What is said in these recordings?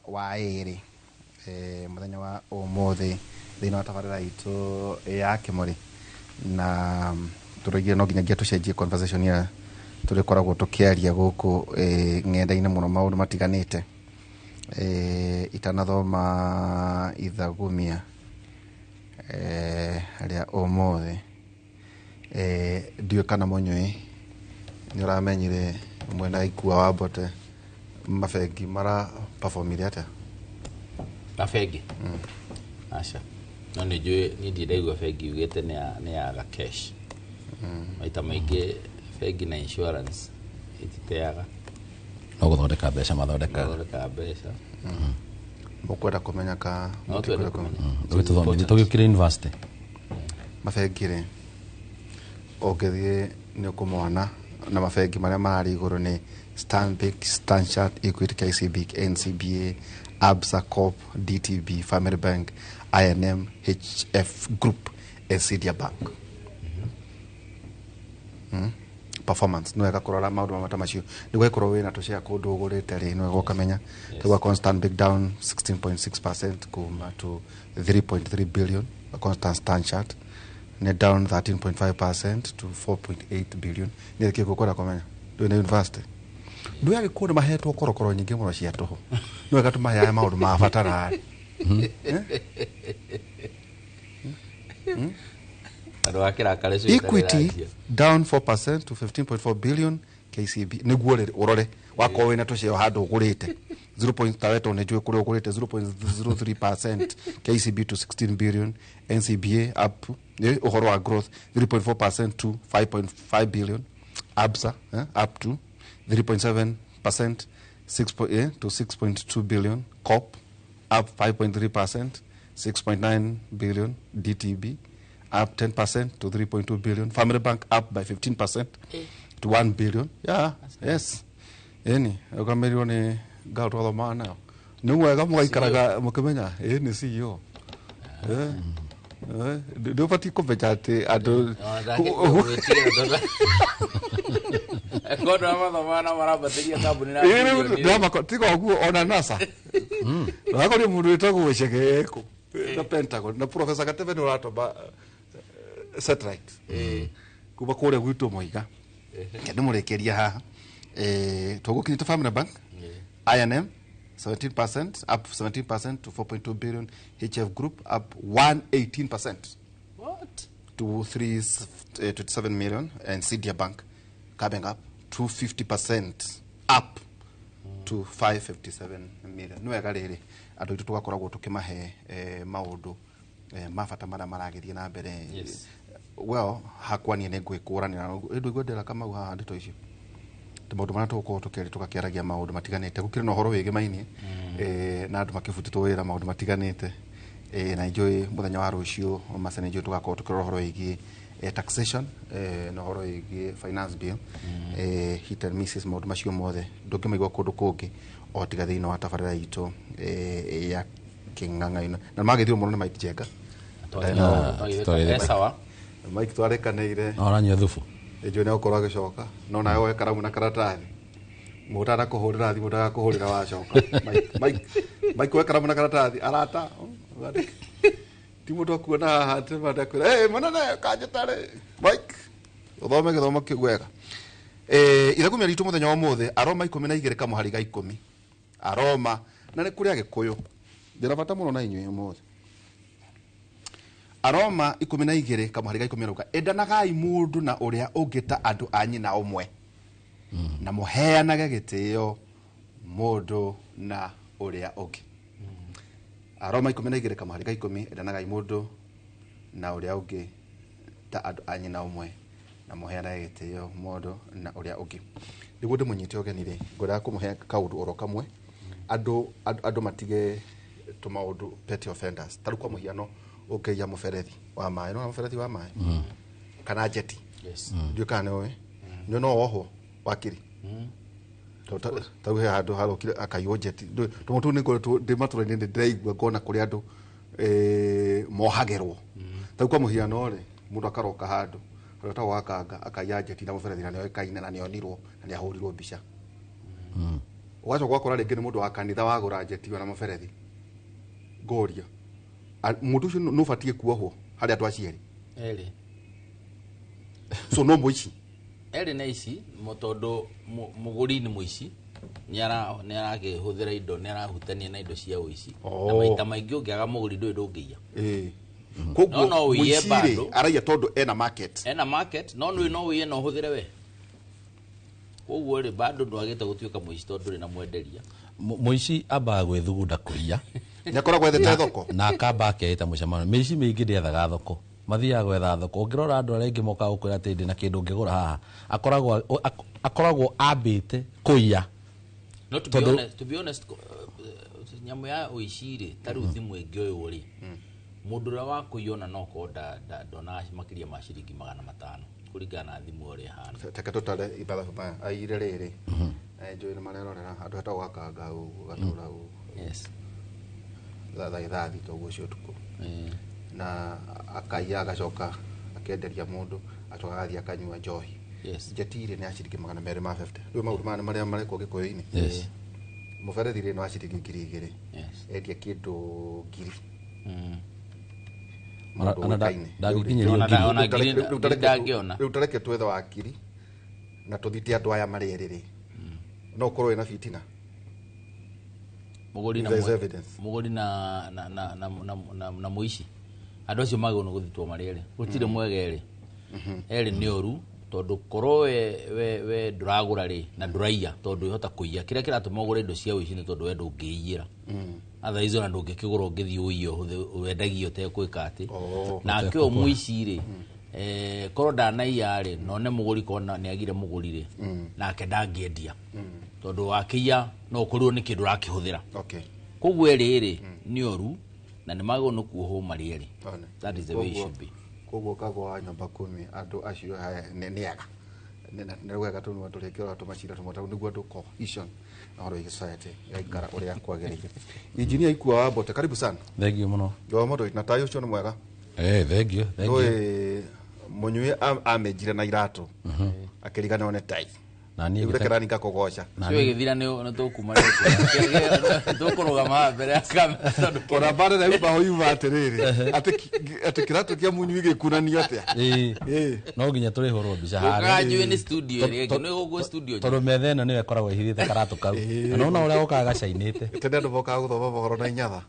wa ĩrĩ, mũthenya wa ũmũthĩ thĩinĩ wa tabarĩra itũ ya Kĩmũrĩ, na tũroigire no nginyagia tũcenjie conversation ĩrĩa tũrĩkoragwo tũkĩaria gũkũ ng'enda-inĩ mũno maũndũ matiganĩte. Itanathoma ithagumia rĩa ũmũthĩ, ndiũĩ kana mũnyui nĩ ũramenyire mwena Ikua wa Mbote mabengi mara performire atĩa? Mabengi? Aca, no nĩ njũĩ, niĩ ndirĩ ndaigua bengi yugĩte nĩ yaga cash. Maita maingĩ bengi na insurance ititeaga. No gũthondeka mbeca mathondekaga. Mathondekaga mbeca. Mũkwenda kũmenya ka? No twende kũmenya. Tũgĩtũthomithie tũgĩũkire university. Mabengi rĩ, ũngĩthiĩ nĩ ũkũmona, na mabengi marĩa mararĩ igũrũ nĩ Stanbic, Stanchart, Equity, KCB, NCBA, Absa, Coop, DTB, Family Bank, I&M, HF Group, Ensidia Bank. Performance nĩ wega kũrora maũndũ mamwe ta macio nĩguo ĩkorwo wĩna tũshare kũndũ ũgũrĩte rĩ, nĩ wega ũkamenya. Tũgwa Stanbic down 16.6% kuma to 3.3 billion. Constant Stanchart nĩ down 13.5% to 4.8 billion. Nĩ kĩĩ gũkwenda kũmenya ndũĩ na university ndũĩ agĩkũyũ nĩ mahetwo korokoro nyingĩ mũno cia tũhũ, nĩ wega tũmaheage maũndũ ma bata narĩ. Andũ a kĩrakare. Equity down 4% to 15.4 billion. KCB nĩguo rĩrĩ ũrore wakorwo wĩna tũceo handũ ũgũrĩte 0 point tawetwo nĩ njũĩ kũrĩa ũgũrĩte 0.03%. KCB to 16 billion. NCBA up, ũhoro wa growth 3.4% to 5.5 billion. Absa up to 3.7% 6 to 6.2 billion. Coop up 5.3%, 6.9 billion. DTB up 10% to 3.2 billion. Family Bank up by 15% to 1 billion. Yeah, yes. Ĩni, ũkamerirwo nĩ ngao twathomaga nayo. Nĩ wega mũgaikaraga mũkĩmenya, ĩ nĩ CEO. Nĩ ũbatiĩ kũmenya atĩ andũ Kondo mathomaga na marambatĩria kambuni na bilioni. Tiga ũguo, ona NASA. Wakorio mũndũ wĩtagwo Gĩcege ekũ na Pentagon na Professor Gatebe nĩ ũratũma satellite kuma kũrĩa gwitũ Mũiga. Ndĩmũrĩkĩria haha, tũgũkinyĩte Family Bank, I&M 17% up 17% to 4.2 billion. HF Group up 118% What? to 327 million, and Cydia Bank coming up 250% up to 557 million. Nĩ wega rĩrĩ andũ aitũ tũgakoragwo tũkĩmahe maũndũ ma bata marĩa maragĩthiĩ na mbere. Well, hakwa niĩ nĩ ngwĩkũranĩra ĩndũ ngwendera Kamau haha ndeto icio tĩ maũndũ marĩa tũgũkorwo tũkĩaria, tũgakĩaragia maũndũ matiganĩte, gũkĩrĩ na ũhoro wĩgĩmainie na andũ makĩbutĩtwo wĩra, maũndũ matiganĩte, na njũĩ mũthenya wa rũciũ maca nĩ njũĩ tũgakorwo tũkĩrora ũhoro wĩgiĩ taxation, na ũhoro wĩgiĩ finance bill, hit and misses, maũndũ macio mothe ndũngĩmaigua kũndũ kũngĩ o tiga thĩinĩ wa tabarĩra itũ ya kĩng'ang'a-inĩ, na magĩthirwo mũno nĩ Mike Njenga. Twagĩthĩ. Sawa. Mike twarĩkanĩire. No aranyua thubu. Njũĩ nĩ gũkorwo agĩcoka, no nawe woe karamu na karatathi, mũndũ arakũhũrĩra thimũ ndagakũhũrĩra wacoka. Mike, Mike, woe karamu na karatathi arata, wandĩke. Ti mũndũ akuona haha atĩ mandakwĩra, "Hey, mũnene kanjĩta rĩ." Mike, ũthome gĩthomo kĩu wega. Ithagumia ritũ mũthenya wa ũmũthĩ, Aroma 12 kamũhari ga 10. Aroma, na nĩ kũrĩ Agĩkũyũ, ndĩna bata mũno na inyuĩ ũmũthĩ. Aroma 12 kamũhari ga 10 arauga, "Endanagai mũndũ na ũrĩa ũngĩ ta andũ a nyina ũmwe, na mũheanage gĩtĩo mũndũ na ũrĩa ũngĩ." Aroma 12 kamũhari ga 10, "Endanagai mũndũ na ũrĩa ũngĩ ta andũ a nyina ũmwe, na mũheanage gĩtĩo mũndũ na ũrĩa ũngĩ." Nĩguo ndĩmũnyite ũgeni rĩ, ngwendaga kũmũhe kaũndũ oro kamwe, andũ matige tũmaũndũ petty offenders. Ta rĩu kwa mũhiano, ũngĩiya mũberethi wa maĩ, nĩwona mũberethi wa maĩ kana njeti? Yes. Ndiũĩ kana nĩũĩ nĩ no wohwo wakiri. Ta rĩu he handũ harokire akaiywo njeti. Tũmũ tũu nĩ ngoretwo ndĩ matũra-inĩ, nĩ ndĩraigua ngona kũrĩ andũ mohagĩrwo. Ta rĩu kwa mũhiano rĩ, mũndũ akaroka handũ harĩa etagwo Gakanga, akaiya njeti na mũberethi, na nĩoĩkaine na nĩonirwo na nĩahũrirwo mbica. Ũgacoka ũgakora rĩngĩ nĩ mũndũ wa kanitha wagũra njeti ona mũberethi. Ngoria mũndũ ũcio nĩ ũbatiĩ kuohwo harĩ andũ acio erĩ? Erĩ. So no mũici. Erĩ na ici tondũ mũgũri nĩ mũici, nĩ arakĩhũthĩra indo, nĩ arahutania na indo cia ũici. Na maita maingĩ ũngĩaga mũgũri ndũĩ ndũngĩiya. Koguo No ũiye mũici rĩ, bado. araiya tondũ ena market. Ena market, no nĩ no ũiye na ũhũthĩre we. Koguo rĩ, bado ndwagĩte gũtuĩka mũici tondũ ndũrĩ na mwenderia. Mũici ambaga gwĩthugunda kũiya. Nĩ akoragwo ethete thoko. Na akamba akeĩta mũcemanio. Mĩici mĩingĩ ndĩethaga thoko, mathiaga gwetha thoko. Ũngĩrora andũ arĩa aingĩ mokaga gũkwĩra atĩ ndĩna kĩndũ ũngĩgũra haha, akoragwo ambĩte kũiya. No to be honest, to be honest, nyamũ ya ũici rĩ, ta rĩu thimũ ĩngĩoywo rĩ, mũndũ ũrĩa wa kũiya ona no korwo ndonaga makĩria ma ciringi 500 kũringana na thimũ ũrĩa ĩhana. Teke tũtare ithathabu maya aire rĩrĩ, njũĩ nĩ marerorera andũ hetagwo gakanga ũguo gatũra ũguo. Thaa 3:00 ũguo cia ũtukũ. Na akaiya agacoka akenderia mũndũ, acoka agathiĩ akanyua njohi. Njeti rĩ nĩ ya ciringi 250. Rĩu maũndũ maya nĩ marĩa marekwo Gĩkũyũ-inĩ. Mũberethi rĩ nĩ wa ciringi 2000. Endia kĩndũ 1000. Mũndũ ũĩkaine. Ndangĩkinyĩrio ngiri. Ona ngiri ndangĩona. Rĩu tareke twethe wakiri na tũthite andũ aya marĩ erĩ rĩ, no ũkorwo wĩna fitina. Mũgũri na There is evidence. Mũgũri na mũici. Andũ acio magĩrĩirwo nĩ gũthitwo marĩ erĩ. Gũtirĩ mwega erĩ. Erĩ nĩ ũru tondũ korwo we ndũragũra rĩ na ndũraiya tondũ wĩhota kũiya. Kĩrĩa kĩratũma ũgũre indo cia ũici nĩ tondũ we ndũngĩiyĩra. Otherwise ona ndũngĩkĩgũra ũngĩthiĩ ũiye ũhũthĩ wendagie ũtegwĩka atĩ. Nake ũyũ mũici rĩ, korwo ndanaiya rĩ, na one mũgũri korwo nĩ agire mũgũri rĩ, nake ndangĩendia. Tondũ wakĩiya no ũkorirwo nĩ kĩndũ ũrakĩhũthĩra. Koguo erĩ rĩ, nĩ ũru na nĩ magĩrĩirwo nĩ kuohwo marĩ erĩ. That is the way it should be. Koguo kagwa wa nyũmba kumi andũ acio haya nĩ ega. Nĩ wega tondũ andũ rĩngĩ ũratũma cira tũmwe tondũ nĩguo andũ cohesion na ũhoro wĩgiĩ society ĩgaikara ũrĩa kwagĩrĩire. Engineer Ikua wa Mbote, karibu sana. Thank you mũno. Wa mũndũ na tayo ũcio nĩ mwega. Thank you, thank you. Ndũĩ mũnyui amĩnjire na iratũ akĩriganĩrwo nĩ tai. Na niĩ Rĩu ngĩte- reke nani ngakũgoca. Na Cio ĩgĩthira nĩ tũkuma rĩngĩ. Tũkũrũgama haha mbere ya kamera tondũ Ona mbara na yuma yuma atĩrĩrĩ, atĩ kĩratũ kĩa mũnyui gĩkunanio atĩa? No nginya tũrĩhũrwo mbica harĩa. Gũkaga njũĩ nĩ studio ĩrĩa ĩngĩ, nĩ gũkũ studio njũĩ. Tondũ metha ĩno nĩyo ĩkoragwo ĩhithĩte karatũ kau. Na nĩwona ũrĩa gũkaga gacainĩte. Tene andũ mokaga gũthoma mohoro na inyatha.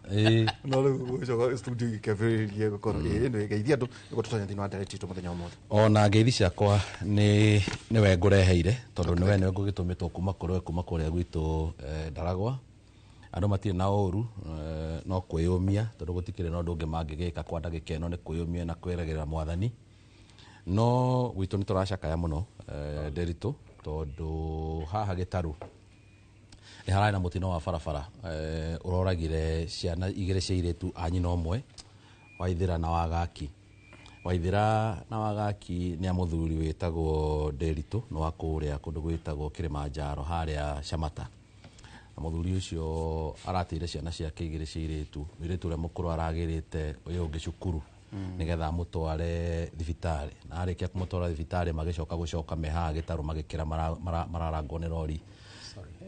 No rĩu gũcoka studio gĩkĩambĩrĩria gũkorwo ĩno ĩgeithia andũ nĩguo tũtonye thĩinĩ wa ndereti itũ mũthenya wa ũmũthĩ. Ona ngeithi ciakwa nĩwe ngũreheire tondũ nĩwe nĩwe ngũgĩtũmĩtwo kuma kũrĩ we, kuma kũrĩa gwitũ, Ndaragwa. Andũ matirĩ na ũru, no kwĩyũmia tondũ gũtikĩrĩ na ũndũ ũngĩ mangĩgĩka kwa ndagĩka ĩno nĩ kwĩyũmia na kwĩragĩrĩra mwathani. No gwitũ nĩ tũracakaya mũno, Nderitu, tondũ haha Gĩtarũ nĩ hararĩ na mũtino wa barabara, ũroragire ciana igĩrĩ cia airĩtu a nyina ũmwe, Waithĩra na Wagaki. Waithĩra na Wagaki nĩ a mũthuri wĩtagwo Nderitu, nĩ wa kũrĩa kũndũ gwĩtagwo Kilimanjaro harĩa Shamata. Na mũthuri ũcio aratĩire ciana ciake igĩrĩ cia airĩtu, mũirĩtu ũrĩa mũkũrũ aragĩrĩte ũyũ ũngĩ cukuru nĩgetha amũtware thibitarĩ. Na arĩkia kũmũtwara thibitarĩ magĩcoka gũcoka me haha Gĩtarũ magĩkĩra mararangwo nĩ rori.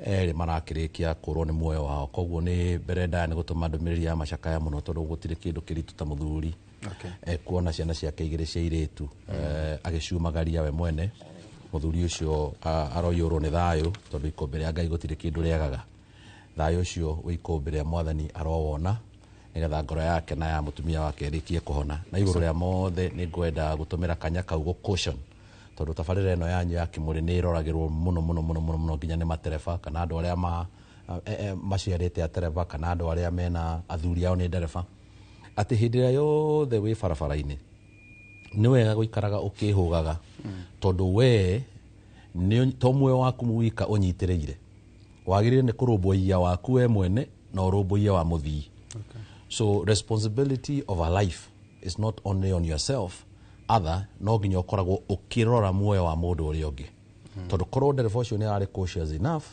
Erĩ marakĩrĩkia kũrwo nĩ muoyo wao. Koguo nĩ mbere ndaya nĩ gũtũma ndũmĩrĩri ya macakaya mũno tondũ gũtirĩ kĩndũ kĩritũ ta mũthuri. Kuona ciana ciake igĩrĩ cia airĩtu, agĩciumagaria we mwene. Mũthuri ũcio, aroiyũrwo nĩ thayũ tondũ ikũmbĩ rĩa Ngai gũtirĩ kĩndũ rĩagaga. Thayũ ũcio wĩ ikũmbĩ rĩa mwathani arowona nĩgetha ngoro yake na ya mũtumia wake ĩrĩkie kũhona. Na igũrũ rĩa mothe nĩ ngwenda gũtũmĩra kanya kau gũ caution tondũ tabarĩra ĩno yanyu ya Kĩmũrĩ nĩ ĩroragĩrwo mũno mũno mũno mũno mũno nginya nĩ matereba kana andũ arĩa maciarĩte atereba kana andũ arĩa mena athuri ao nĩ ndereba, atĩ hĩndĩ ĩrĩa yothe wĩ barabara-inĩ nĩ wega gũikaraga ũkĩhũgaga tondũ we nĩ to muoyo waku wika ũnyitĩrĩire, wagĩrĩire nĩ kũrũmbũiya waku we mwene na ũrũmbũiye wa mũthii. So responsibility of a life is not only on yourself, other no nginya ũkoragwo ũkĩrora muoyo wa mũndũ ũrĩa ũngĩ. Tondũ korwo ndereba ũcio nĩ ararĩ cautious enough,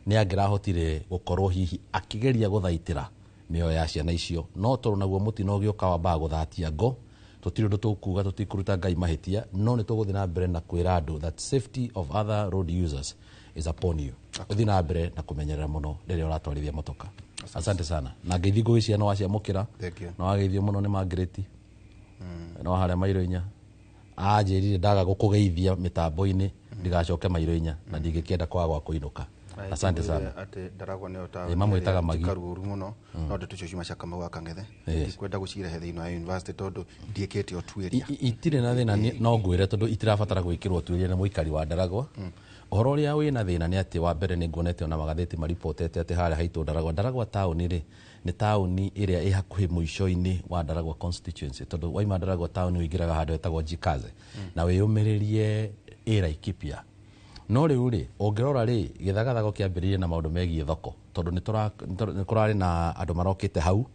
nĩ angĩrahotire gũkorwo hihi akĩgeria gũthaitĩra mĩoyo ya ciana icio. No tondũ naguo mũtino ũgĩũka wambaga gũthatia ngo, tũtirĩ ũndũ tũkuga, tũtikũruta Ngai mahĩtia, no nĩ tũgũthiĩ na mbere na kwĩra andũ that safety of other road users is upon you. Uthi na mbere na kumenyerera muno riria uratwarithia motoka. Asante sana. Na ngeithi ngũgĩcia no waciamũkĩra. Thank you. No wageithio mũno nĩ Margaret. No harĩa mairo inya. Anjĩrire ndaga gũkũgeithia mĩtambo-inĩ ndigacoke mairo inya na ndingĩkĩenda kwaga gwa kũinũka. Asante sana. Ati Ndaragwa nĩyo Ĩ, mamwĩtaga Magi. Njikaru ũru mũno no ndeto icio ciuma cia Kamau wa Kang'ethe. Yes. Ndikwenda gũcirehe thĩinĩ wa university tondũ ndiĩkĩte ũtuĩria. Itirĩ na thĩna no ngwĩre tondũ itirabatara gwĩkĩrwo ũtuĩria nĩ mũikari wa Ndaragwa. Ũhoro ũrĩa wĩna thĩna nĩ atĩ wa mbere nĩ nguonete ona magathĩti maribotete atĩ harĩa haitũ Ndaragwa, Ndaragwa taũni rĩ nĩ taũni ĩrĩa ĩ hakuhĩ mũico-inĩ wa Ndaragwa constituency, tondũ waima Ndaragwa taũni ũingĩraga handũ hetagwo Jikaze na wĩyũmĩrĩrie ĩ Laikipia. No rĩu rĩ ũngĩrora rĩ gĩthagathago kĩambĩrĩirie na maũndũ megiĩ thoko, tondũ nĩ kũrarĩ na andũ marokĩte hau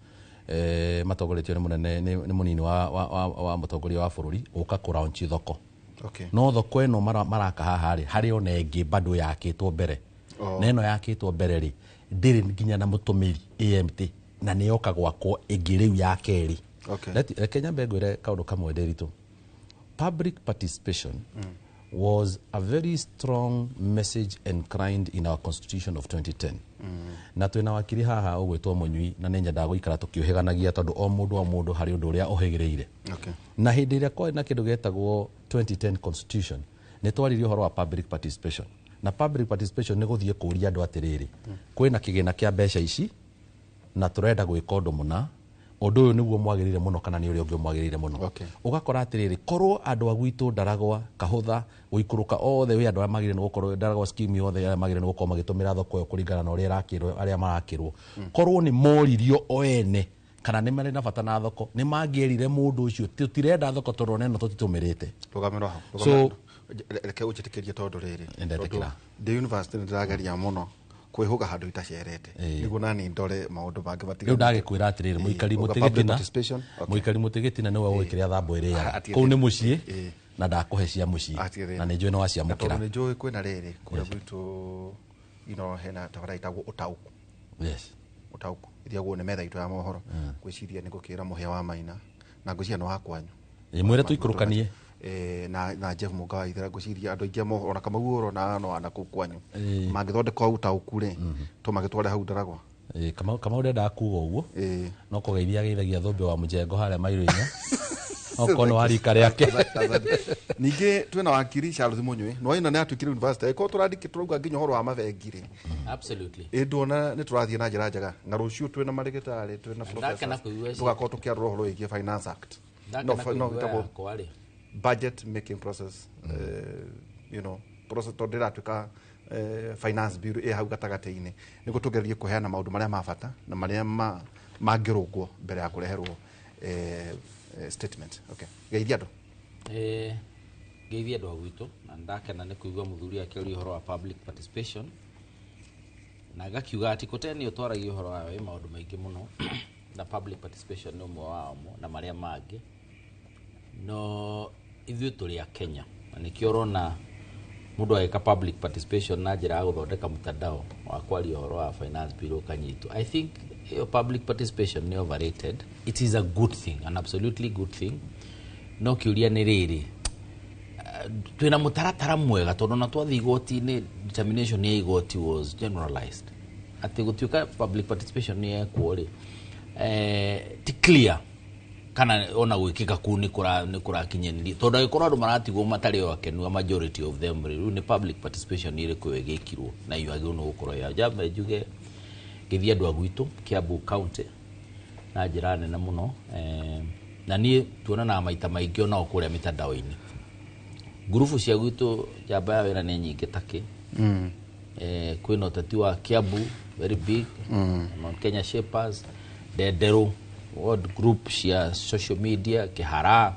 matongoretio nĩ mũnene nĩ mũnini wa mũtongoria wa bũrũri gũka kũraunchi thoko. Okay. No thoko ĩno maraka haha rĩ harĩ ona ĩngĩ bado yakĩtwo mbere. Na ĩno yakĩtwo mbere rĩ ndĩrĩ nginya na mũtũmĩri AMT na nĩ yoka gwakwo ĩngĩ rĩu ya kerĩ. Okay. Reke nyambe ngwĩre kaũndũ kamwe Nderitu. Public participation was a very strong message enshrined in our constitution of 2010. Na twina wakiri haha ũgwĩtwo Mũnyui na nĩ nyendaga gũikara tũkĩũhĩganagia tondũ o mũndũ harĩ ũndũ ũrĩa ũhĩgĩrĩire. Okay. Na hĩndĩ ĩrĩa kwarĩ na kĩndũ gĩetagwo 2010 constitution nĩ twaririe ũhoro wa public participation. Na public participation nĩ gũthiĩ kũũria andũ atĩrĩrĩ, kwĩna kĩgĩna kĩa mbeca ici na tũrenda gwĩka ũndũ mũna, ũndũ ũyũ nĩguo mwagĩrĩire mũno kana nĩ ũrĩa ũngĩ mwagĩrĩire mũno. Okay. Ũgakora atĩrĩrĩ, korwo andũ a gwitũ Ndaragwa, Kahũtha, gũikũrũka othe wĩ andũ arĩa magĩrĩire nĩ gũkorwo Ndaragwa scheme yothe arĩa magĩrĩire nĩ gũkorwo magĩtũmĩra thoko ĩyo kũringana na ũrĩa ĩrakĩrwo, arĩa marakĩrwo. Korwo nĩ moririo o ene kana nĩ marĩ na bata na thoko, nĩ mangĩerire mũndũ ũcio tũtirenda thoko tondũ ona ĩno tũtitũmĩrĩte. Rũgamĩrwo hau. So- Reke ũnjĩtĩkĩrie tondũ rĩrĩ. Nĩndetĩkĩra. Tondũ ndĩ university nĩ ndĩrageria mũno kwĩhũga handũ itacerete nĩguo nani ndore maũndũ mangĩ Rĩu ndagĩkwĩra atĩrĩrĩ, mũikari Uga mũtĩ public gĩtina, participation, okay. mũikari mũtĩ gĩtina nĩwe ũĩ kĩrĩa thambo ĩrĩaga. Atigĩrĩra. Kũu nĩ mũciĩ na ndakũhe cia mũciĩ Atigĩrĩra. na nĩ njũĩ nĩ waciamũkĩra. Na tondũ nĩ njũĩ kwĩna rĩrĩ kũrĩa gwitũ hena tabarĩra ĩtagwo ũtaũku. Yes. Ũtaũku ĩthiagwo nĩ metha itũ ya mohoro. Ngwĩciria nĩ ngũkĩra mũhĩa wa Maina na ngwĩciria nĩ wa kwanyu. Ĩ, mwĩre tũikũrũkanie. Na Jeff Mũnga wa Ithera ngwĩciria andũ aingĩ a mohoro ona Kamau ũrona no ana kũu kwanyu mangĩthondeka ũtaũku rĩ tũmagĩtware hau Ndaragwa. Kamau ndendaga kuga ũguo no kũgeithia ageithagia thũmbĩ wa mũjengo harĩa mairo inya okorwo nĩ wa rika rĩake. Ningĩ twĩna wakiri Charles Mũnyui no ĩno nĩ atuĩkire university ĩkorwo tũrandĩke tũrauga nginya ũhoro wa mabengi rĩ. Absolutely. Ĩ nduona nĩ tũrathiĩ na njĩra njega na rũciũ twĩna marĩgĩtarĩ twĩna Ndakena professors kũigua tũgakorwo tũkĩarora ũhoro wĩgiĩ Finance Act. Ndakena No, kũigua ĩtagwo yakwa rĩ. budget making process, process tondũ ĩratuĩka finance bill ĩ hau gatagatĩ-inĩ nĩguo tũgerie kũheana maũndũ marĩa ma bata na marĩa mangĩrũngwo mbere ya kũreherwo statement. Okay. Geithia andũ. Ngeithia andũ a gwitũ na ndakena nĩ kũigua mũthuri akĩaria ũhoro wa public participation na ngakiuga atĩ kũte nĩ ũtwaragia ũhoro wayo ĩ maũndũ maingĩ mũno na public participation nĩ ũmwe wamo na marĩa mangĩ, no ithuĩ tũrĩ a Kenya na nĩkĩo ũrona mũndũ agĩka public participation na njĩra ya gũthondeka mtandao wa kwaria ũhoro wa finance bill ũkanyitwo. I think ĩyo public participation nĩ overrated. It is a good thing, an absolutely good thing, no kĩũria nĩ rĩrĩ, twĩna mũtaratara mwega tondũ ona twathiĩ igoti-inĩ determination ya igoti was generalized atĩ gũtuĩka public participation nĩ yekwo rĩ, ti clear kana ona gwĩkĩka kũu nĩ kũrakinyanĩria tondũ angĩkorwo andũ maratigwo matarĩ o akenu a majority of them rĩ, rĩu nĩ public participation ĩrĩkũ ĩyo ĩgĩkirwo na iyo agĩrĩirwo nĩ gũkorwo ya njambe njuge ngĩthiĩ andũ a gwitũ Kiambu County na njĩra nene mũno, na niĩ tuonanaga maita maingĩ onao kũrĩa mitandao-inĩ ngurubu cia gwitũ njamba ya wĩra nĩ nyingĩ takĩ. Kwĩna ũteti wa Kiambu very big, Mount Kenya Shapers, Ndenderũ world group cia social media, Kĩhara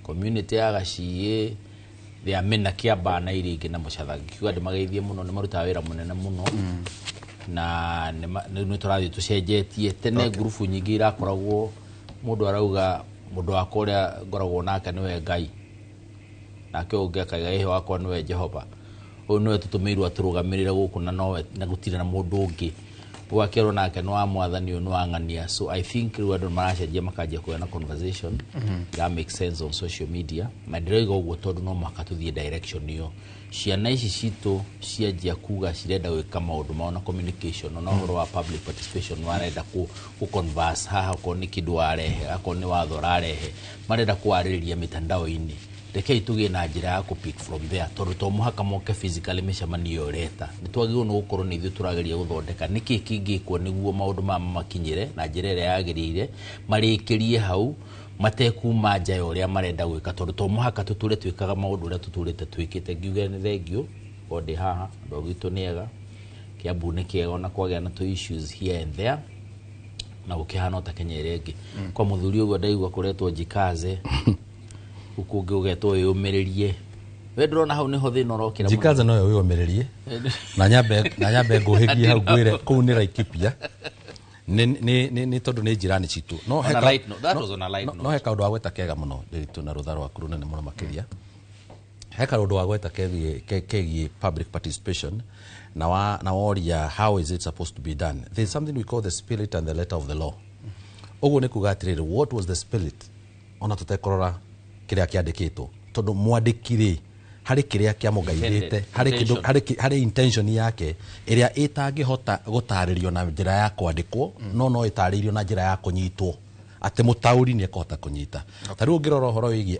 community ya Gaciĩ, thea mena Kĩambaa na iria ingĩ na Mũcatha. Ngiuga ndĩmageithie mũno, nĩ marutaga wĩra mũnene mũno na nĩ tũrathiĩ tũcenjetie. Tene ngurubu nyingĩ irakoragwo mũndũ arauga mũndũ wakwa ũrĩa ngoragwo nake nĩwe Ngai, nake ũngĩ akaiga ĩhĩ wakwa nĩwe Jehova, ũyũ nĩwe tũtũmĩirwo atũrũgamĩrĩre gũkũ na nowe na gũtirĩ na mũndũ ũngĩ. Ũgakĩrwo nake nĩ wa mwathani ũyũ, nĩ wa ng'ania. So I think rĩu andũ maracenjia, makanjia kũgĩa na conversation that makes sense on social media. Na ndĩroiga ũguo tondũ no mũhaka tũthiĩ direction ĩyo. Ciana ici citũ cianjia kuga cirenda gwĩka maũndũ mao na communication, na ũhoro wa public participation, warenda ku converse haha, okorwo nĩ kĩndũ warehe, akorwo nĩ watho ũrarehe, marenda kwarĩrĩria mitandao-inĩ. Rekei tũgĩe na njĩra ya kũ pick from there, tondũ to mũhaka moke physically mĩcemanio ĩyo ũreta. Nĩ twagĩrĩirwo nĩ gũkorwo nĩ ithuĩ tũrageria gũthondeka nĩkĩ kĩngĩkwo nĩguo maũndũ maya mamakinyĩre na njĩra ĩrĩa yagĩrĩire, marĩkĩrie hau matekuma nja ya ũrĩa marenda gwĩka, tondũ to mũhaka tũtũre twĩkaga maũndũ ũrĩa tũtũrĩte twĩkĩte. Ngiuge nĩ thengiũ korwo ndĩ haha, andũ a gwitũ nĩ ega, Kiambu nĩ kĩega, ona kwagĩa na tũ issues here and there, na gũkĩhana ta Kenya ĩrĩa ĩngĩ. Kwa mũthuri ũguo ndaigua kũretwo njikaze, gũkũ ũngĩ ũgetwo wĩyũmĩrĩrie. We ndũrona hau nĩho thĩna ũrokĩra mũno? Njikaze noyo wĩyũmĩrĩrie, na nyambe ngũhĩgie hau ngwĩre kũu nĩ Laikipia, nĩ tondũ nĩ njirani citũ no On a light note, that was on a light note. No he kaũndũ wagweta kega mũno, Ndiritu, na rũtha rwaku rũnene mũno makĩria. He kaũndũ wagweta kegiĩ public participation, na woria how is it supposed to be done. There is something we call the spirit and the letter of the law. Ũguo nĩ kuga atĩrĩrĩ, what was the spirit, ona tũtekũrora kĩrĩa kĩandĩkĩtwo, tondũ mwandĩki rĩ, harĩ kĩrĩa kĩamũgaithĩte, harĩ kĩndũ Intention. harĩ intention yake ĩrĩa ĩtangĩhota gũtarĩrio na njĩra ya kwandĩkwo, no ĩtarĩirio na njĩra ya kũnyitwo, atĩ mũtaũri nĩ ekũhota kũnyita. Ta rĩu ũngĩrora ũhoro wĩgiĩ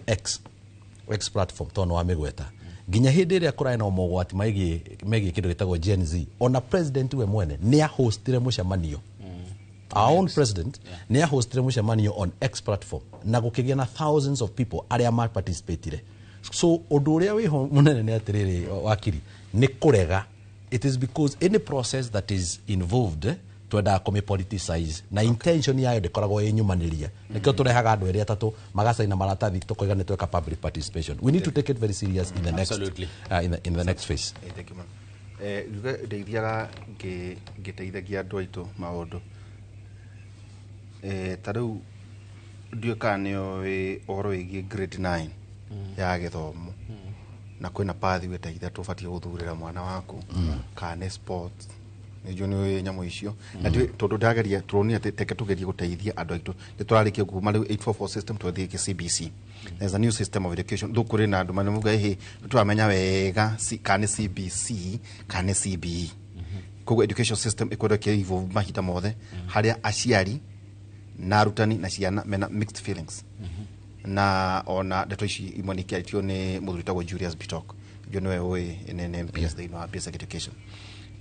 X platform, tondũ nĩ wamĩgweta, nginya hĩndĩ ĩrĩa kũrarĩ na mogwati megiĩ kĩndũ gĩtagwo Gen Z, ona president we mwene nĩ ahostire mũcemanio. Our own president nĩ ahostire mũcemanio on X platform, na gũkĩgĩa na thousands of people arĩa maparticipatire. So ũndũ ũrĩa wĩho mũnene nĩ atĩrĩrĩ, wakiri, nĩ kũrega. It is because any process that is involved, twendaga kũmĩ politicize, na intention yayo ndĩkoragwo ĩ nyumanĩria. Nĩkĩo tũrehaga andũ erĩ atatũ magacaina maratathi, tũkoiga nĩ tweka public participation. We need to take it very serious in the next, in the next phase. Thank you, ma'am. Njuge ndeithiaga ngĩteithagia andũ aitũ maũndũ. Ta rĩu ndiũĩ kana nĩũĩ ũhoro wĩgiĩ grade 9 ya gĩthomo, na kwĩna pathway ta ithatũ ũbatiĩ gũthurĩra mwana waku, kana nĩ sports, nĩnjũĩ nĩ nyamũ icio, na ndiũĩ tondũ ndageria tũronire atĩ teke tũgerie gũteithia andũ aitũ. Nĩ tũrarĩkia kuma rĩu 844 system twathiĩ kĩ CBC. There's a new system of education. Rĩu kũrĩ na andũ manuga ĩhĩ tũramenya wega kana nĩ CBC kana nĩ CBE. Koguo education system ĩkwenda kĩ evolve mahinda mothe, harĩa aciari na arutani na ciana mena mixed feelings. Na ona ndeto ici imwe nĩ ikĩarĩtio nĩ mũthuri wĩtagwo Julius Bitok, ũcio nĩwe ũĩ nĩ MPS thĩinĩ wa basic education.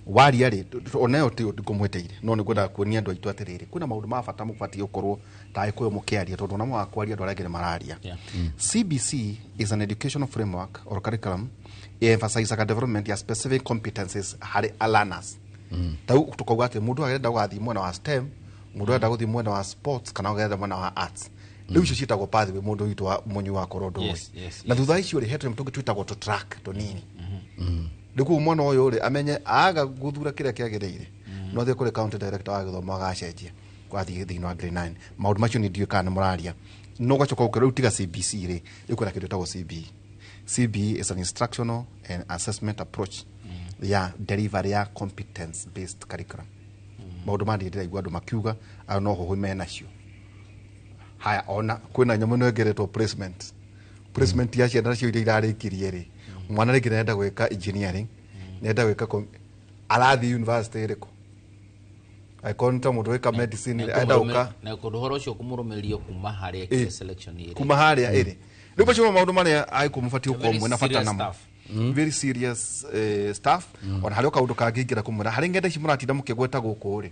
Waria rĩ, onayo ti ngũmwĩtĩire, no nĩ ngwendaga kuonia andũ aitũ atĩrĩrĩ, kwĩna maũndũ ma bata mũbatiĩ gũkorwo ta Agĩkũyũ mũkĩaria, tondũ ona mwaga kwaria andũ arĩa angĩ nĩ mararia. CBC is an educational framework or curriculum emphasizaga development ya specific competencies harĩ a learners. Ta rĩu tũkauga atĩ mũndũ arenda gũgathiĩ mwena wa STEM, mũndũ arenda gũthiĩ mwena wa sports, kana ũgenda mwena wa arts. Rĩu icio ciĩtagwo pathway, mũndũ witũ wa mũnyui wa korwo ndũĩ. Na thutha wa icio rĩ, he tũnyamũ tũngĩ twĩtagwo tũ track tũnini. Rĩu koguo mwana ũyũ rĩ, amenye aga gũthura kĩrĩa kĩagĩrĩire, no athiĩ kũrĩ county director wa gĩthomo agacenjia wathiĩ thĩinĩ wa grade 9. Maũndũ macio nĩ ndiũĩ kana nĩ mũraria. No ũgacoka ũkĩra rĩu tiga CBC rĩ, rĩu kwĩna kĩndũ gĩtagwo CBE. CBE is an instructional and assessment approach ya delivery ya competence based curriculum. Maũndũ ma ndĩraigua andũ makiuga ayo no hũhũ menacio. Haya, ona kwĩna nyamũ ĩno ĩngeretwo placement ya ciana nacio iria irarĩkirie rĩ, mwana rĩngĩ nĩarenda gwĩka engineering, nĩarenda gwĩka arathiĩ university ĩrĩkũ, angĩkorwo nĩ ta mũndũ wĩka medicine rĩ, arenda gũka Na kũndũ ũhoro ũcio kũmũrũmĩrĩrio kuma harĩa selection ĩrĩ. Kuma harĩa ĩrĩ. Rĩu macio maũndũ marĩa agĩkũyũ mũbatiĩ gũkorwo Very mwĩna bata serious namo. Stuff. Very serious stuff. Ona harĩ o kaũndũ kangĩingĩra kũmwĩra harĩ ng'enda ici mũratinda mũkĩgweta gũkũ rĩ,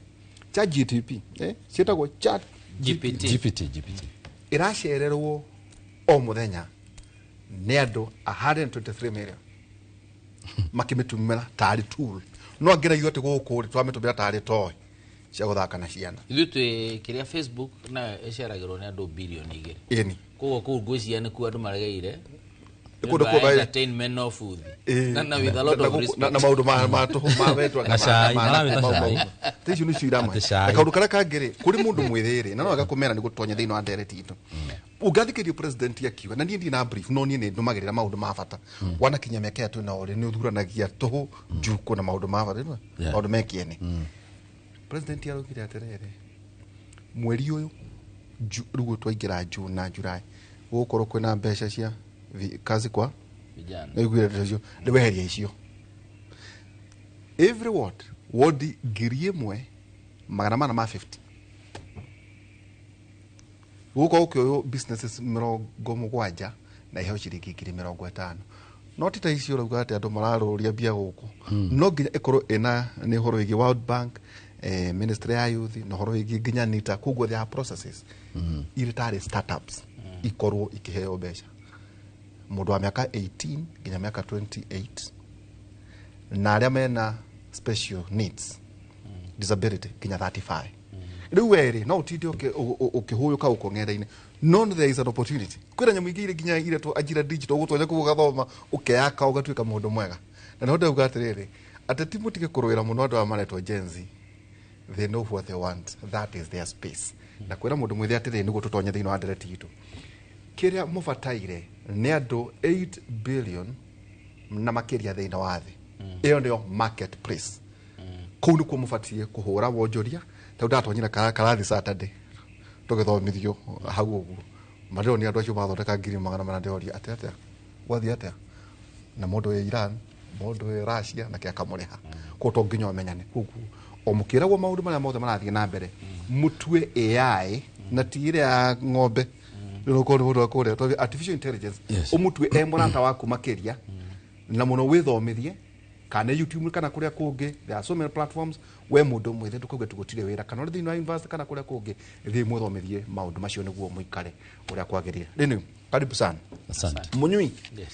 Chat GTP, ciĩtagwo Chat GPT. GPT, GPT. Ĩracererwo o mũthenya nĩ andũ 123 million makĩmĩtũmĩra tarĩ tool, no angĩraigua atĩ gũkũ rĩ twamĩtũmĩra tarĩ toy cia gũthaka na ciana. Ithuĩ twĩ kĩrĩa, Facebook nayo ĩceragĩrwo nĩ andũ 2 bilioni. Ĩni. Koguo kũu ngwĩciria nĩkuo andũ maregeire. Nĩ kũndũ kũu Entertainment no futhi. Na with a lot of respect. Na maũndũ ma tũhũ ma wetwa. Na cai, marawĩta cai. Ta icio nĩcio irama. Atĩ cai. Na kaũndũ karĩa kangĩ rĩ, kũrĩ mũndũ mwĩthĩ rĩ, na no wega kũmera nĩ gũtonya thĩinĩ wa ndereti itũ, ũngathikĩria president akiuga, na niĩ ndirĩ na brief, no niĩ nĩ ndũmagĩrĩra maũndũ ma bata. Wanakinya mĩaka ĩrĩa twĩnao rĩ, nĩ ũthuranagia tũhũ njukũ na maũndũ ma bata, maũndũ me kĩene. President araugire atĩrĩrĩ, mweri ũyũ rĩu twaingĩra June na July, gũgũkorwo kwĩna mbeca cia kazi kwa vijana. Nĩiguire ndeto icio, nĩweheria icio. Every ward, ward 1450, gũgũkorwo gũkĩoywo businesses 70 na iheo ciringi 50,000. No ti ta icio ũrauga atĩ andũ mararũria mbia gũkũ, no nginya ĩkorwo ĩna nĩ ũhoro wĩgiĩ World Bank, ministry ya youth na ũhoro wĩgiĩ nginya NITA. Koguo there are processes irĩ tarĩ startups ikorwo ikĩheo mbeca, mũndũ wa mĩaka 18 nginya mĩaka 28, na arĩa mena special needs, disability, nginya 35. Rĩu werĩ no ũtinde ũkĩhũyũka gũkũ ng'enda-inĩ, no there is an opportunity. Kwĩna nyamũ ingĩ irĩ nginya iretwo Ajira Digital, ũgũtonya kũu ũgathoma, ũkeyaka, ũgatuĩka mũndũ mwega. Na nĩho ndauga atĩrĩrĩ, ateti mũtige kũrũĩra mũno andũ aya maretwo Gen Z. They know what they want, that is their space. Na kwĩra mũndũ mwĩthĩ atĩrĩrĩ, nĩguo tũtonye thĩinĩ wa ndereti itũ, kĩrĩa mũbataire nĩ andũ 8 billion na makĩria thĩinĩ wa thĩ. Ĩyo nĩyo market place. Kũu nĩkuo mũbatiĩ kũhũra wonjoria. Tondũ ndatonyire karathi Saturday tũgĩthomithio hau ũguo, mandĩro nĩ andũ acio mathondeka 400,000. Ndĩroria atĩa, atĩa gwathiĩ atĩa na mũndũ wĩ Iran, mũndũ wĩ Russia, na kĩ akamũrĩha. Koguo to nginya ũmenyane. Koguo o mũkĩragwo maũndũ marĩa mothe marathiĩ na mbere, mũtue AI na ti ĩrĩa ya ng'ombe rĩu ũkorwo nĩ mũndũ wa kũrĩa. Twambie artificial intelligence. Ũmũtue e mũrata waku makĩria na mũno, wĩthomithie kana YouTube kana kũrĩa kũngĩ. There are so many platforms. We mũndũ mwĩthĩ, ndũkauge tũgũtirĩ wĩra, kana ũrĩ thĩinĩ wa university kana kũrĩa kũngĩ, thiĩ mwĩthomithie maũndũ macio nĩguo mũikare ũrĩa kwagĩrĩire. Rĩu karibu sana. Asante. Mũnyui. Yes.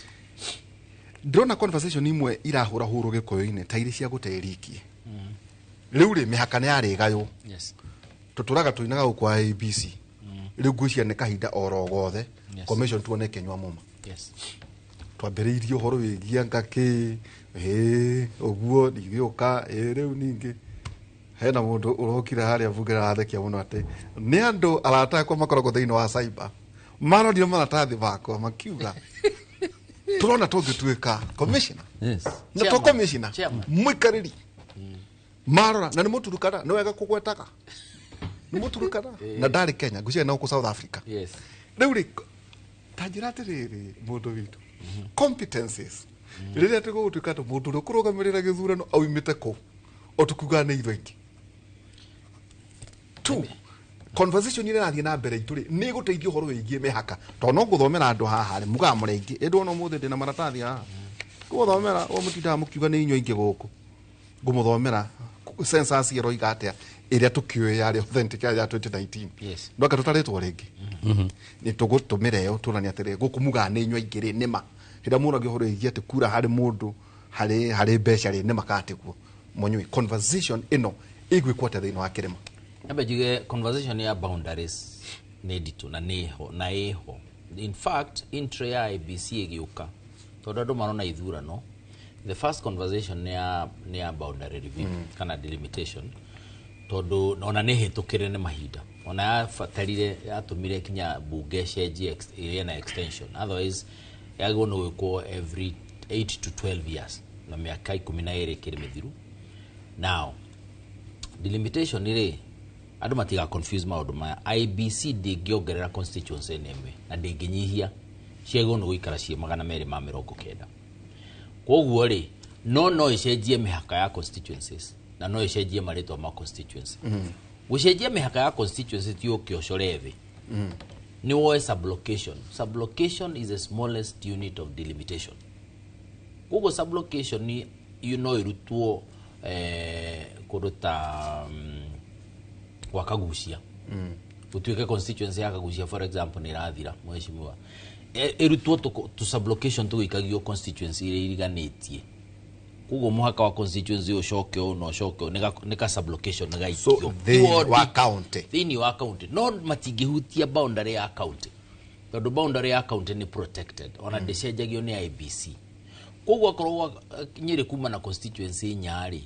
Ndĩrona conversation imwe irahũrahũrwo gĩkũyũ-inĩ ta irĩ cia gũte riki. Rĩu rĩ, mĩhaka nĩ yarĩgaywo. Tũtũraga tũinaga gũkũ IEBC. Rĩu ngwĩciria nĩ kahinda oro gothe commission tuone ĩkĩnyua muma. Twambĩrĩirie ũhoro wĩgiĩ ngakĩ ĩ ũguo igĩũka ĩ. Rĩu ningĩ hena mũndũ ũrokire harĩa bunge arathekia mũno atĩ nĩ andũ arata akwa makoragwo thĩinĩ wa cyber marorire maratathi makwa makiuga tũrona tũngĩtuĩka commissioner na to Chairman. commissioner, Chairman. mũikarĩri marora na nĩ mũturukana, nĩ wega kũgwetaga nĩ mũturukana na ndarĩ Kenya, ngwĩciria no gũkũ South Africa. Rĩu rĩ, ta njĩra atĩrĩrĩ, mũndũ witũ, competencies rĩrĩa tũgũgũtuĩka atĩ mũndũ ũrĩa ũkũrũgamĩrĩra gĩthurano aumĩte kũ, o tũkiugaga nĩ ithuĩ aingĩ tu. Conversation ĩrĩa ĩrathiĩ na mbere itũ rĩ, nĩ ĩgũteithia ũhoro wĩgiĩ mĩhaka, tondũ no ngũthomera andũ haha rĩ, mugaga mũrĩ aingĩ. Ĩndĩ ona ũmũthĩ ndĩna maratathi haha ngũgũthomera, o mũtindaga mũkiuga nĩ inyuĩ aingĩ gũkũ. Ngũmũthomera census ĩroiga atĩa, ĩrĩa tũkĩũĩ yarĩ authentic ya 2019. Ndoka tũtarĩtwo rĩngĩ, nĩ tũgũtũmĩra ĩyo tuonania atĩrĩ, gũkũ mugaga nĩ inyuĩ aingĩ rĩ, nĩma rĩrĩa mũragia ũhoro wĩgiĩ atĩ kura harĩ mũndũ harĩ mbeca rĩ, nĩma kana tiguo? Mũnyui, conversation ĩno ĩgwĩkwo atĩa thĩinĩ wa kĩrĩma? Nyambe njuge conversation ya boundaries nĩ nditũ na nĩho na ĩho. In fact, entry ya IEBC ĩgĩũka, tondũ andũ marona ithurano, the first conversation nĩ ya boundary review kana delimitation, tondũ ona nĩ hĩtũkĩre nĩ mahinda, ona yabatarire yatũmire kinya bunge cenjie ĩgĩe na extension. Otherwise yagĩrĩirwo nĩ gwĩkwo every 8 to 12 years, na mĩaka 12 ĩkĩrĩ mĩthiru. Now delimitation rĩ, andũ matiga confuse maũndũ maya. IEBC ndĩngĩongerera constituency ĩno ĩmwe na ndĩngĩnyihia, ciagĩrĩirwo nĩ gũikara ciĩ 290. Koguo rĩ, no ĩcenjie mĩhaka ya constituencies na no ĩcenjie marĩtwa ma constituency. Gũcenjia mĩhaka ya constituency ti ũke ũcore thĩ, nĩ woe sublocation. Sublocation is the smallest unit of delimitation. Koguo sublocation ni no ĩrutwo kũndũ ta gwa Kagucia, gũtuĩke constituency ya Kagucia, for example, nĩ ĩrathira mheshimiwa. Ĩrutwo tũ sublocation tũgĩikagio constituency iria iriganĩtie. Koguo mũhaka wa constituency ũcoke ũũ na ũcoke ũũ, nĩ ka sublocation nĩ So gaikio. thĩinĩ Ward- wa county. Thĩinĩ wa county, no matingĩhutia boundary ya county, tondũ boundary ya county nĩ protected, ona ndĩcenjagio nĩ IEBC. Koguo akorwo Nyĩrĩ kuma na constituency inya rĩ,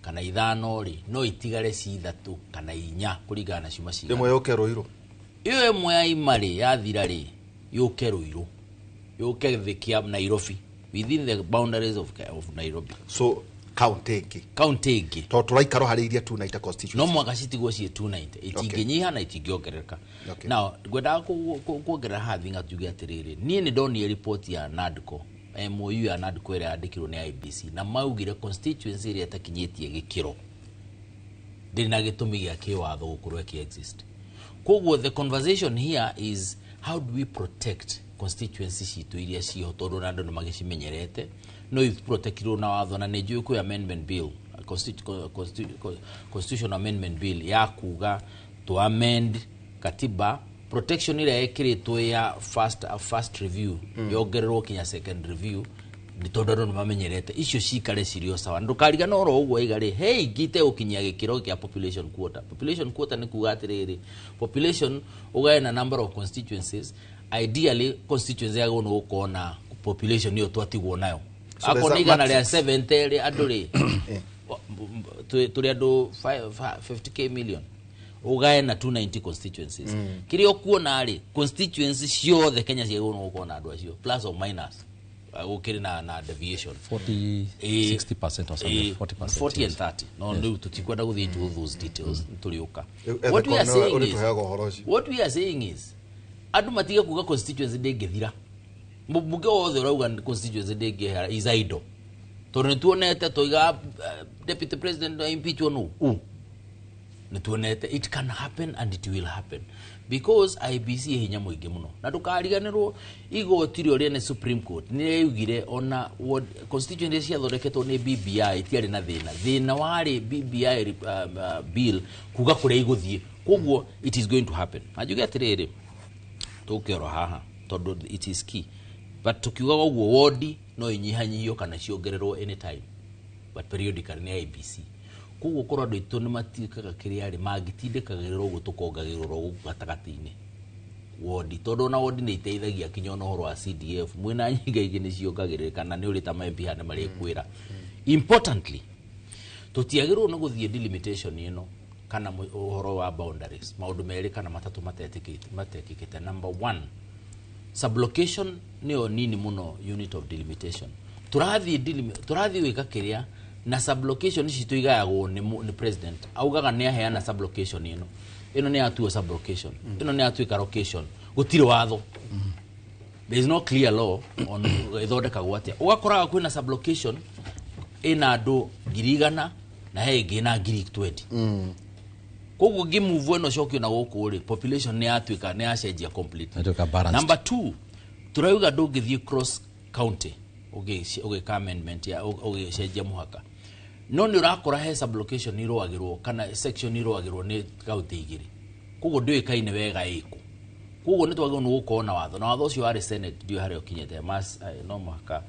kana ithano rĩ, no itigare ci ithatũ kana inya kũringana na ciuma cigana. Ĩmwe yũke Rũirũ. Ĩyo ĩmwe ya ima rĩ, yathira rĩ, yũke Rũirũ, yũke thĩ kĩa Nairobi, within the boundaries of Nairobi. So Kaunti ĩngĩ. Kaunti ĩngĩ. Tondũ tũraikara harĩ iria 290 constituency. No mwaka citigwo ciĩ 290, itingĩnyiha na itingĩongerereka. Now ngwendaga kuongerera haha thinga tuge atĩrĩrĩ, niĩ nĩ ndonire report ya NADCO, MOU ya NADCO ĩrĩa yandĩkirwo nĩ IEBC, na maugire constituency ĩrĩa ĩtakinyĩtie gĩkĩro ndĩrĩ na gĩtũmi gĩa kĩwatho gũkorwo ĩkĩ-exist. Koguo the conversation here is, how do we protect constituency citũ iria ciho, tondũ na andũ nĩ magĩcimenyerete, no iprotectirwo na watho? Na nĩ njũĩ kwĩ amendment bill, constitution amendment bill ya kuga to amend katiba, protection ĩrĩa ĩkĩrĩtwo ya first review yongererwo kinya second review, nĩ tondũ andũ nĩ mamenyerete icio cikare cirĩ o sawa. Ndũkarigana oro ũguo iga rĩ, he ingĩ itegũkinyia gĩkĩro kĩa population quota. Population quota nĩ kuga atĩrĩrĩ, population ũgae na number of constituencies. Ideally constituency yagĩrĩirwo nĩ gũkorwo na population ĩyo twatigwo nayo. So there's Akorwo a nĩ igana rĩa matrix. 70 rĩ, andũ rĩ, tũrĩ andũ 50K million, ũgae na 290 constituencies. Kĩrĩa ũkuona rĩ, constituency ciothe Kenya ciagĩrĩirwo nĩ gũkorwo na andũ acio, plus or minus, gũkĩrĩ na deviation. 40, 60% or something, 40%. 40 yes. and 30. No rĩu tũtikwenda gũthiĩ into those details, tũrĩũka. Rĩu What we are ethe saying ũrĩ is, tũheaga ũhoro ũcio. what we are saying is, andũ matige kuga constituency ndĩngĩthira. Mũmbunge wothe ũrauga constituency ndĩngĩhera is idle, tondũ nĩ tuonete tũiga deputy president impeachwo nũ u nĩ tuonete. It can happen and it will happen, because IEBC ĩ hinya mũingĩ mũno. Na ndũkariganĩrwo igoti rĩo rĩene, Supreme Court, nĩ rĩaugire ona constituency ciathondeketwo nĩ BBI itiarĩ na thĩna. Thĩna warĩ BBI bill kuga kũrĩa igũthiĩ. Koguo it is going to happen. Na njuge atĩrĩrĩ, tũkĩoro haha tondũ it is key, but tukiugaga ũguo, wodi no inyihanyihio kana ciongererwo anytime, but periodically nĩ IEBC. Koguo korwo andũ aitũ nĩ matuĩkaga kĩrĩa rĩ, mangĩtindĩkagĩrĩrwo ũguo, tũkongagĩrĩrwo gũkũ gatagatĩ-inĩ wodi, tondũ ona wodi nĩ iteithagia kinya ona ũhoro wa CDF mwĩna nyinga ingĩ nĩ ciongagĩrĩrĩka, kana nĩ ũrĩ ta ma MP haha nĩ marĩkwĩra. Importantly, tũtiagĩrĩirwo nĩ gũthiĩ delimitation ĩno kana ũhoro wa boundaries maũndũ merĩ kana matatũ matekĩkĩte. Number one, sublocation nĩyo nini mũno unit of delimitation. Tũrathiĩ gwĩka kĩrĩa na sublocation ici tũigayagwo nĩ president, augaga nĩ aheana sublocation ĩno, ĩno nĩ yatuo sublocation, ĩno nĩ yatuĩka location. Gũtirĩ watho, there is no clear law on ĩthondekagwo atĩa. Ũgakoraga kwĩna sublocation ĩna andũ 100,000 na he ĩngĩ ĩna 20,000. Koguo ngĩmove ĩno cokio na gũkũ rĩ, population nĩ yatuĩka nĩ yacenjia completely. Yatuĩka balanced. Number two, tũrauga ndũngĩthiĩ cross county ũgĩka amendment ya ũgĩcenjia mũhaka, no nĩ ũrakora he sublocation irũagĩrwo kana section irũagĩrwo nĩ kaunti igĩrĩ, koguo ndĩũĩkaine wega ĩkũ. Koguo nĩ twagĩrĩirwo nĩ gũkorwo na watho, na watho ũcio warĩ Senate, ndiũĩ harĩa ũkinyĩte. Mas, no mũhaka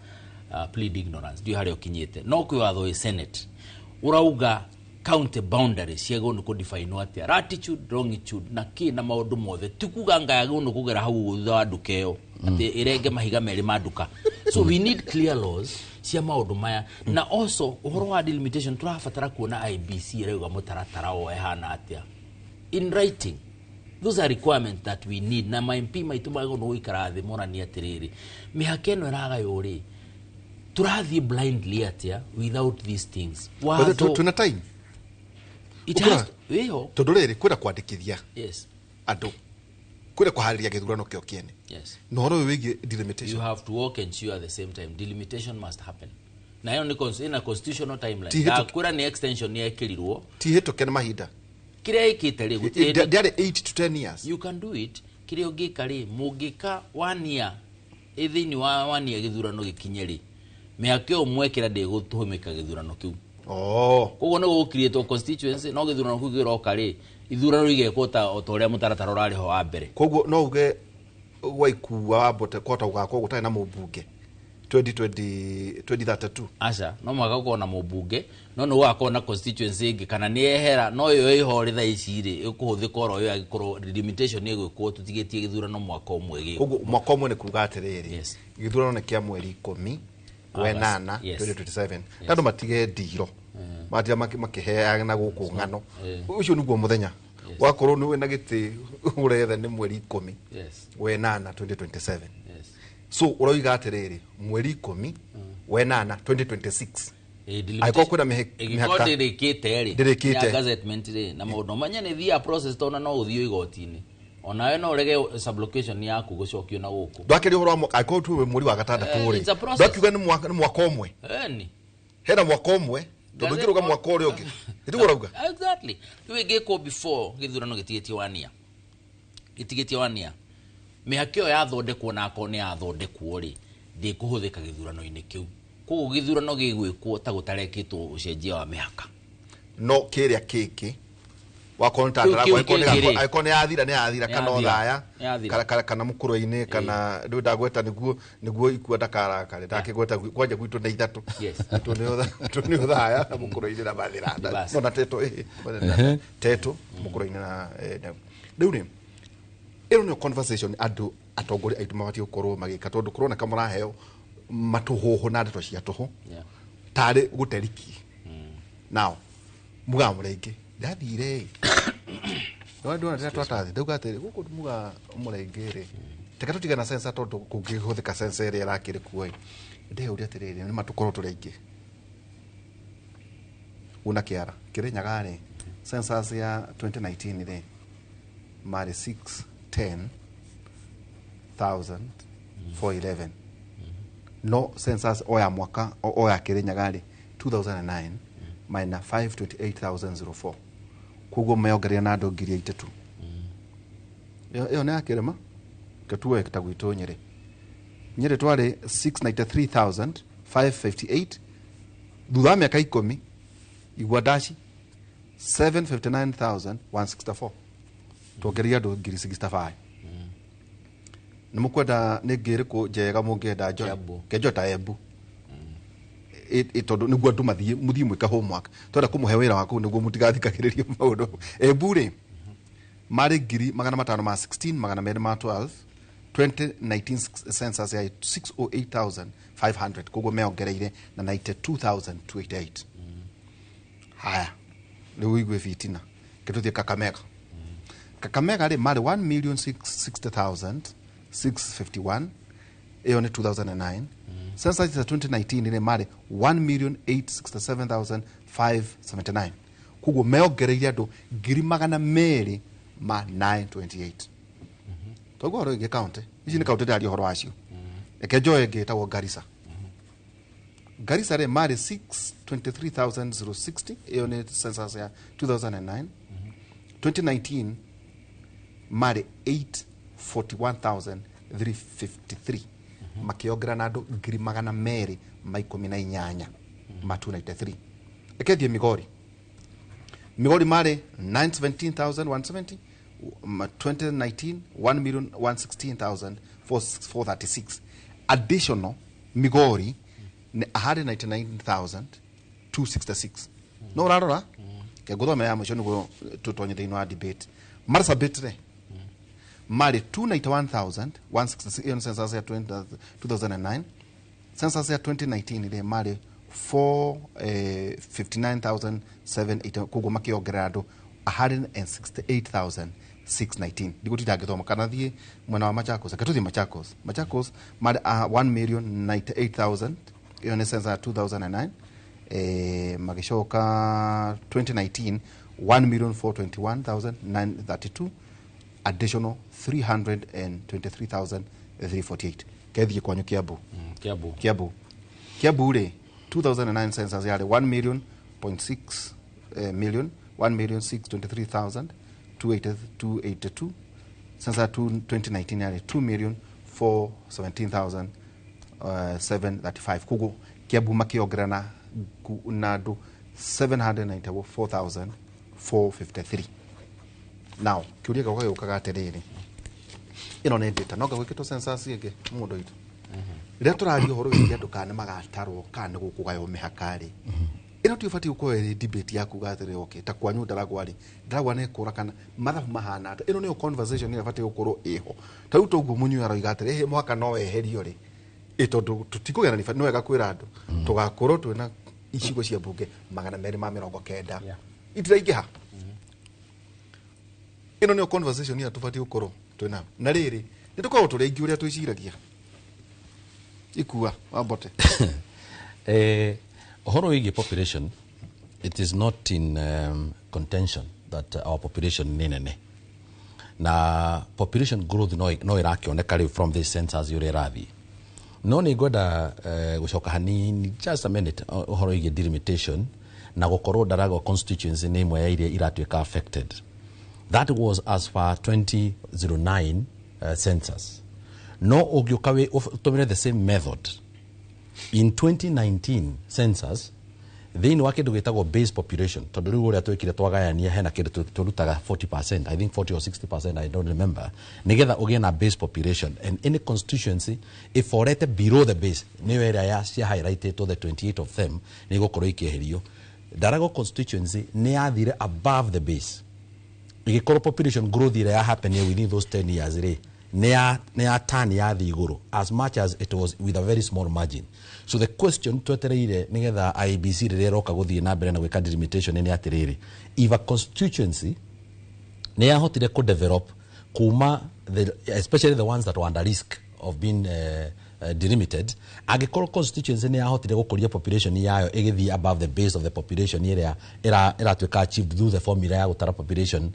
plead ignorance, ndiũĩ harĩa ũkinyĩte, no kwĩ watho wĩ Senate ũrauga county boundaries ciagĩrĩirwo nĩ kũdefinwo atĩa, latitude, longitude na kĩ na maũndũ mothe. Ti kuga nga yagĩrĩirwo nĩ kũgera hau ũguo thutha wa nduka ĩyo atĩ ĩrenge mahiga merĩ ma nduka. So we need clear laws cia maũndũ maya. Na also ũhoro wa delimitation, tũrabatara kuona IEBC ĩrauga mũtaratara o ĩhana atĩa in writing. Those are requirements that we need, na ma MP maitũ magĩrĩirwo nĩ gũikara thĩ monanie atĩrĩrĩ, mĩhaka ĩno ĩragaywo rĩ, tũrathiĩ blindly atĩa without these things? But twĩna time. It Ũkũra- has wĩho. Tondũ rĩrĩ, kwĩna kwandĩkithia andũ, kwĩna kũharĩria gĩthurano kĩo kĩene, na ũhoro ũyũ wĩgiĩ You delimitation. have to work and sure at the same time. Delimitation must happen, na ĩyo nĩ ĩna constitutional timeline. Ti hĩtũke- Ndakwĩra nĩ extension yekĩrirwo. Ti hĩtũke nĩ mahinda. Kĩrĩa ĩkĩte rĩ, gũtirĩ hĩndĩ. Ndĩarĩ 8 to 10 years. You can do it. Kĩrĩa ũngĩka rĩ, mũngĩka one year, ĩ thĩinĩ wa one year gĩthurano gĩkinye rĩ, mĩaka ĩyo mwekĩra ndĩgũtũmĩka gĩthurano kĩu. Koguo nĩ gũkiriĩtwo constituency, no gĩthurano kĩu kĩroka rĩ, ithurano igekwo ta o ta ũrĩa mũtaratara ũrarĩ ho wa mbere. Koguo no uge gwaikua wambote kũhota gũgakorwo gũtarĩ na mũmbunge 2020, 2032? Aca, no mũhaka gũkorwo na mũmbunge, no nĩ gũgakorwo na constituency ĩngĩ kana nĩ yehera, no ĩyo ĩho rĩ thaa ici rĩ, ĩkũhũthĩka oro ĩyo angĩkorwo delimitation ĩgwĩkwo tũtigĩtie gĩthurano mwaka ũmwe gĩkũ. Koguo mwaka ũmwe nĩ kuga atĩrĩrĩ, gĩthurano nĩ kĩa mweri 10 wenana 2027. Na andũ matige ndiro matiga makĩheana gũkũ ng'ano. Ũcio nĩguo mũthenya wakorwo nĩ wĩna gĩtĩ ũretha nĩ mweri 10 wenana 2027. So ũroiga atĩrĩrĩ, mweri 10 wenana 2026. Angĩkorwo kwĩna ĩngĩkorwo mĩhaka ndĩrĩkĩte rĩ, Ndĩrĩkĩte. ya gazettement rĩ, na maũndũ manya nĩ thiaga process tondũ no ũthiĩ igoti-inĩ onawe no ũrege sublocation yaku gũcokio na gũkũ. Ndwakĩria ũhoro wa angĩkorwo tuwe mweri wa gatandatũ Eh, rĩ, it's a process. ndwakiuga nĩ mwaka ũmwe, Eni. hena mwaka ũmwe tondũ Gazette- ũngĩrũga mwaka ũrĩa ũngĩ nĩtiguo ũrauga. Exactly. Rĩu ĩngĩkwo before gĩthurano gĩtigĩtie wania, gĩtigĩtie wania, mĩhaka ĩyo yathondekwo na akorwo nĩ yathondekwo rĩ, ndĩkũhũthĩka gĩthurano-inĩ kĩu. Koguo gĩthurano gĩgwĩkwo ta gũtarekĩtwo ũcenjia wa mĩhaka. No kĩrĩa kĩngĩ wakorwo nĩ ta Kĩu Ndaragwa, kĩu kĩngĩ rĩ. angĩkorwo nĩ yathira nĩ yathira Nĩ kana yathira. Othaya Nĩ yathira. kana mũkũrwe-inĩ kana rĩu ndagweta nĩguo ikua ndakarakare ndakĩgweta kwanja gwitũ nĩ ithatũ. Yes. Gwitũ nĩ Othaya na mũkũrwe-inĩ na Mathĩranda. Bas. No na Tetũ, Tetũ mũkũrwe-inĩ na rĩu rĩ ĩno nĩyo conversation andũ atongoria aitũ mabatiĩ gũkorwo magĩka tondũ kũroneka mũraheo matũhũhũ na ndeto cia tũhũ Yeah. tarĩ gũteriki nao mugaa mũrenge ndathire ndona rĩrĩa twatathi ndauga atĩrĩ gũkũ muga mũrenge rĩ teka tũtige na sensa tondũ kũngĩhũthĩka sensa ĩrĩa ĩrakĩrĩ kuo ĩ ndeyũria atĩrĩrĩ nĩ matũkorwo tũrĩ aingĩ una kĩara Kĩrĩnyaga rĩ census ya 2019 rĩ marĩ 610,411 no census o ya mwaka o ya Kĩrĩnyaga rĩ 2009 marĩ na 528,004 koguo meongereire na andũ 3,000. Ĩyo nĩ ya kĩrĩma ketuoe ta gwitũ Nyĩrĩ. Nyĩrĩ twarĩ 693,558 thutha wa mĩaka 10 igua ndaci 759,164 tuongereire andũ 65,000. Nĩ mũkwenda nĩ ngĩ ĩrĩkũ njega mũngĩenda njoe? Kiambu. Kenjoe ta Embu. Tondũ nĩguo andũ mathiĩ mũthiĩ mwĩke homework twenda kũmũhe wĩra wa kũu nĩguo mũtigathikagĩrĩrie maũndũ. Embu rĩ marĩ 516,212 2019 census ya 608,500 koguo meongereire na 92,288. Haya rĩu ũigue bitina kĩtũthiĩ Kakamega. Kakamega rĩ marĩ 1,660,651 ĩyo nĩ 2009 census ya 2019 rĩ marĩ 1,867,579 koguo meongereire andũ 200,928. Toguo ũhoro ĩngĩ kaunti ici nĩ kaunti ndĩraria ũhoro wacio reke njoe ĩngĩ ĩtagwo Garissa. Garissa rĩ marĩ 623,060 ĩyo nĩ census ya 2009 2019 marĩ 841,353 makĩongerera na andũ 218 ma 293. Reke thiĩ Migori. Migori marĩ 917,170 2019 1,116,436 additional Migori nĩ 199,266 no ũrarora kengũthome ya mũico nĩguo tũtonye thĩinĩ wa debate. Marsabit rĩ marĩ 291,166 ĩyo nĩ census ya 2009 census ya 2019 rĩ marĩ 459,780 koguo makĩongerera andũ 168,619. Ndigũtinda ngĩthoma kana thiĩ mwena wa Machakos. Reke tũthiĩ Machakos. Machakos marĩ 1,098,000 ĩyo nĩ census ya 2009 magĩcoka 2019 1,421,932 additional 323,348. Kethiĩ kwanyu Kiambu. Kiambu. Kiambu. Kiambu rĩ 2009 census yarĩ 1 million point six, million 1,623,282. Census ya 2019 yarĩ 2,417,000 735 koguo Kiambu makĩongerera na andũ 794,453. Now kĩũria gĩakwa gĩũkaga atĩrĩrĩ ĩno nĩ data no ngagwĩkĩtwo census ĩngĩ mũndũ witũ rĩrĩa tũraria ũhoro wĩgiĩ andũ kana nĩ magatarwo kana nĩ gũkũgaywo mĩhaka rĩ ĩno ti ũbatiĩ gũkorwo ĩrĩ debate ya kuga atĩrĩ okay ta kwanyu Ndaragwa rĩ Ndaragwa nĩ ĩkũra kana mathabu mahana atĩa ĩno nĩyo conversation ĩrĩa ĩbatiĩ gũkorwo ĩho ta rĩu toguo mũnyui aroiga atĩrĩ ĩhĩ mũhaka no weherio rĩ ĩ tondũ tũtikũgĩa na nĩ wega kwĩra andũ tũgakorwo twĩna icigo cia mbunge 290 Yeah. itiraingĩha ĩno nĩyo conversation ĩrĩa tũbatiĩ gũkorwo twĩnayo na rĩrĩ nĩ tũkoragwo tũrĩ aingĩ ũrĩa twĩciragia ikua wambote. Ũhoro wĩgiĩ population, it is not in contention that our population nĩ nene na population growth no ĩrakĩoneka rĩu from this census ũrĩa ĩrathiĩ. No nĩ ngwenda gũcoka hanini, just a minute, ũhoro wĩgiĩ delimitation na gũkorwo Ndaragwa constituency nĩ ĩmwe ya iria iratuĩka affected. That was as per 2009 census. No ũngĩũka wĩ ũtũmĩre the same method in 2019 census thĩinĩ wa kĩndũ gĩtagwo base population, tondũ rĩu ũrĩa twĩkire twagayania hena kĩndũ tũrutaga 40%, I think 40 or 60%, I don't remember, nĩgetha ũgĩe na base population, and any constituency ĩforete below the base, nĩyo ĩrĩa ya cia highlightĩtwo, the 28 of them, nĩ igũkorwo ikĩeherio. Ndaragwa constituency nĩ yathire above the base, ĩgĩkorwo population growth ĩrĩa ya happen within those 10 years rĩ, nĩ ya turn yathi igũrũ, as much as it was with a very small margin. So the question twetereire nĩgetha IEBC rĩrĩa ĩroka gũthiĩ na mbere na gwĩka delimitation nĩ atĩrĩrĩ, if a constituency nĩ yahotire kũ develop kuma especially the ones that were under risk of being delimited, angĩkorwo constituency nĩ yahotire gũkũria population yayo ĩgĩthiĩ above the base of the population ĩrĩa ĩratuĩka achieved through the formula ya gũtara population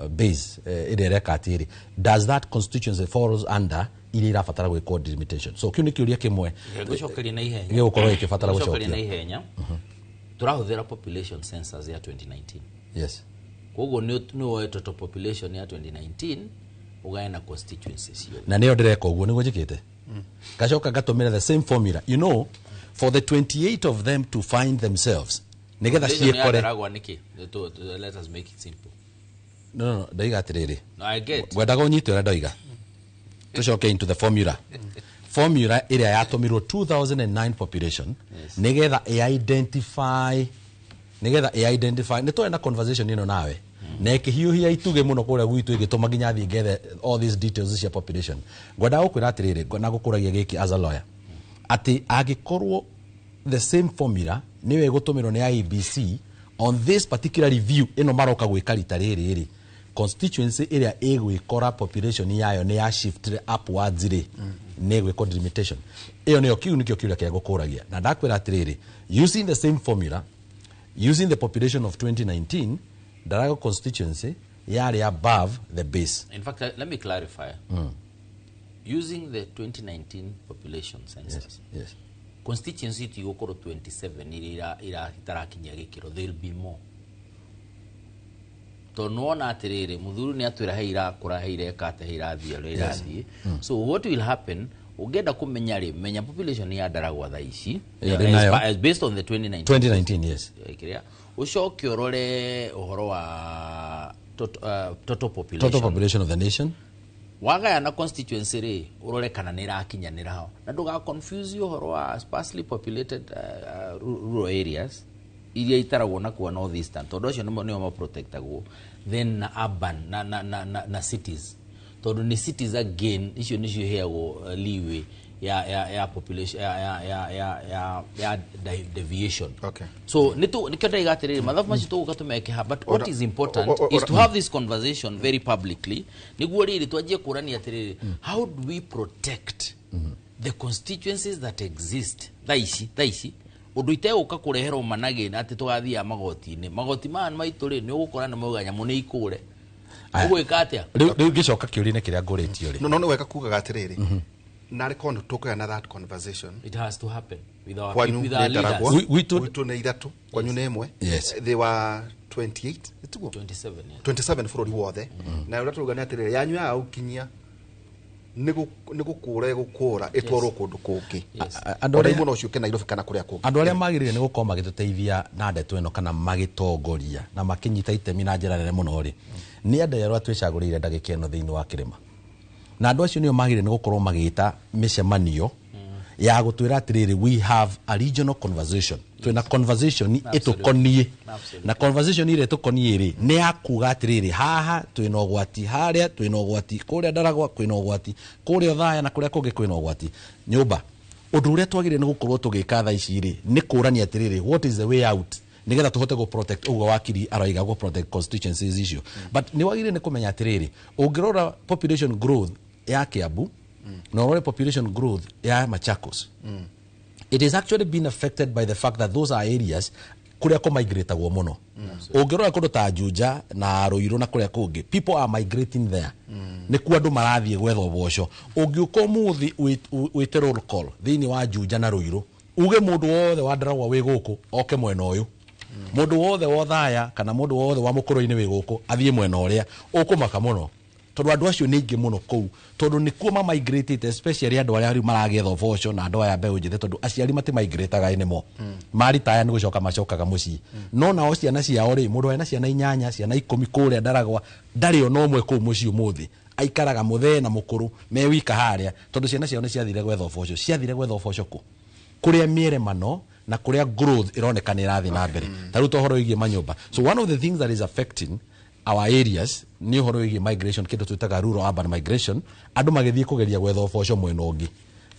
base ĩrĩa ĩreka atĩrĩ, does that constituency falls under iria irabatara gwĩkwo delimitation? So kĩu nĩ kĩũria kĩmwe Ngũcokeria na ihenya. gĩgũkorwo gĩkĩbatara Ngũcokeria na gũcokio. ihenya. Tũrahũthĩra population census ya 2019. Koguo nĩ woe total population ya 2019, ũgae na constituencies ciothe. Na nĩyo ndĩreka ũguo, nĩguo njĩkĩte, ngacoka ngatũmĩra the same formula for the 28 of them to find themselves nĩgetha Population ya ciĩkore. Ndaragwa nĩkĩ? Let us make it simple. No, ndoiga atĩrĩrĩ, No, I get. ngwendaga ũnyite ũrĩa ndoiga, tũcoke into the formula ĩrĩa yatũmirwo 2009 population nĩgetha ĩ-identify nĩ twarĩ na conversation ĩno nawe na ĩkĩhiũhia itugĩ mũno kũrĩa gwitũ, ĩgĩtũma nginya thiĩ ngethe all these details cia population. Ngwendaga gũkwĩra atĩrĩrĩ na gũkũragia gĩkĩ as a lawyer, atĩ angĩkorwo the same formula nĩyo ĩgũtũmĩrwo nĩ IEBC on this particular review ĩno maroka gwĩka rita rĩrĩ rĩ, constituency ĩrĩa ĩgwĩkora population yayo nĩ ya shift upwards rĩ, nĩ ĩgwĩkwo delimitation ĩyo. Nĩyo kĩu nĩkĩo kĩũria kĩrĩa ngũkũragia, na ndakwĩra atĩrĩrĩ, using the same formula, using the population of 2019, Ndaragwa constituency yarĩ above the base. In fact, let me clarify. Using the 2019 population census, constituency tigũkorwo 27 iria itarakinyia gĩkĩro, there will be more, tondũ nĩwona atĩrĩrĩ, mũthuri nĩ atwĩra he irakũra, he ireka atĩa, he irathiĩ ũrĩa irathiĩ. So what will happen, ũngĩenda kũmenya rĩ, menya population ya Ndaragwa thaa ici Ĩyo ndĩ nayo. As based on the 2019. 2019, yes. Kĩrĩa ũcoke ũrore ũhoro wa total population, total population of the nation. Wagayana constituency rĩ, ũrore kana nĩ ĩrakinyanĩra ho, na ndũga confuse ũhoro wa sparsely populated rural areas iria itaragwo na kuo north eastern, tondũ acio nĩmo nĩo maprotectagwo, then na urban na cities, tondũ nĩ cities again icio nĩcio iheagwo leeway ya population ya deviation. So nĩkĩo ndaiga atĩrĩrĩ, mathabu macio tũgũka tũmeke ha, but what is important is to have this conversation very publicly, nĩguo rĩrĩ twanjie kũrania atĩrĩrĩ, how do we protect the constituencies that exist thaa ici, ũndũ itegũka kũreherwo managĩ atĩ tũgathiaga magoti-inĩ. Magoti maya maitũ rĩ, nĩ ũgũkora nĩ mauga nyamũ nĩ ikũre. Aya. Ũgwĩka atĩa? Rĩu ngĩcoka kĩũria-inĩ kĩrĩa ngũrĩtio rĩ, No nĩ wega kugaga atĩrĩrĩ, narĩ korwo nĩ tũkũgĩa na that conversation. It has to happen with our Kwanyu with our nĩ Ndaragwa. leaders. Gwitũ nĩ ithatũ, kwanyu nĩ ĩmwe. Yes. They were 28, tiguo? 27, yes. 27 bũrũri wothe, na ũrĩa tũruga nĩ atĩrĩrĩ, yanyu ya gũkinyia nĩ gũkũra ĩgũkũra ĩtwarwo kũndũ kũngĩ. Andũ Ona arĩa- imwe no ciũke Nairobi kana kũrĩa kũngĩ. Andũ arĩa magĩrĩire nĩ gũkorwo magĩtũteithia na ndeto ĩno kana magĩtongoria na makĩnyita itemi na njĩra nene mũno rĩ, nĩ andũ arĩa twĩcagũrĩire ndagĩka ĩno thĩinĩ wa kĩrĩma, na andũ acio nĩo magĩrĩire nĩ gũkorwo magĩta mĩcemanio ya gũtwĩra atĩrĩrĩ, we have a regional conversation, twĩna conversation ĩtũkoniĩ, na conversation ĩrĩa ĩtũkoniĩ rĩ, nĩ ya kuga atĩrĩrĩ, haha twĩna ũgwati, harĩa twĩna ũgwati, kũrĩa Ndaragwa kwĩna ũgwati, kũrĩa Othaya na kũrĩa kũngĩ kwĩna ũgwati nyũmba. Ũndũ ũrĩa twagĩrĩire nĩ gũkorwo tũgĩka thaa ici rĩ, nĩ kũrania atĩrĩrĩ, what is the way out nĩgetha tũhote gũ protect ũguo wakiri aroiga, gũ protect constituencies icio. But nĩ wagĩrĩire nĩ kũmenya atĩrĩrĩ, ũngĩrora population growth ya Kiambu na ũrore population growth ya Machakos. It is actually been affected by the fact that those are areas kuria kå muno. Ũngĩrora kũndũ ta Juja na Ruiru na kũrĩa kũngĩ, people are migrating there. Nĩkuo andũ marathiĩ gwetha ũboco. Ũngĩũka ũmũthĩ wĩte roll call thĩinĩ wa Juja na Ruiru, uge mũndũ wothe wa Ndaragwa wĩ gũkũ oke mwena ũyũ, mũndũ wothe wa Othaya kana mũndũ wothe wa Mũkũrũ-inĩ wĩ gũkũ athiĩ mwena ũrĩa, ũkũmaka mũno tondũ andũ acio nĩ aingĩ mũno kũu, tondũ nĩkuo mamigrate, especially andũ arĩa rĩu maragĩetha ũboco na andũ aya mbeũ njĩthĩ, tondũ aciari matimigrataga anymore. Maritaya nĩ gũcoka macokaga mũciĩ, no nao ciana ciao rĩ, mũndũ ena ciana 8, ciana 10 kũrĩa Ndaragwa, ndarĩ ona ũmwe kũu mũciĩ ũmũthĩ, aikaraga mũthee na mũkũrũ me wika harĩa, tondũ ciana ciao nĩ ciathire gwetha ũboco. Ciathire gwetha ũboco kũ? Kũrĩa mĩeremano na kũrĩa growth ĩroneka nĩ ĩrathiĩ na mbere, ta rĩu ta ũhoro wĩgiĩ manyũmba. So one of the things that is affecting our areas nĩ ũhoro wĩgiĩ migration, kĩndũ twĩtaga rural urban migration, andũ magĩthiĩ kũgeria gwetha ũboco mwena ũngĩ,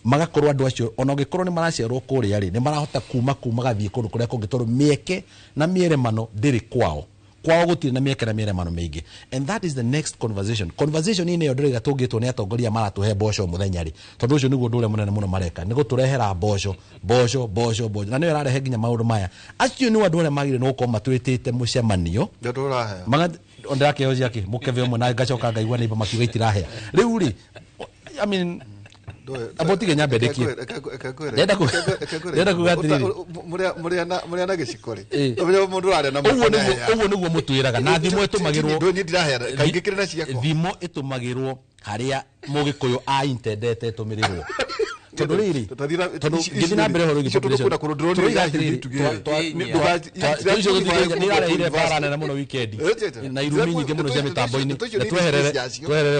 magakorwo andũ acio ona ũngĩkorwo nĩ maraciarwo kũrĩa rĩ, nĩ marahota kuma kuu magathiĩ kũndũ kũrĩa kũngĩ, tondũ mĩeke na mĩeremano ndĩrĩ kwao. Kwao gũtirĩ na mĩeke na mĩeremano mĩingĩ. And that is the next conversation. Conversation inĩ ĩyo ndĩraiga tũngĩtwo nĩ atongoria maratũhe mboco mũthenya rĩ, tondũ ũcio nĩguo ũndũ ũrĩa mũnene mũno mareka, nĩ gũtũrehera mboco, mboco, mboco, mboco, na nĩyo ĩrarehe nginya maũndũ maya. Acio nĩ andũ arĩa magĩrĩirwo nĩ gũkorwo matwĩtĩte mũcemanio. Ndũraheo. Ndĩrakĩheo ciake mũkebe ũmwe na ngacoka ngaigua neighbor makiuga itirahea rĩu rĩ, I mean, amba ũtige nyambe ndĩkie. Ndĩrenda kuga atĩrĩrĩ. Mũrĩa na gĩciko rĩ. Ĩ. Ũmenye mũndũ ũrarĩa na Ũguo moko nĩguo nĩaheana. Ũguo nĩguo mũtwĩraga na thimũ ĩtũmagĩrwo. Ndũ niĩ ndiraheana, kaingĩ kĩrĩ na ciakwa. Thimo ĩtũmagĩrwo harĩa mũgĩkũyũ aintendete ĩtũmĩrĩrwo, tondũ rĩrĩ, tondũ ngĩthiĩ na mbere ũhoro wĩgiĩ Icio tondũ population, kwĩna kũndũ ndĩronire tũroiga irahiũ atĩrĩrĩ, itugĩrĩ. icio tũtigĩrĩire, nĩ irareheire mbara nene mũno weekend na irumi nyingĩ mũno cia mĩtambo-inĩ, na tweherere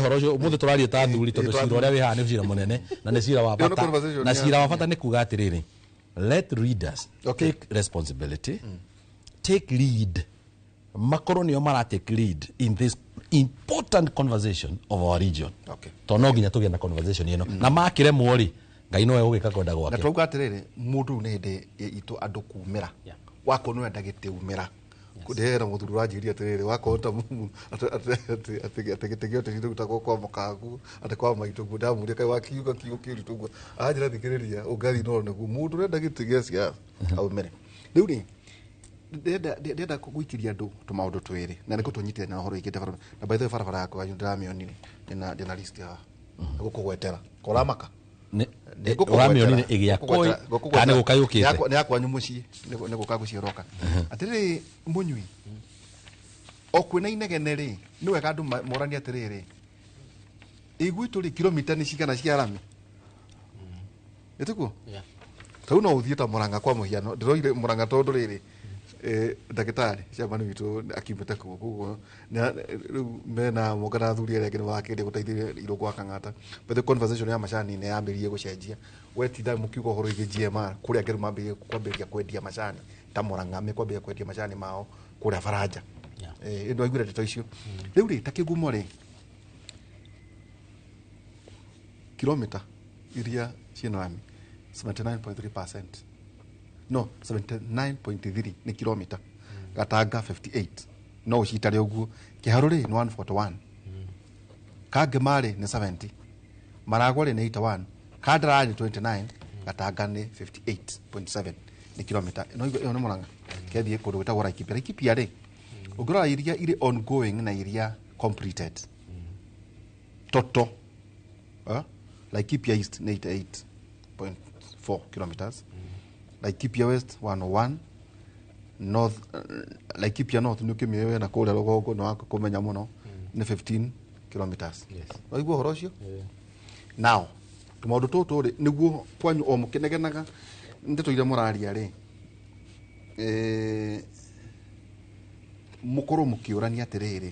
ũhoro ũcio. Ũmũthĩ tũraria ta athuri, tondũ cira ũrĩa wĩ haha nĩ cira mũnene na nĩ cira wa Ĩyo nĩ bata. Conversation Na ya- cira wa bata nĩ kuga atĩrĩrĩ, let readers take responsibility, take lead, makorwo nĩo mara take lead in this important conversation of our region, tondũ no nginya tũgĩe na conversation ĩno, na makĩremwo rĩ, Ngai nowe ũgĩka kwenda Na gwake. Turauga atĩrĩrĩ, mũndũ rĩu nĩ hĩndĩ itũ andũ kumĩra. Wakorwo nĩ ũrenda gĩtĩ, umĩra. Ndĩrera mũthuri ũranjĩria atĩrĩrĩ, wakorwo ta atĩ gĩtĩ gĩothe rĩu kwa mũkagu atĩ kwa maitũ guo, ndamũria kaĩ wakiuga kiugo kĩritũ guo, anjĩra thikĩrĩria ũngathiĩ no nĩguo mũndũ ũrenda gĩtĩ gĩa siasa aumĩre. Rĩu rĩ, ndĩrenda gũikĩria andũ tũmaũndũ twĩrĩ na nĩkũ tũnyitĩre na ũhoro wĩgiĩ development. Na by the way, barabara yakwa yanyu ndĩramĩonire, ndĩna list haha gũkũgwetera koramaka. Ũramĩonire ĩgĩakwo kana nĩ gũka yũkĩte? Nĩ yakwanyu mũciĩ, nĩ gũka gũcioroka atĩrĩrĩ, mũnyui o kwĩna inegene rĩ, nĩ wega andũ moranie atĩrĩrĩ, ĩ gwitũ rĩ, kilomita nĩ cigana cia rami ĩtiguo? Yeah. Tau no ũthiĩ ta Mũrang'a kwa mũhiano, ndĩroire Mũrang'a tondũ rĩrĩ, ndagĩtarĩ cemani witũ akiumĩte kuo, koguo rĩu mena moka na athuri arĩa angĩ nĩ marakĩgeria gũteithĩrĩria Irũngũ wa Kang'ata. But the conversation ya macani nĩ yambĩrĩirie gũcenjia wetinda mũkiuga ũhoro wĩgiĩ GMR, kũrĩa angĩ rĩu mambĩrĩrie kwambĩrĩria kwendia macani ta Mũrang'a, mekwambĩrĩria kwendia macani mao kũrĩa Baranja. Nĩ waiguire ndeto icio. Rĩu rĩ, ta Kĩgumo rĩ, kilomita iria ciĩna rami 79.3%, no 79.3 nĩ kilomita, Gatanga 58, no ũcitare ũguo. Kĩharũ rĩ, nĩ 141, Kangema rĩ, nĩ 70, Maragwa rĩ, nĩ 81, Kandara nĩ 29, Gatanga nĩ 58.7 nĩ kilomita. No ĩyo nĩ Mũrang'a. Kethiĩ kũndũ gwĩtagwo Laikipia. Laikipia rĩ, ũngĩrora iria irĩ ongoing na iria completed total, Laikipia East nĩ 88.4 kilometers, Laikipia West 101, North, Laikipia North nĩ ũkĩmĩoĩ na kũrĩa rũgongo nĩ wakũmenya mũno, nĩ 15 kilometers. Waigua ũhoro ũcio? Now tũmaũndũ tũtũ rĩ, nĩguo kwanyu o mũkĩnegenaga ndeto iria mũraria rĩ, mũkorwo mũkĩũrania atĩrĩrĩ,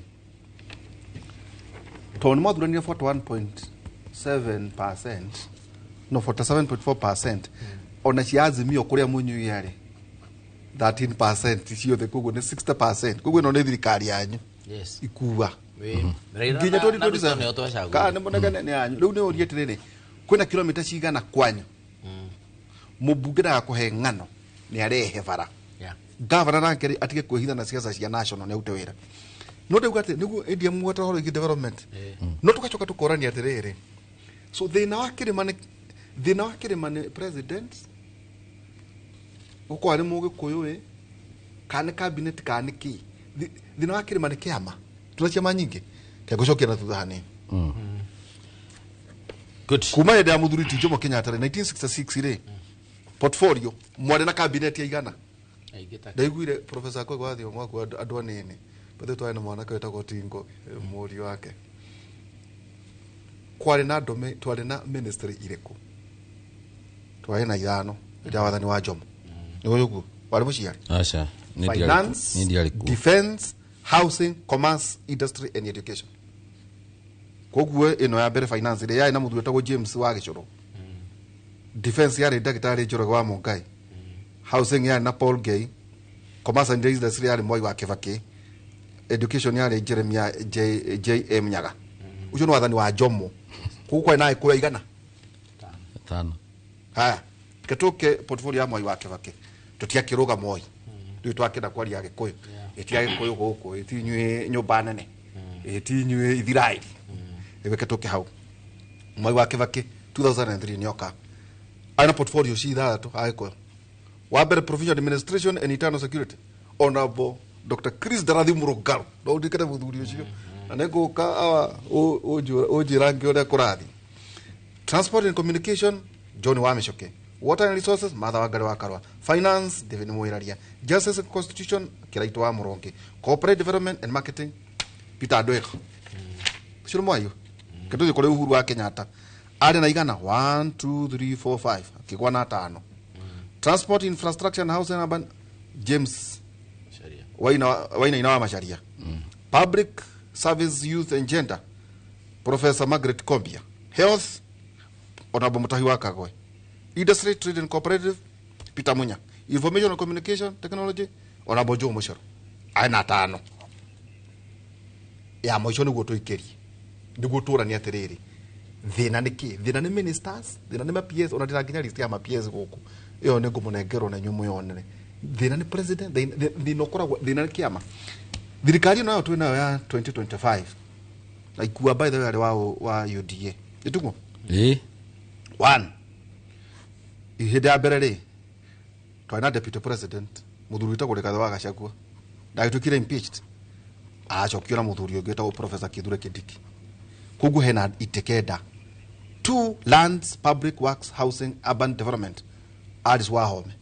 tondũ nĩ mwathuranire 41.7%, no 47.4% ona cia Azimio kũrĩa mũnyuia rĩ, 13% ciothe, koguo nĩ 60%, koguo ĩno nĩ thirikari yanyu. Ikua Raila nginya na Ruto nĩo 2027 twacagũrire. Kana nĩ mũnegene nĩ yanyu. Rĩu nĩ ũrie atĩrĩrĩ, kwĩna kilomita cigana kwanyu? Mũmbunge ndagakũhe ng'ano nĩ arehe bara. Gavana nake rĩ, atige kwĩhitha na ciaca cia national, nĩ arute wĩra. No ndauga atĩ nĩguo India muote ũhoro wĩgiĩ development, no tũgacoka tũkorania atĩrĩrĩ, so thĩna wa kĩrĩma nĩ president. Gũkorwo arĩ Mũgĩkũyũ ĩ, kana nĩ cabinet kana nĩ kĩ. Thĩna wa kĩrĩma nĩ kĩama. Tuna ciama nyingĩ. Kegũcokia na thutha hanini. Good. Kuma hĩndĩ ya mũthuri ti Jomo Kenyatta rĩ, 1966 rĩ, portfolio mwarĩ na cabinet ya igana. Aingĩ ta Ndaiguire Professor Kwe wa Thiong'o akua andũ anini. Bethe twarĩ na mwanake wetagwo Tingo, mũriũ wake. Kwarĩ na ndũmĩ, twarĩ na ministry irĩkũ? Twarĩ na ithano hĩndĩ ya wathani wa Jomo. Nĩguo ũguo? Warĩ mũciari? Aca. Finance, Niĩ ndiarĩ kuo. defense, housing, commerce, industry and education. Koguo ĩno ya mbere finance ĩrĩa yarĩ na mũthuri wetagwo James wa Gĩcũrũ. Defense yarĩ ndagĩtarĩ Njoroge wa Mũngai. Housing yarĩ na Paul Gay. Commerce and industry yarĩ Mwai wa Kĩbakĩ. Education yarĩ Jeremiah J.M. Nyaga. Ũcio nĩ wathani wa Jomo. Koguo kwarĩ na Agĩkũyũ aigana? Tano. Haya, ketũke portfolio ya Mwai wa Kĩbakĩ. Tũtiakĩrũga Moi. Rĩu twakĩenda kwaria Agĩkũyũ. Ĩti Agĩkũyũ gũkũ, ĩti inyuĩ nyũmba nene. Ĩti inyuĩ Ithiraeli. Rĩu reke tũke hau. Mwai wa Kĩbakĩ 2003 nĩoka. Arĩ na portfolio ci ithathatũ Agĩkũyũ. Wa mbere provincial administration and internal security. Honorable Dr. Chris Ndarathi Mũrũngarũ. No ũndirikane mũthuri ũcio. Na nĩngũka awa ũnjĩrange ũrĩa kũrathiĩ. Transport and communication John Wamicoke. Water and resources Martha Wangari wa Karua. Finance David Mwiraria. Justice and constitution Kiraito wa Muronge. Corporate development and marketing Peter Ndwega. Ũcio nĩ mwayo. Kĩndũ kũrĩ Uhuru wa Kenyatta. Arĩ na igana 1 2 3 4 5 akĩgwa na tano. Transport infrastructure and housing urban James Sharia. Wainaina wa Macharia. Public service youth and gender Professor Margaret Kombia. Health Honorable Mutahi wa Kagwe. Industry, Trade and Cooperative Peter Munya. Information and Communication Technology Honorable Joe Mucheru. Aina tano. Ya mũico nĩguo tũikĩrie. Nĩguo tũranie atĩrĩrĩ. Thĩna nĩ kĩ? Thĩna nĩ ministers, thĩna nĩ ma PS, ona ndĩna nginya list ya ma PS gũkũ. Ĩyo nĩ ngũmũnengerwo na inyuĩ mũyonere. Thĩna nĩ president, thĩna ũkoragwo, thĩna nĩ kĩama. Thirikari ĩno nayo twĩ nayo ya 2025. Na ikua by the way arĩ wa UDA. Ĩtiguo? Ĩĩ. One. Hĩndĩ ya mbere rĩ, twarĩ na deputy president mũthuri wĩtagwo Rigathĩ wa Gachagua. Ndagĩtuĩkire impeached. Acokio na mũthuri ũngĩ wĩtagwo Professor Kithure Kindiki. Koguo hena itĩ kenda. 2 lands, public works, housing, urban development Alice Wahome.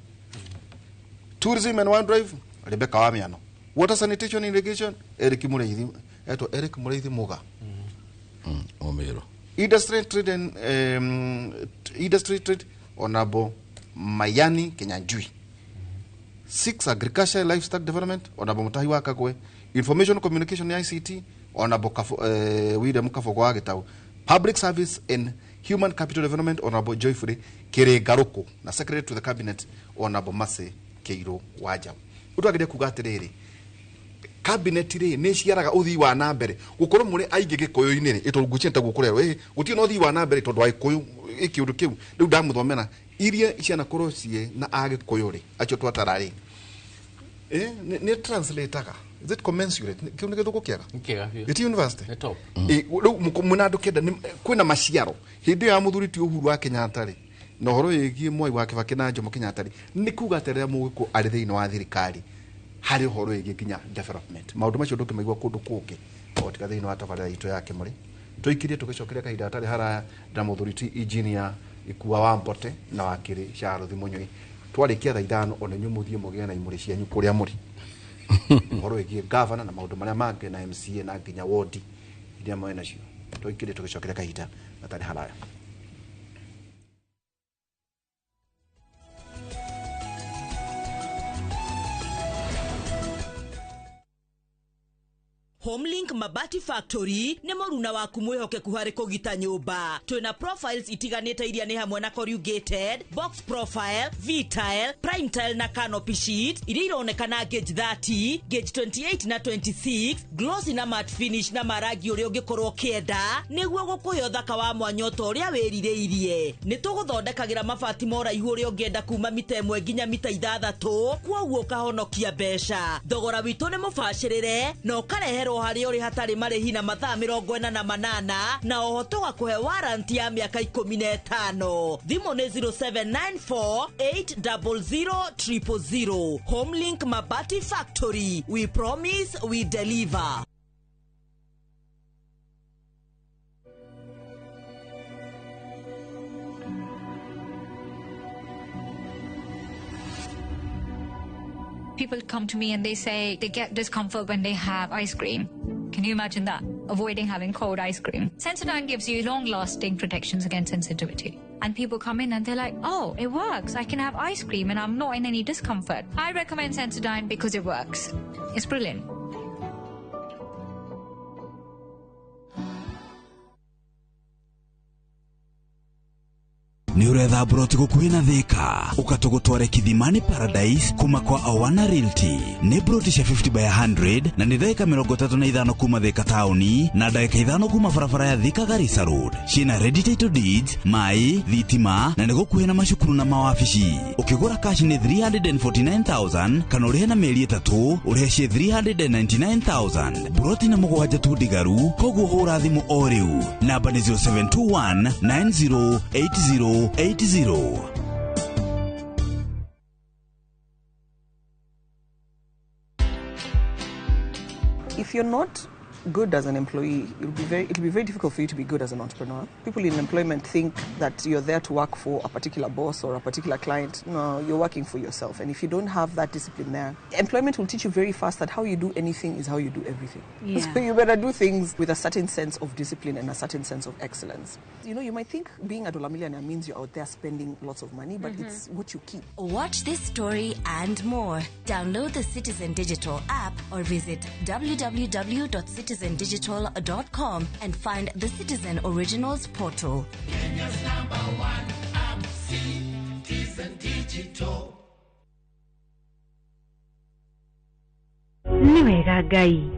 Tourism and wildlife Rebecca Wamiano. Water sanitation irrigation Eric Mureithi, etwo Eric Mureithi Muga. Omero. Industry trade and industry trade Honorable Mayani Kinyanjui. 6 agriculture and livestock development Honorable Mutahi wa Kagwe. Information communication ICT Honorable William Kabogo wa Gitau. Public service and human capital development Honorable Joyfully Kiringaruku na secretary to the cabinet Honorable Mercy Keiru Wanja. Utwageria kuga atiriri, cabinet rĩ nĩ ciaraga ũthii wa na mbere gũkorwo mũrĩ aingĩ gĩkũyũ-inĩ rĩ, ĩtondũ ngwĩciria ta gũkũ rero, gũtirĩ na ũthii wa na mbere tondũ agĩkũyũ ĩ kĩũndũ kĩu rĩu ndamũthomera iria cianakorwo ciĩ na agĩkũyũ rĩ acio twatara rĩ, nĩ translate-aga. Is it commensurate? Kĩu nĩ gĩthũngũ kĩega? Nĩ kĩega biũ. Ĩti university? Nĩ top. Rĩu mwĩna andũ kenda, kwĩna maciaro. Hĩndĩ ĩyo ya mũthuri ti Uhuru wa Kenyatta rĩ, na ũhoro wĩgiĩ Mwai wa Kibaki na Jomo Kenyatta rĩ, nĩ kuga atĩ rĩrĩa mũgĩkũyũ arĩ thĩinĩ wa thirikari harĩ ũhoro wĩgiĩ nginya development. Maũndũ macio ndũngĩmaigua kũndũ kũngĩ o tiga thĩinĩ wa tabarĩra itũ ya Kĩmũrĩ. Tũikirie tũgĩcokeria kahinda gatarĩ haraya na mũthuri ti engineer Ikua wa Mbote na wakiri Charles Mũnyui. Twarĩkia thaa ithano ona inyuĩ mũthiĩ mũgĩe na imũrĩ cianyu kũrĩa mũrĩ. Ũhoro wĩgiĩ governor na maũndũ marĩa mangĩ na MCA na nginya ward iria mwĩ nacio. Tũikirie tũgĩcokeria kahinda gatarĩ haraya. Homelink Mabati Factory nĩ mũruna waku mwĩhokeku harĩ kũgita nyũmba. Twĩna profiles itiganĩte iria nĩ hamwe na corrugated, box profile, V-tile, prime tile na canopy sheet iria ironekana gauge 30, gauge 28 na 26, glossy na matte finish na marangi ũrĩa ũngĩkorwo ũkĩenda nĩguo gũkũhe ũthaka wa mwanya ota ũrĩa wĩrirĩirie. Nĩ tũgũthondekagĩra mabati ma ũraihu ũrĩa ũngĩenda kuma mita 1 nginya mita 6, kwoguo ũkahonokia mbeca. Thogora witũ nĩ mũbacĩrĩre na ũkareherwo o harĩa ũrĩ hatarĩ marĩhi na mathaa 48 na oho tũgakũhe warranty ya mĩaka 15. Thimũ nĩ 0794 800 000. Homelink Mabati Factory, we promise we deliver. People come to me and they say they get discomfort when they have ice cream. Can you imagine that? Avoiding having cold ice cream. Sensodyne gives you long-lasting protections against sensitivity. And people come in and they're like, oh, it works. I can have ice cream and I'm not in any discomfort. I recommend Sensodyne because it works. It's brilliant. Nĩ ũretha mburoti gũkuhĩ na Thika ũka tũgũtware Kithimani Paradise kuma kwa Awana Realty. Nĩ mburoti cia 50 by 100 na nĩ ndagĩka 35 kuma Thika taũni na ndagĩka 5 kuma barabara ya Thika Garissa Road. Ciĩna ready title deeds, maĩ, thitima na nĩ gũkuhĩ na macukuru na mawabici. Ũkĩgũra cash nĩ 349,000 kana ũrĩhe na mĩeri 3 ũrĩhe ciĩ 399,000. Mburoti na mũgwanja tu ndigaru, koguo hũra thimũ o rĩu. Namba nĩ 0721 9080 80. If you're not good as an employee, it'll be very difficult for you to be good as an entrepreneur. People in employment think that you're there to work for a particular boss or a particular client. No, you're working for yourself. And if you don't have that discipline there, employment will teach you very fast that how you do anything is how you do everything. Yeah. So you better do things with a certain sense of discipline and a certain sense of excellence. You know, you might think being a dollar millionaire means you're out there spending lots of money, but it's what you keep. Watch this story and more. Download the Citizen Digital app or visit www.citizendigital.com and find the Citizen Originals portal. Kenya's number one app, Citizen Digital. Nĩ wega Ngai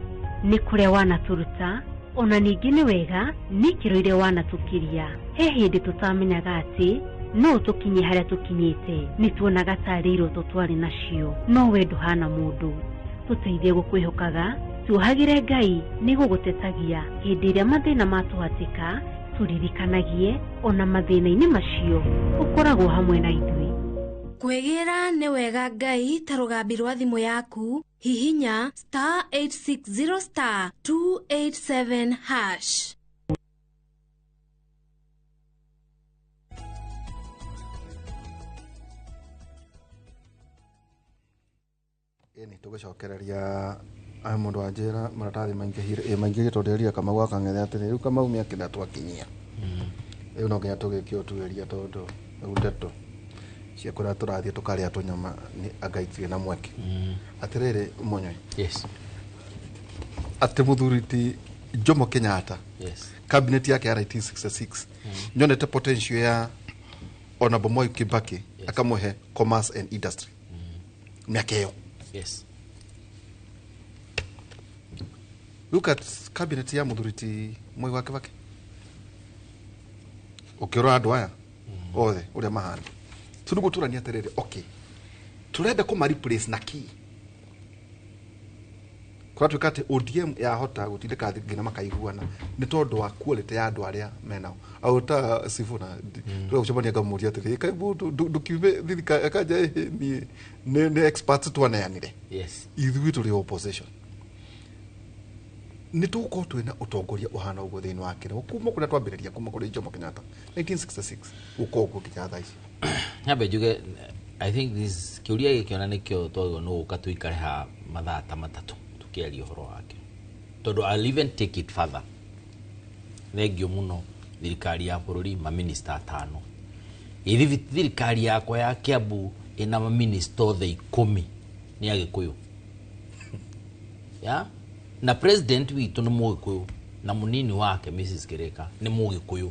nĩ kũrĩa wanatũruta ona ningĩ nĩ wega nĩ ikĩro iria wanatũkiria. He hĩndĩ tũtamenyaga atĩ no tũkinye harĩa tũkinyĩte, nĩ tuonaga tarĩ iroto twarĩ nacio, no we ndũhana mũndũ. Tũteithie gũkwĩhokaga, tuohagĩre Ngai nĩ gũgũtetagia hĩndĩ ĩrĩa mathĩna matũhatĩka, tũririkanagie ona mathĩna-inĩ macio ũkoragwo hamwe na ithuĩ. Kwĩgĩra nĩ wega Ngai ta rũgambi rwa thimũ yaku, hihinya star 860 star 287 hash. Ĩni tũgĩcokereria mũndũ wa njĩra maratathi maingĩhire tondũ erire Kamau akang'ethe atĩrĩ rĩu Kamau mĩaka ĩna twakinyia rĩu no nginya tũgĩke ũtuĩria tondũ rĩu ndeto cia kũrĩa tũrathiĩ tũkarĩa tũnyama nĩ anga itirĩ na mweke. Atĩrĩrĩ Mũnywe, yes, atĩ mũthuri ti Jomo Kenyatta, yes, cabinet yake ya 1966 nyonete potential ya Honorable Moi Kibaki, yes, akamũhe commerce and industry mĩaka ĩyo. Yes. Look at cabinet ya mũthuri ti Moi wa Kibaki. Ũkĩrora andũ aya othe ũrĩa mahana, tũrĩ gũtũrania atĩrĩrĩ, okay, tũrenda kũma replace na kĩ? Kũratuĩka atĩ ODM yahota gũtindĩka nginya makaiguana nĩ tondũ wa quality ya andũ arĩa menao. Au ta Sifuna tũrĩa gũcemania ngamũria atĩrĩ, kaĩ mũndũ ndũkiume thirikari akanja niĩ nĩ experts twaneanire. Yes. Ithuĩ tũrĩ opposition. Nĩ tũgũkorwo twĩna ũtongoria ũhana ũguo thĩinĩ wa Kenya kuma kũrĩa twambĩrĩria, kuma kũrĩ Jomo Kenyatta 1966 gũkorwo ũguo nginya thaa ici. Nyambe njuge, I think this kĩũria gĩkĩ ona nĩkĩo twagĩrĩirwo nĩ gũka tũikare haha mathaa ta matatũ tũkĩaria ũhoro wake, tondũ I'll even take it further. Thengio mũno thirikari ya bũrũri maminista atano. Ĩthi thirikari yakwa ya Kiambu ĩna maminista othe 10 nĩ Agĩkũyũ. Ya? Na president witũ nĩ Mũgĩkũyũ na mũnini wake Mrs. Kireka nĩ Mũgĩkũyũ.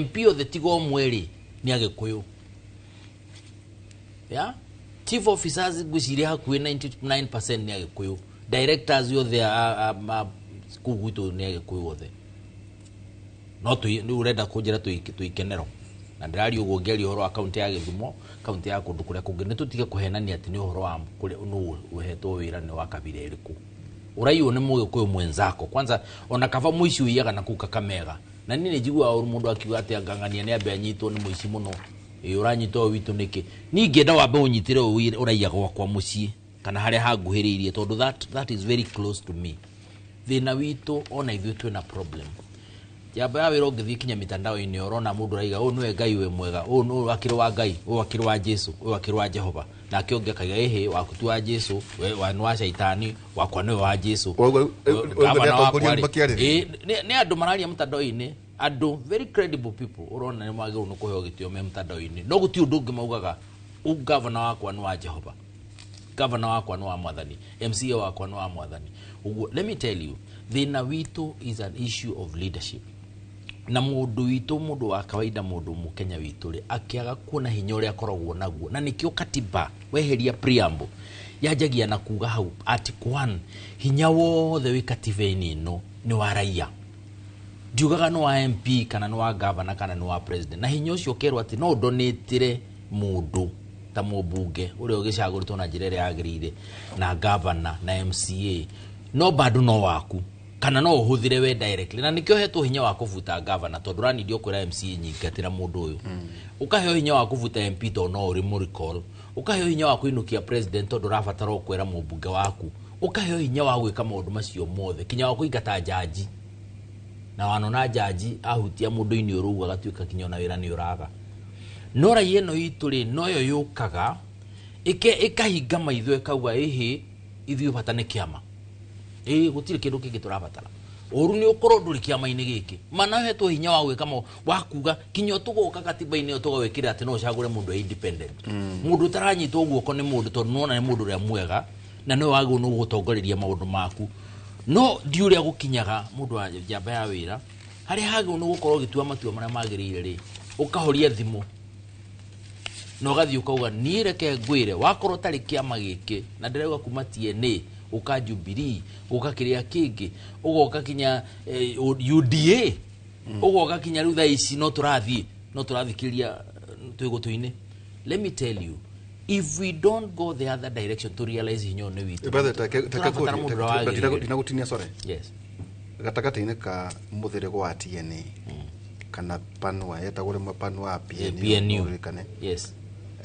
MP othe tiga ũmwe rĩ nĩ Agĩkũyũ. Ya? Chief officers ngwĩciria hakuhĩ 99% nĩ Agĩkũyũ. Directors othe a kũu gwitũ nĩ Agĩkũyũ othe. No nĩ ũrenda kũnjĩra tũikenero. Na ndĩraria ũguo ngĩaria ũhoro wa kaunti ya Gĩthumo, kaunti ya kũndũ kũrĩa kũngĩ, nĩ tũtige kũhenania atĩ nĩ ũhoro wa kũrĩa nũ ũhetwo wĩra nĩ wa kabira ĩrĩkũ. Ũraiywo nĩ mũgĩkũyũ mwenzako kwanza, ona kaba mũici ũiyaga na kũu Kakamega. Na niĩ nĩ njiguaga ũru mũndũ akiuga atĩ angang'ania nĩ ambe anyitwo nĩ mũici mũno. Ĩ ũranyita ũyũ witũ nĩkĩ? Niĩ ingĩenda wambe ũnyitĩre ũyũ ũraiya gwakwa mũciĩ kana harĩa hanguhĩrĩirie, tondũ that is very close to me. Thĩna witũ, ona ithuĩ twĩna problem. Njamba ya wĩra, ũngĩthiĩ kinya mitandao-inĩ ũrona mũndũ araiga ũyũ nĩwe Ngai wĩ mwega, ũyũ nĩ akĩrĩ wa Ngai, ũyũ akĩrĩ wa Jesu, ũyũ akĩrĩ wa Jehova. Nake ũngĩ akaiga ĩhĩ, waku ti wa Jesu, we nĩ wa caitani, wakwa nĩwe wa Jesu. Gavana wakwa rĩ, nĩ andũ mararia mtandao-inĩ, andũ very credible people ũrona nĩ magĩrĩirwo nĩ kũheo gĩtĩo me mtandao-inĩ, no gũtirĩ ũndũ ũngĩ maugaga. Gavana wakwa nĩ wa Jehova, gavana wakwa nĩ wa Mwathani, MCA wakwa nĩ wa Mwathani. Ũguo let me tell you, thĩna witũ is an issue of leadership. Na mũndũ witũ, mũndũ wa kawaida, mũndũ mũkenya witũ rĩ, akĩaga kuona hinya ũrĩa akoragwo naguo. Na nĩkĩo katiba weheria preamble yanjagia na kuga hau article 1, hinya wothe wĩ katiba-inĩ ĩno nĩ wa raia. Ndiugaga nĩ wa MP kana nĩ wa governor kana nĩ wa president. Na hinya ũcio ũkerwo atĩ no ũdonatĩre mũndũ ta mũmbunge ũrĩa ũgĩcagũrĩtwo na njĩra ĩrĩa yagĩrĩire, na governor na MCA, no bado no waku kana no ũhũthĩre we directly. Na nĩkĩo hetwo hinya wa kũbuta governor, tondũ ũranindio kwĩra MCA nyingatĩra mũndũ ũyũ. Ũkaheo hinya wa kũbuta MP tondũ no ũrĩ mũrecall. Ũkaheo hinya wa kũinũkia president tondũ ũrabatara o kwĩra mũmbunge waku. Ũkaheo hinya wa gwĩka maũndũ macio mothe, kinya wa kũingata jaji. Na wanona jaji ahutia mũndũ-inĩ ũrũu agatuĩka kinya ona wĩra nĩ ũraga. No raia ĩno itũ rĩ, noyo yũkaga ĩkahinga maitho, ĩkauga ĩhĩ, ithuĩ bata nĩ kĩama, ĩĩ gũtirĩ kĩndũ kĩngĩ tũrabatara. Ũru nĩ ũkorwo ndũrĩ kĩama-inĩ gĩkĩ, mana hetwo hinya wa gwĩka wa kuga kinya tũgoka katiba-inĩ ĩyo tũgawĩkĩra atĩ no ũcagũre mũndũ e independent, mũndũ ũtaranyitwo guoko nĩ mũndũ, tondũ nĩwona nĩ mũndũ ũrĩa mwega na nĩwe wagĩrĩirwo nĩ gũgũtongoreria maũndũ maku. No ndi ũrĩa gũkinyaga mũndũ wa njamba ya wĩra harĩa hagĩrĩirwo nĩ gũkorwo ũgĩtua matua marĩa magĩrĩire rĩ, ũkahoria thimũ na ũgathiĩ ũkauga niĩ reke ngwĩre, wakorwo ũtarĩ kĩama gĩkĩ, na ndĩrauga kuma TNA ũka Jubilee, ũka kĩrĩa kĩngĩ, ũgoka kinya UDA, ũgoka kinya rĩu thaa ici no tũrathiĩ no tũrathikĩria twĩ gũtũ-inĩ. Let me tell you, if we don't go the other direction to realize hinya ũyũ nĩ witũ, tũrabatara mũndũ ũrĩa wagĩrĩire. Ndinagũtinia, sorry. Yes. Gatagatĩ-inĩ ka mũthĩrĩgo wa TNA kana panua yetagwo rĩmwe panua PNU, PNU. Ũririkane. Yes.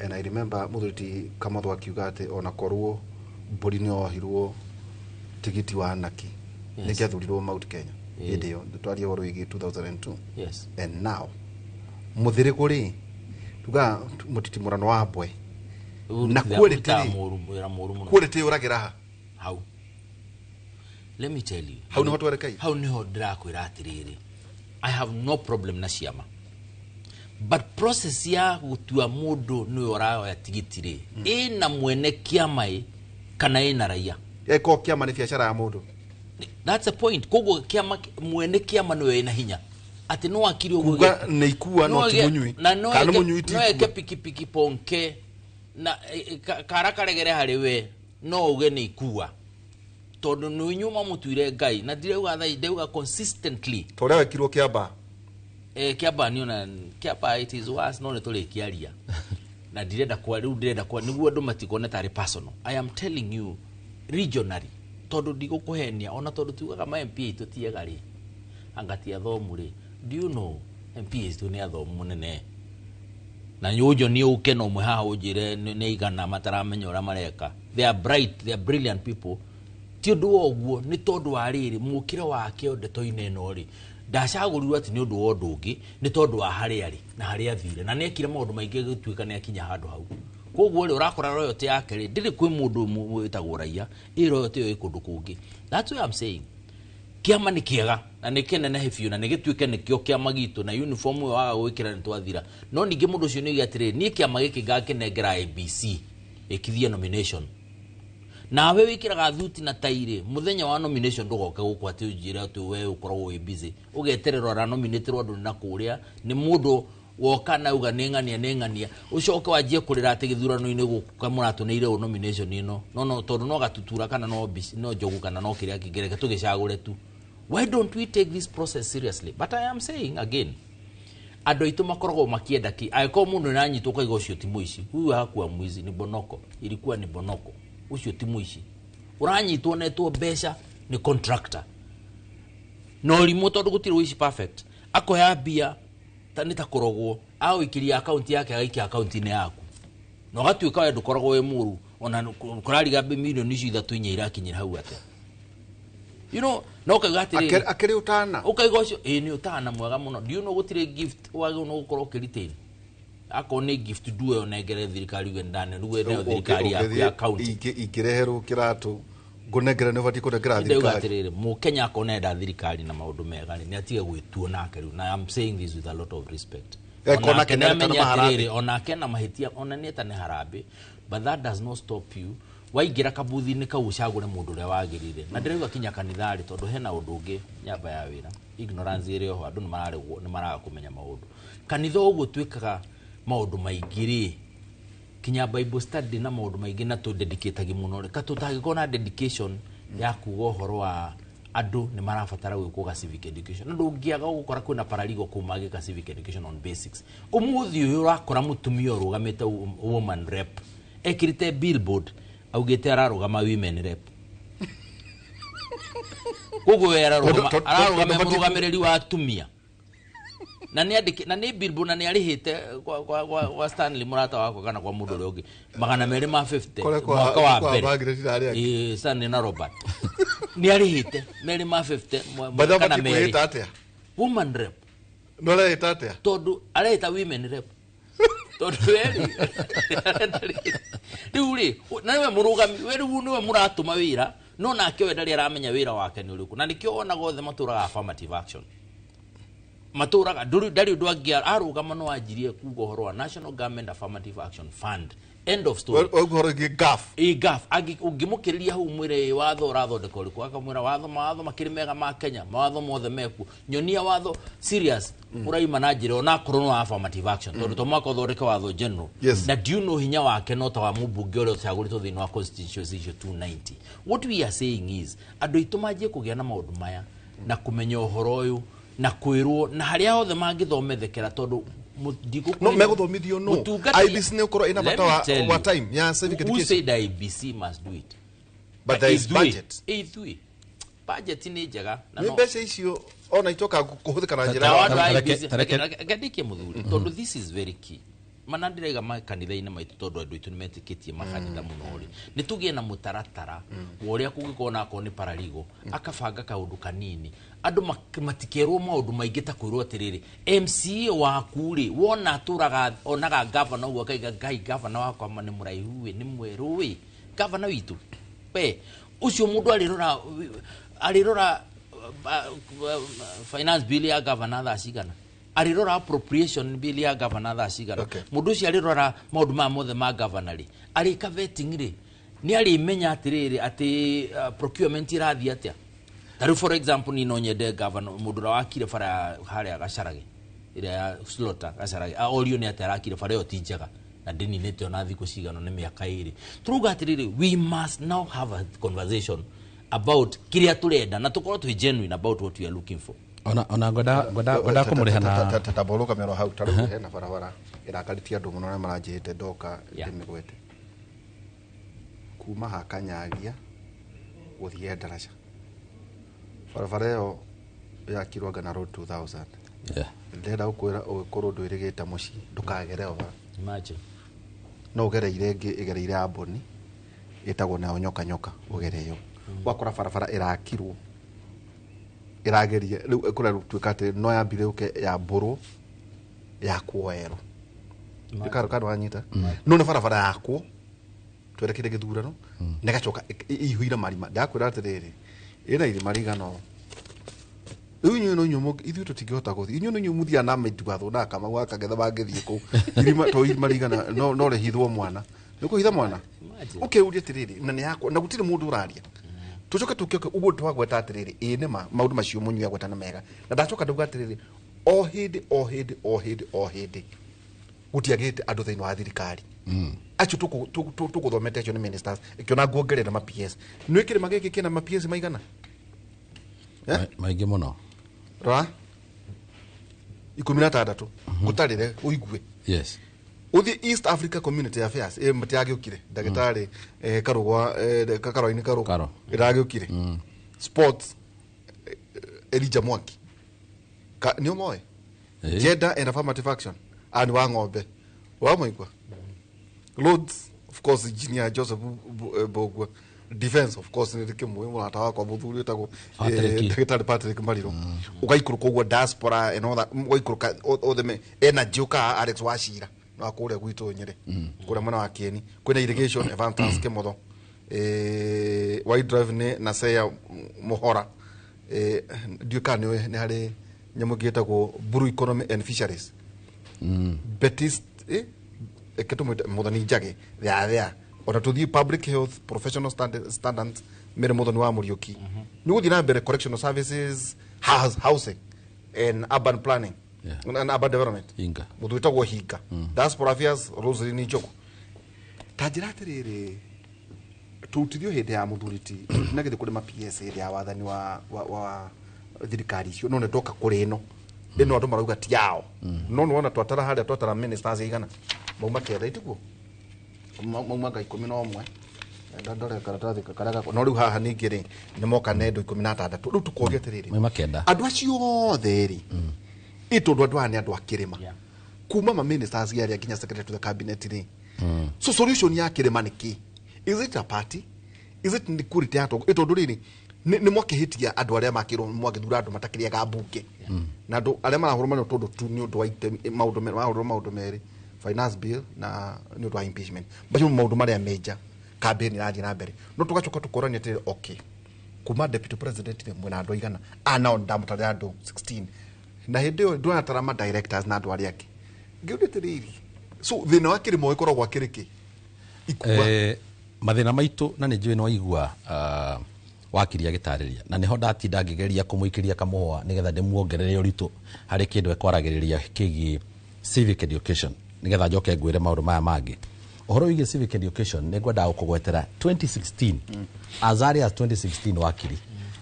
And I remember mũthuri ti Kamotho akiuga atĩ ona korwo mbũri nĩ ohirwo tigiti wa Naki, nĩ kĩathurirwo Mount Kenya hĩndĩ ĩyo twaria ũhoro wĩgiĩ 2002. And now mũthĩrĩgo rĩ, tuga mũtitimũrano wa mbwe na quality Ũrutaga rĩ, wĩra mũru mũno. Quality ũragĩra ha? Hau, let me tell you, Hau nĩho twerekeire. Hau niho ndĩrakwĩra atĩrĩrĩ, I have no problem na ciama, but process ya gũtua mũndũ nĩwe ũraoya tigiti rĩ, ĩna mwene kĩama ĩ kana ĩna raia? Eko kĩama nĩ biacara ya mũndũ. That's the point. Koguo kĩama, mwene kĩama nĩwe ĩna hinya atĩ no akiri ũguo. Kuga nĩ ikua no ti mũnyui. Na no Kana nĩ mũnyui ti no eke ikua. Pikipiki ponke na kara karegere harĩ we, no uge nĩ ikua tondũ nĩ inyuĩ mamũtuire Ngai. Na ndirauga thaa, ndauga consistently. Ta ũrĩa wekirwo Kĩamba. Kĩamba niona Kĩamba it is worse, no nĩ tũrĩkĩaria na ndirenda kwa rĩu, ndĩrenda kwa nĩguo andũ matikone tarĩ personal. I am telling you regionally, tondũ ndigũkũhenia, ona tondũ tugaga ma MP aitũ ti ega rĩ, anga ti athomu rĩ. Do you know MP aitũ nĩ athomu mũnene? Na ũnjonie ũke na ũmwe haha ũnjĩre nĩ igana mataramenya ũrĩa mareka. They are bright, they are brilliant people. Ti ũndũ wa ũguo, nĩ tondũ wa rĩrĩ mũkĩre wake ndeto-inĩ ĩno rĩ, ndacagũrirwo atĩ nĩ ũndũ wa ũndũ ũngĩ, nĩ tondũ wa harĩa arĩ na harĩa athire, na nĩ ekire maũndũ maingĩ gũtuĩka nĩ akinya handũ hau. Koguo rĩ, ũrakora royalty yake rĩ ndĩrĩ kwĩ mũndũ wĩtagwo raia, ĩ royalty ĩyo ĩ kũndũ kũngĩ. That's why I'm saying kĩama nĩ kĩega na nĩ kĩnenehe biũ na nĩ gĩtuĩke nĩkĩo kĩama gitũ, na uniform ĩyo waga gwĩkĩra nĩ twathira. No ningĩ mũndũ ũcio nĩ oige atĩrĩrĩ, niĩ kĩama gĩkĩ ngakĩnengera ABC ĩkithie nomination. Nawe wĩkĩraga thuti na tairĩ mũthenya wa nomination, ndũgoke gũkũ atĩ ũnjĩre atĩ we ũkoragwo wĩ busy ũgetererwo aranominĩtĩrwo andũ na kũrĩa nĩ mũndũ woka na uga nĩ ng'ania nĩ ng'ania, ũcoke wanjie kũrĩra atĩ gĩthurano-inĩ gũkũ mũratũneire ũ nomination ĩno no tondũ no gatutura kana no no njogu kana no kĩrĩa kĩngĩ, reke tũgĩcagũre tu. Why don't we take this process seriously? But I am saying again, andũ aitũ makoragwo makĩenda ki angĩkorwo mũndũ nĩaranyitwo ũkaiga ũcio ti mũici, huyu hakuwa mwizi, ni bonoko, ilikuwa ni bonoko, ũcio ti mũici. Ũranyitwo netwo mbeca Nĩ contractor na ũrimũ, tondũ gũtirĩ ũici perfect, akoya mbia ta nĩ ta kũrogwo, agũikĩria akaunti yake, agaikia akaunti-inĩ yaku, na ũgatuĩka we ndũkoragwo wĩ mũru ona kũrariga milioni icio ithatũ inya irakinyĩra hau atĩa, na ũkauga atĩrĩrĩ, Akĩrĩ ũtana. Ũkauga ũcio ĩĩ nĩ ũtana mwega mũno. Do you know gũtirĩ gift wagĩrĩirwo nĩ gũkorwo ũkĩretain? Akorwo nĩ gift nduwe ũnengere thirikari, uge ndane rĩu nayo thirikari yaku ya county. Ingĩreherwo kĩratũ ngũnengere, nĩ ũbatiĩ kũnengera Ndauga thirikari. atĩrĩrĩ, mũkenya akorwo nenda thirikari na maũndũ mega rĩ, nĩ atige gwĩtuo nake rĩu, na I'm saying this with a lot of respect. Ko Onake nake nĩ nĩ amenye maharambĩ. atĩrĩrĩ, onake na mahĩtia, ona nĩ etane harambĩ, but that does not stop you waingĩra kabuthi-inĩ kau ũcagũre mũndũ ũrĩa wagĩrĩire. Na ndĩrauga kinya kanitha-rĩ, tondũ hena ũndũ ũngĩ nyamba ya wĩra, ignorance ĩrĩ oho, andũ nĩ mararegwo, nĩ maraga kũmenya maũndũ kanitha ũguo twĩkaga maũndũ maingĩ rĩ, kinya Bible study na maũndũ maingĩ, na tũ-dedicate mũno rĩ, ka tũtangĩkorwo na dedication ya kuga ũhoro wa andũ nĩ marabatara gwĩkwo ga civic education, na ndũngĩaga gũkora kwĩna paralegal kũu mangĩka civic education on basics. Ũmũthĩ ũyũ ũrakora mũtumia ũrũgamĩte woman rep, ekĩrĩte billboard augĩte ararũgama women rep, koguo we ararũgama ararũgama mũrũgamĩrĩri wa atumia, na nĩ andĩke na nĩ billboard, na nĩ arĩhĩte kwa Stanley mũrata wakwa kana kwa mũndũ ũrĩa ũngĩ 250 Kũrĩa mwaka wa kwa mbere. Margaret na arĩa angĩ. Ĩĩ, Stanley na Robert nĩ arĩhĩte 250 Batha kana batiĩ merĩ. kwĩĩta atĩa? Woman rep. No arehĩta atĩa? Tondũ arehĩta women rep, tondũ we rĩu rĩ na nĩwe mũrũgami, we rĩu nĩwe mũratũma wĩra, no nake we ndarĩ aramenya wĩra wake nĩ ũrĩkũ, na nĩkĩo wonaga othe matũraga affirmative action, matũraga ndarĩ ũndũ angĩ arũgama no anjirie kuga ũhoro wa National Government Affirmative Action Fund, end of story. Waigua ũhoro wĩgiĩ GAF? Ĩ GAF, ũngĩmũkĩrĩria hau mwĩre, "Ĩ, watho ũrathondeka ũrĩkũ?" Akamwĩra watho, mawatho makĩrĩ mega ma Kenya, mawatho mothe mekuo, nyonia watho serious ũraima na njĩra onakorwo no affirmative action, tondũ to mwaka ũthondeke watho general. Na do you know hinya wake no ta wa mũmbunge ũrĩa ũcagũrĩtwo thĩinĩ wa constituency icio 290? What we are saying is andũ aitũ manjie kũgĩa na maũndũ maya na kũmenya ũhoro ũyũ na kwĩrwo na harĩa hothe mangĩthomethekera, tondũ No megũthomithio no Mũtungatĩri- IEBC nĩ ũkorwo ĩna Let bata me tell wa you. time ya civic Who education. said IEBC must do it? But there is budget. Ithuĩ budget nĩ njega na Nĩ mbeca icio ona itoka kũhũthĩka na njĩra na ya wandũ a IEBC, reke ndĩkie mũthuri, tondũ this is very key. Mana ndĩraiga makanitha-inĩ maitũ, tondũ andũ aitũ nĩ metĩkĩtie makanitha mũno rĩ, nĩ tũgĩe na mũtaratara wa ũrĩa kũngĩkorwo na akorwo nĩ paralegal akabanga kaũndũ kanini, andũ matikerwo maũndũ maingĩ ta kwĩrwo atĩrĩrĩ, MCA waku rĩ, wona atũraga onaga gavana ũguo akaiga, "Ngai, gavana wakwa ma nĩ mũraihu ĩ, nĩ mwerũ ĩ, gavana witũ we ũcio." Mũndũ arĩrora finance bill ya gavana thaa cigana, arĩrora appropriation bill ya gavana thaa cigana, mũndũ ũcio arĩrora maũndũ maya mothe ma gavana rĩ, arĩka vetting rĩ, nĩ arĩmenya atĩrĩrĩ atĩ procurement ĩrathiĩ atĩa. Ta rĩu for example, niĩ no nyende gavana, mũndũ ũrĩa wakire bara ya harĩa Gacarage, ĩrĩa ya Slaughter Gacarage, orio nĩ atĩa arakire bara ĩyo ti njega na ndĩninĩte ona thikũ cigana nĩ mĩaka 2. Tũrauga atĩrĩrĩ, we must now have a conversation about kĩrĩa tũrenda na tũkorwo twĩ genuine about what we are looking for. Ona ngwenda kũmũrĩha na Tamboro kamero hau, ta rĩu hena barabara ĩrakarĩtie andũ mũno arĩa maranjĩte ndoka ndĩmĩgwete, kuma ha Kanyagia gũthiĩ Ndaraca, barabara ĩyo yakirwo anga na road 2000. Ndĩrenda gũkwĩra ũgĩkorwo ndwĩrĩgĩte mũciĩ ndũkagere o bara. Imagine. No ũgereire ĩngĩ ĩgereire Amboni ĩtagwo nayo nyoka nyoka, ũgere ĩyo wakora barabara ĩrakirwo ĩrageria rĩu kũratuĩka atĩ no yambire yũke yambũrwo yakwo werũ karo karo wanyita, no nĩ barabara yakwo twerekeire gĩthurano na ĩgacoka ĩihũire marima. Ndakwĩra atĩrĩrĩ, ĩna irima rĩigana ũũ rĩu inyuĩ no inyuĩ ithuĩ tũtingĩhota gũthiĩ, inyuĩ no inyuĩ mũthiaga na mĩtugatho na Kamau akagetha mangĩthiĩ kũu irima to irima rĩigana no rĩhithwo mwana nĩ kũhitha mwana ũkĩũria atĩrĩrĩ, na nĩ yakwa na gũtirĩ mũndũ ũraria. Tũcoke tũke ũguo twagweta atĩrĩrĩ, ĩĩ nĩ ma maũndũ macio mũnyui agweta nĩ mega, na ndacoka ndauga atĩrĩrĩ, o hĩndĩ o hĩndĩ o hĩndĩ o hĩndĩ gũtiagĩte andũ thĩinĩ wa thirikari acio tũgũthomete, acio nĩ ministers, ĩkĩona nguongerera ma PS nĩ kĩrĩma gĩkĩ kĩna ma PS maigana? Maingĩ mũno. Rora, 16 ngũtarĩre ũigue. Ũthiĩ East Africa Community Affairs, ĩ matiagĩũkire ndagĩtarĩ, karũgwa, karwa-inĩ karũ ĩragĩũkire. Sports, Elijah Mwangi. Nĩ ũmoĩ? Gender and affirmative action, ani wa ng'ombe wa mũigua. Roads, of course, Engineer Joseph Mbugua. Defense, of course, nĩ ndĩkĩmũĩ mũrata wakwa mũthuri wĩtagwo Patrick. Ndagĩtarĩ Patrick Mariro. Ũgaikũrũka ũguo diaspora and all that, ũgaikũrũka othe me energy, ũka Alex Wachira wa kũrĩa gwitũ Nyĩrĩ, kũrĩa mwena wa Kieni. Kwĩna irrigation, Evantas Kĩmotho. Wildlife nĩ Naseya Mũhora. Ndiũĩ kana nĩũĩ nĩ harĩ nyamũ ĩngĩ ĩtagwo Blue Economy and Fisheries. Betis, reke tũmwĩte Mũthoni Njage thea. Ona tũthiĩ public health professional standards, mere Mũthoni wa Mũriũki. Nĩ gũthiĩ na mbere correctional services, housing and urban planning and urban development. Hinga. Mũndũ wĩtagwo Hinga. Diaspora affairs, Roselyn Njogu. Ta njĩra atĩrĩrĩ, tũrutithio hĩndĩ ya mũthuri ti na gĩthĩ kũrĩ ma PS hĩndĩ ya wathani wa thirikari icio, no nĩ ndoka kũrĩ ĩno ĩno andũ marauga ti yao, no nĩ wona twatara harĩa twatara ministers igana mauma kenda itiguo mauma 11. Ndore karatathi karĩa gakwa, no rĩu haha ningĩ rĩ nĩ moka na andũ 16. Rĩu tũkoria atĩrĩrĩ, Mauma kenda. Andũ acio othe rĩ, ĩ tondũ andũ aya nĩ andũ a kĩrĩma kuma ma ministers arĩa nginya secretary to the cabinet rĩ, so solution ya kĩrĩma nĩ kĩ? Is it a party? Is it nĩ kũrĩte ya tongo? Ĩ tondũ rĩrĩ nĩ mwakĩhĩtia andũ arĩa makĩrwo mwagĩthura andũ matakĩrĩaga mbunge na andũ arĩa marahũrwo manĩ tondũ tu nĩ ũndũ wa maũndũ marahũrwo maũndũ merĩ, finance bill na nĩ ũndũ wa impeachment. Macio nĩ maũndũ marĩa major campaign irathiĩ na mbere, no tũgacoka tũkorania atĩrĩrĩ, okay, kuma deputy president rĩ mwĩna andũ aigana nao ndamũtarĩra andũ 16 na hĩndĩ ĩyo ndũratara ma directors na andũ arĩa angĩ. Ngĩũria atĩrĩrĩ, so thĩna wa kĩrĩma ũgĩkoragwo akĩrĩ kĩ ikua? Mathĩna maitũ, na nĩ njũĩ no igua wakiri agĩtarĩria, na nĩho ndatinda ngĩgeria kũmũikĩria kamũhwa nĩgetha ndĩmuongerere ũritũ harĩ kĩndũ ekwaragĩrĩria kĩgiĩ civic education, nĩgetha njoke ngwĩre maũndũ maya mangĩ. Ũhoro wĩgiĩ civic education, nĩ ngwendaga gũkũgwetera 2016, as early as 2016, wakiri,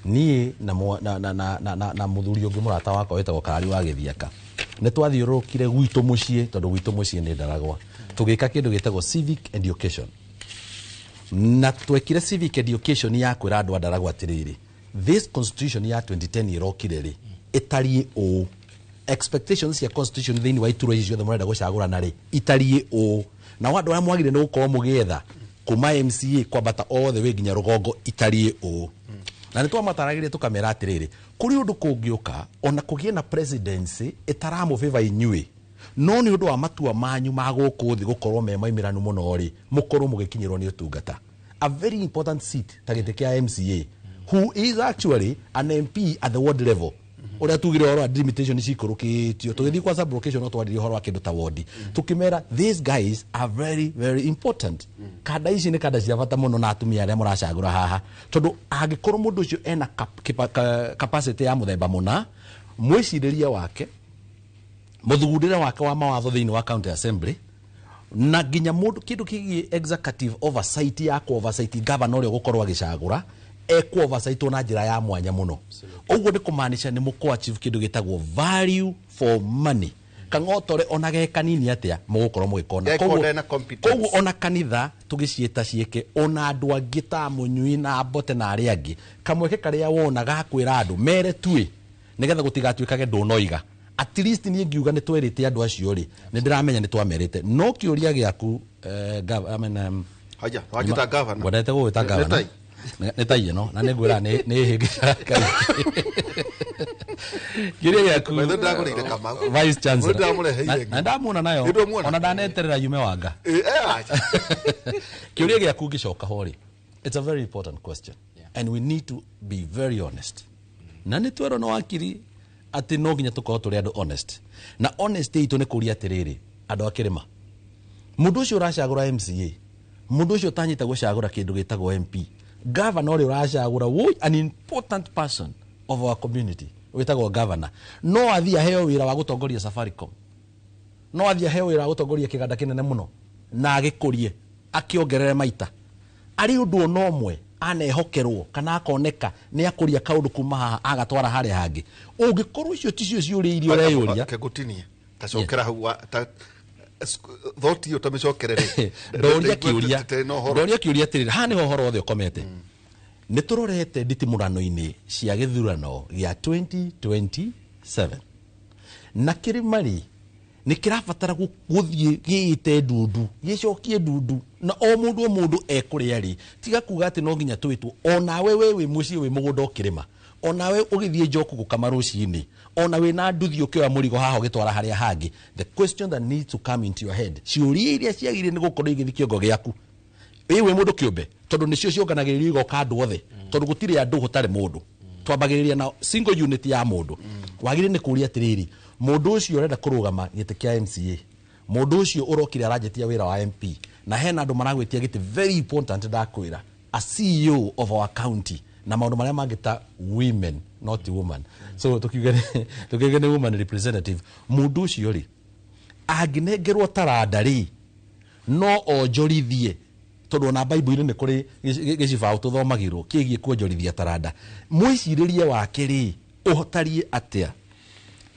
niĩ na, mwa- na, na, na, na, na, na mũthuri ũngĩ mũrata wakwa wĩtagwo Karari wa Gĩthiaka nĩ twathiũrũrũkire gwitũ mũciĩ, tondũ gwitũ mũciĩ nĩ Ndaragwa, tũgĩka kĩndũ gĩtagwo civic education. Na twekire civic education ya kwĩra andũ a Ndaragwa atĩrĩrĩ, this constitution ya 2010 ĩrokire rĩ ĩtariĩ ũũ, expectations cia constitution thĩinĩ wa iturwa ici ciothe mũrenda gũcagũrana rĩ itariĩ ũũ, nao andũ arĩa mwagĩrĩire nĩ gũkorwo mũgĩetha kuma MCA kwambata othe wĩ nginya rũgongo itariĩ ũũ. Na nĩ twamataragĩria tũkamera atĩrĩrĩ, kũrĩ ũndũ kũngĩũka ona kũgĩe na presidency ĩtaramũbĩba inyuĩ, no nĩ ũndũ wa matua manyu ma gũkũ thĩ gũkorwo me maimĩranu mũno rĩ, mũkorwo mũgĩkinyĩrwo nĩ ũtungata. A very important seat ta gĩtĩ kĩa MCA, who is actually an MP at the ward level, ũrĩa tugire ũhoro wa delimitation cikũrũkĩtio tũgĩthiĩ kwa sublocation, no twaririe ũhoro wa kĩndũ ta wodi, tũkĩmera these guys are very very important. Kanda ici nĩ kanda cia bata mũno na atumia arĩa mũracagũra haha, tondũ angĩkorwo mũndũ ũcio ena capacity ya mũthemba mũna, mwĩcirĩrie wake, mũthugundĩre wake wa mawatho thĩinĩ wa county assembly, na nginya mũndũ kĩndũ kĩgiĩ executive oversight ya ku oversight governor ũrĩa ũgũkorwo agĩcagũra, ekũ oversight na njĩra ya mwanya mũno. Ũguo nĩ kũmaanisha nĩ mũkũ achieve kĩndũ gĩtagwo value for money, kang'otore ona ge kanini atĩa mũgũkorwo mũgĩkona. Gekorwo na competence. Koguo ona kanitha tũgĩciĩta ciĩke, ona andũ angĩ ta mũnyui na mbote na arĩa angĩ, kamweke karĩa wona gakwĩra andũ mere tuĩ nĩgetha gũtigatuĩkage ndũnoiga. At least niĩ ngiuga nĩ twerĩte andũ acio rĩ, nĩ ndĩramenya nĩ twamerĩte. No kĩũria gĩaku, I mean, Haja, wajĩta governor. Ngwendete gũgwĩta Nĩ governor. tai. Nĩ tai ĩno na nĩ ngwĩra nĩ hĩngĩcaga kaingĩ. Kĩũria gĩaku, Maitho ndagũrĩire Kamau. Vice Chancellor. Nĩ ndamũreheire Na ndamuona nayo. Nĩ ndwamuona? Ona ndaneterera yume wanga. Acha. Kĩũria gĩaku ngĩcoka ho rĩ, it's a very important question and we need to be very honest, na nĩ twerwo na wakiri atĩ no nginya tũkorwo tũrĩ andũ honest, na honesty itũ nĩ kũria atĩrĩrĩ, andũ a kĩrĩma, mũndũ ũcio ũracagũra MCA, mũndũ ũcio ũtanyĩte gũcagũra kĩndũ gĩtagwo MP, governor ũrĩa ũracagũra, woi, an important person of our community wĩtagwo governor, no athiĩ aheo wĩra wa gũtongoria Safaricom, no athiĩ aheo wĩra wa gũtongoria kĩganda kĩnene mũno na agĩkũrie akĩongerere maita arĩ ũndũ ona ũmwe anehokerwo kana akoneka nĩ akũria kaũndũ kuma haha agatwara harĩa hangĩ. Ũngĩkorwo icio ticio ciũria iria ũreyũria. Kegũtinie tacokera hau ta thought iyo tamĩcokerere. Ndoria kĩũria, ndoria kĩũria atĩrĩrĩ, haha nĩho ũhoro wothe ũkomete. Nĩ tũrorete nditimũrano-inĩ cia gĩthurano gĩa 2027 na kĩrĩma rĩ nĩ kĩrabatara gũthiĩ gĩĩte ndundu, gĩcokie ndundu, na o mũndũ o mũndũ ekũrĩa rĩ, tiga kuga atĩ no nginya twĩtwo. Onawe we wĩ mũciĩ, wĩ mũgũnda ũkĩrĩma, onawe ũgĩthiĩ njoku gũkama rũcinĩ, ona wĩna nduthi ũkĩoya mũrigo haha ũgĩtwara harĩa hangĩ, the question that needs to come into your head, ciũria iria ciagĩrĩire nĩ gũkorwo igĩthiĩ kĩongo gĩaku ĩ wĩ mũndũ kĩũmbe, tondũ nĩcio ciũnganagĩrĩrio igoka andũ othe, tondũ gũtirĩ andũ gũtarĩ mũndũ. Twambagĩrĩria na single unit ya mũndũ. Wagĩrĩire nĩ kũũria atĩrĩrĩ, mũndũ ũcio ũrenda kũrũgama gĩtĩ kĩa MCA, mũndũ ũcio ũrokire aranjĩtia wĩra wa MP, na hena andũ maragwĩtia gĩtĩ very important, ndakwĩra, a CEO of our county na maũndũ marĩa mangĩ ta women, not woman, so tukiuge nĩ woman representative, mũndũ ũcio rĩ angĩnengerwo taranda rĩ no onjorithie, tondũ ona Bible-inĩ nĩ kũrĩ gĩcibaũ tũthomagĩrwo kĩgiĩ kuonjorithia taranda. Mwĩcirĩrie wake rĩ ũtariĩ atĩa?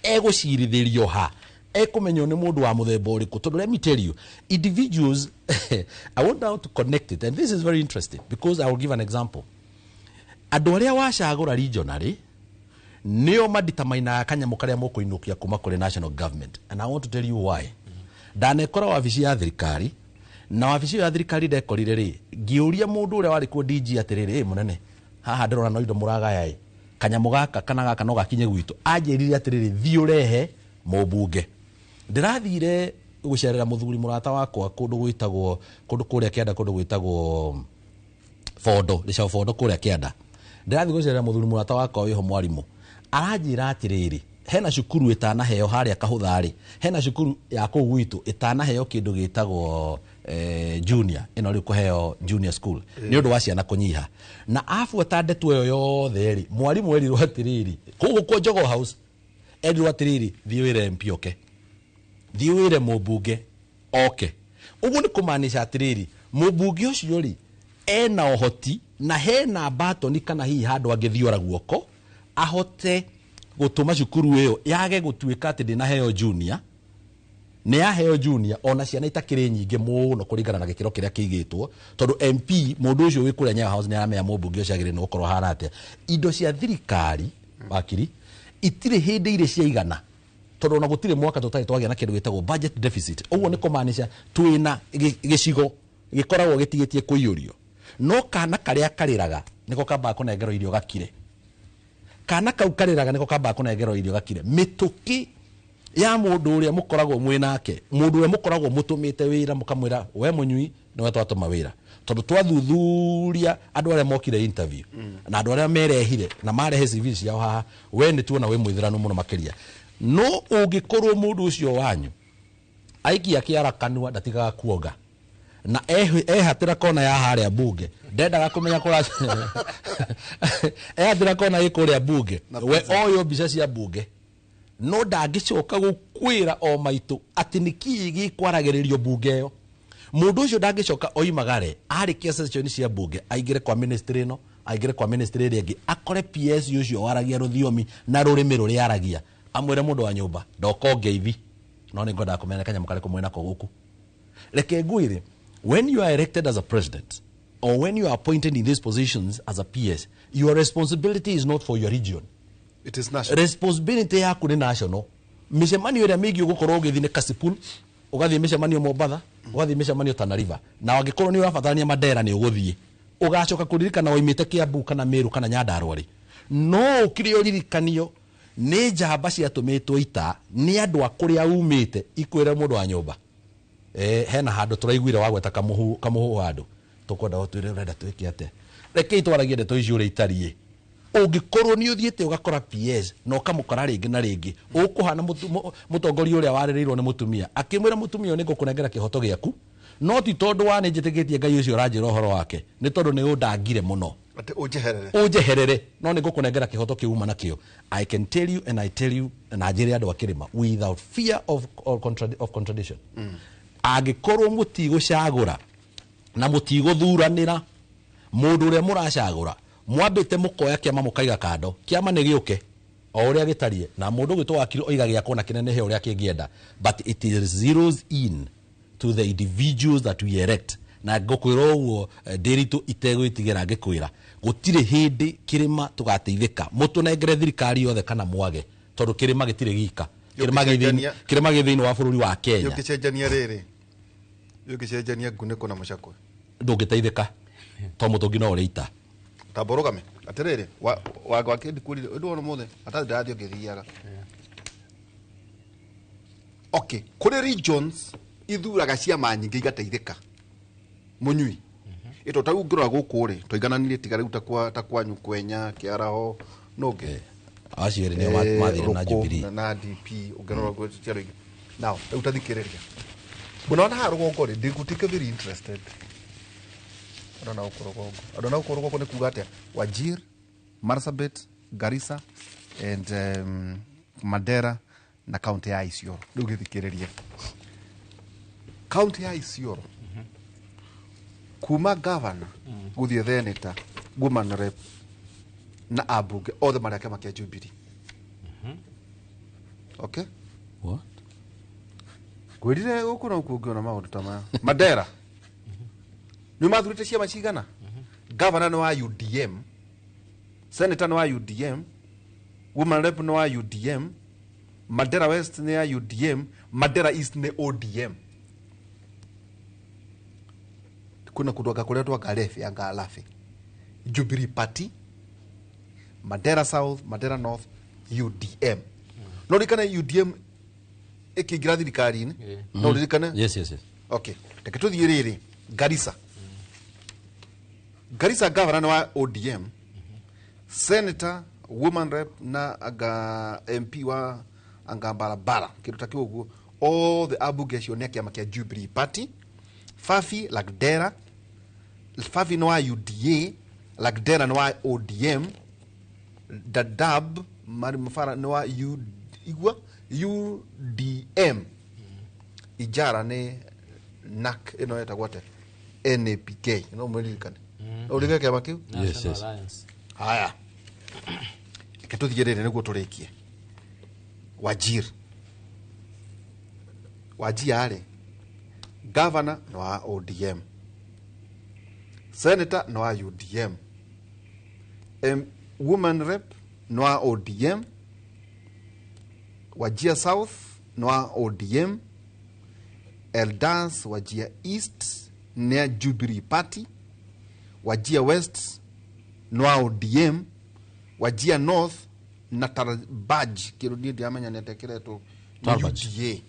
Egũcirithĩrio ha? Ekũmenywo nĩ mũndũ wa mũthemba ũrĩkũ? Tondũ let me tell you, individuals, I want now to connect it, and this is very interesting because I will give an example. Andũ arĩa wacagũra regionally nĩo maditamainaga kanyamũ karĩa mũkũinũkia kuma kũrĩ national government, and I want to tell you why. Ndanekora wabici ya thirikari, na wabici ĩyo ya thirikari ndekorire rĩ, ngĩũria mũndũ ũrĩa warĩ kuo DG atĩrĩrĩ, "Ĩ mũnene, haha ndĩrona no indo mũragaya ĩ, kanyamũ gaka kana gaka no gakinye gwitũ?" Anjĩrire atĩrĩrĩ, "Thiĩ ũrehe mũmbunge." Ndĩrathire gũcerera mũthuri mũrata wakwa kũndũ gwĩtagwo kũndũ kũrĩa kĩanda, kũndũ gwĩtagwo Bondo, gĩcao Bondo kũrĩa kĩanda. Ndĩrathiĩ gũcerera mũthuri mũrata wakwa wĩho mwarimũ, aranjĩra atĩrĩrĩ, hena cukuru ĩtanaheo harĩa kahũtha-rĩ, hena cukuru ya kũu gwitũ ĩtanaheo kĩndũ gĩtagwo junior, ĩno rĩu kũheo junior school nĩ ũndũ wa ciana kũnyiha. Na abuata ndeto ĩyo yothe rĩ, mwarimũ erirwo atĩrĩrĩ, kũu gũkũ Jogoo House erirwo atĩrĩrĩ, "Thiĩ wĩre MP oke, thiĩ wĩre mũmbunge oke." Ũguo nĩ kũmaanisha atĩrĩrĩ, mũmbunge ũcio rĩ ena ũhoti na hena batoni kana hihi handũ angĩthiora guoko ahote gũtũma cukuru ĩyo yage gũtuĩka atĩ ndĩnaheo junior, nĩ yaheo junior ona ciana itakĩrĩ nyingĩ mũno kũringana na gĩkĩro kĩrĩa kĩigĩtwo, tondũ MP mũndũ ũcio wĩ kũrĩa Nyayo House nĩ aramenya mũmbunge ũcio agĩrĩire nĩ gũkorwo ahana atĩa. Indo cia thirikari, wakiri, itirĩ hĩndĩ irĩ ciaigana, tondũ ona gũtirĩ mwaka tũtarĩ twagĩa na kĩndũ gĩtagwo budget deficit. Ũguo nĩ kũmaanisha twĩna gĩcigo gĩkoragwo gĩtigĩtie kũiyũrio, no kana karĩa karĩraga nĩko kambaga kũnengerwo irio gakire. Kana kau karĩraga nĩko kambaga kũnengerwo irio gakire. Mĩtũkĩ ya mũndũ ũrĩa mũkoragwo mwĩ nake, mũndũ ũrĩa mũkoragwo mũtũmĩte wĩra, mũkamwĩra we mũnyui nĩwe twatũma wĩra, tondũ twathuthuria andũ arĩa mokire interview na andũ arĩa merehire na marehe CV ciao haha, we nĩ tuona wĩ mũithĩranu mũno makĩria. No ũngĩkorwo mũndũ ũcio wanyu aikia kĩara kanua ndatigaga kuonga na ehatĩra kona ya harĩa bunge, ndendaga kũmenya kũra ehatĩra kona ĩ kũrĩa bunge, we oyo mbica cia bunge, no ndangĩcoka gũkwĩra o maitũ atĩ nĩ kĩĩ gĩkwaragĩrĩrio bunge ĩyo. Mũndũ ũcio ndangĩcoka oimagare arĩkia session cia bunge aingĩre kwa ministry ĩno, aingĩre kwa ministry ĩrĩa ĩngĩ, akore PS ũcio waragia rũthiomi na rũrĩmĩ rũrĩa aragia, amwĩre, "Mũndũ wa nyũmba, ndoka ngeithi, no nĩ ngwendaga kũmenya kanyamũ karĩkũ mwĩnako gũkũ." Reke ngwĩre, when you are elected as a president or when you are appointed in these positions as a PS, your responsibility is not for your region. It is national. Responsibility yaku nĩ national. Mĩcemanio ĩrĩa mĩingĩ ũgũkorwo ũgĩthiĩ nĩ Kasipul, ũgathiĩ mĩcemanio Mombatha, ũgathiĩ mĩcemanio Tana River, na angĩkorwo nĩ ũrabatarania Mandera nĩ ũgũthiĩ. Ũgacoka kũririkana waimĩte Kiambu kana Meru kana Nyandarua rĩ, no ũkire ũririkanio nĩ njamba ciatũmĩtwo ita nĩ andũ a kũrĩa umĩte ikwĩre, "Mũndũ wa nyũmba, hena handũ tũraiguire wagweta kamũhu kamũhu handũ, tũkwenda ũtwĩre ũrenda twĩke atĩa." Rekei twaragie ndeto icio ũrĩa itariĩ. Ũngĩkorwo nĩ ũthiĩte ũgakora PS na ũkamũkora rĩngĩ na rĩngĩ, ũkũhana mũtongoria ũrĩa warĩrĩirwo nĩ mũtumia, akĩmwĩra mũtumia ũyũ, "Nĩ ngũkũnengera kĩhoto gĩaku, no ti tondũ wa nĩ njĩtĩkĩtie Ngai ũcio ũranjĩra ũhoro wake, nĩ tondũ nĩ ũndangire mũno." Atĩ ũnjeherere. "Ũnjeherere, no nĩ ngũkũnengera kĩhoto kĩu uma nakĩo." I can tell you and I tell you na njĩre andũ a kĩrĩma without fear of contradiction, angĩkorwo mũtigũcagũra na mũtigũthuranĩra mũndũ ũrĩa mũracagũra, mwambĩte mũkoya kĩama mũkaiga kando, kĩama nĩ gĩũke o ũrĩa gĩtariĩ, na mũndũ gwĩtwo wakiri oiga gĩakwo na kĩnenehe ũrĩa kĩngĩenda, but it is zeros in to the individuals that we elect. Na ngũkwĩra ũguo ndĩritũ itegwĩtigĩra ngĩkwĩra gũtirĩ hĩndĩ kĩrĩma tũgateithĩka. Mũtũnengere thirikari yothe kana mwage, tondũ kĩrĩma gĩtirĩ gika. Kĩrĩma gĩ thĩinĩ wa bũrũri wa Kenya. Ũngĩcenjania rĩrĩ, ũngĩcenjania ngunĩko na mũcakwe ndũngĩteithĩka to mũtũngi no ũrĩ ita. Tamba ũrũgame atĩrĩrĩ, wanga wa kĩndi kũrire ũndũ wona mũthĩ atarĩ ndĩrathiĩ ngĩthiaga. Okay, kũrĩ regions ithuraga ciama nyingĩ igateithĩka mũnyui. Ĩto ta rĩu ngĩrora gũkũ rĩ, twaigananirie tiga rĩu ta kwanyu Kwenya, Kĩaraho, nũngĩ acio erĩ nĩo mathire na Jubilee na DP ũngĩrora gwĩ ciaro ingĩ. Now rĩu ta thikĩrĩria, unaona haha rũgongo rĩ, ndingũtuĩka very interested. Andũ na gũkũ rũgongo, andũ na gũkũ rũgongo nĩ kuga atĩa? Wajir, Marsabit, Garissa and Mandera na kaunti ya Isiolo. Rĩu gĩthikĩrĩrie, kaunti ya Isiolo kuma governor gũthiĩ senator, woman rep na ambunge othe marĩ a kĩama kĩa Jubilee. Okay? What? Ngwĩrire gũkũ no kuo ũngĩona maũndũ ta maya. Mandera nĩ mathurĩte ciama cigana? Governor nĩ wa UDM, senator nĩ wa UDM, woman rep nĩ wa UDM, Mandera West nĩ ya UDM, Mandera East nĩ ODM. Kuna kũndũ anga kũrĩa twanga rebi anga rabi Jubilee Party, Mandera South, Mandera North, UDM. No ririkane UDM ĩkĩingĩra thirikari-inĩ, no ririkane? Yes, yes, yes. Okay, reke tũthiĩ rĩrĩ Garissa. Garissa governor nĩ wa ODM, senator, woman rep na anga MP wa anga barabara kĩndũ ta kĩu ũguo, othe ambunge acio nĩ a kĩama kĩa Jubilee Party. Fafi Lagdera, Fafi nĩ wa UDA, Lagdera nĩ wa ODM, Dadaab Mafara nĩ wa U, igua UDM, Ijara nĩ NAC ĩno ĩtagwo atĩa? NAPK, no mũririkane, no ũririkane kĩama kĩu? Yes, yes. Haya, reke tũthiĩ rĩrĩ nĩguo tũrĩkie. Wajir, Wajir rĩ, governor nĩ wa ODM, senator nĩ wa UDM, woman rep nĩ wa ODM, Wajir South nĩ wa ODM, Elders Wajir East nĩ ya Jubilee Party, Wajir West nĩ wa ODM, Wajir North na Tarbaj kĩndũ niĩ ndiramenya nĩ atĩa kĩretwo nĩ UDA,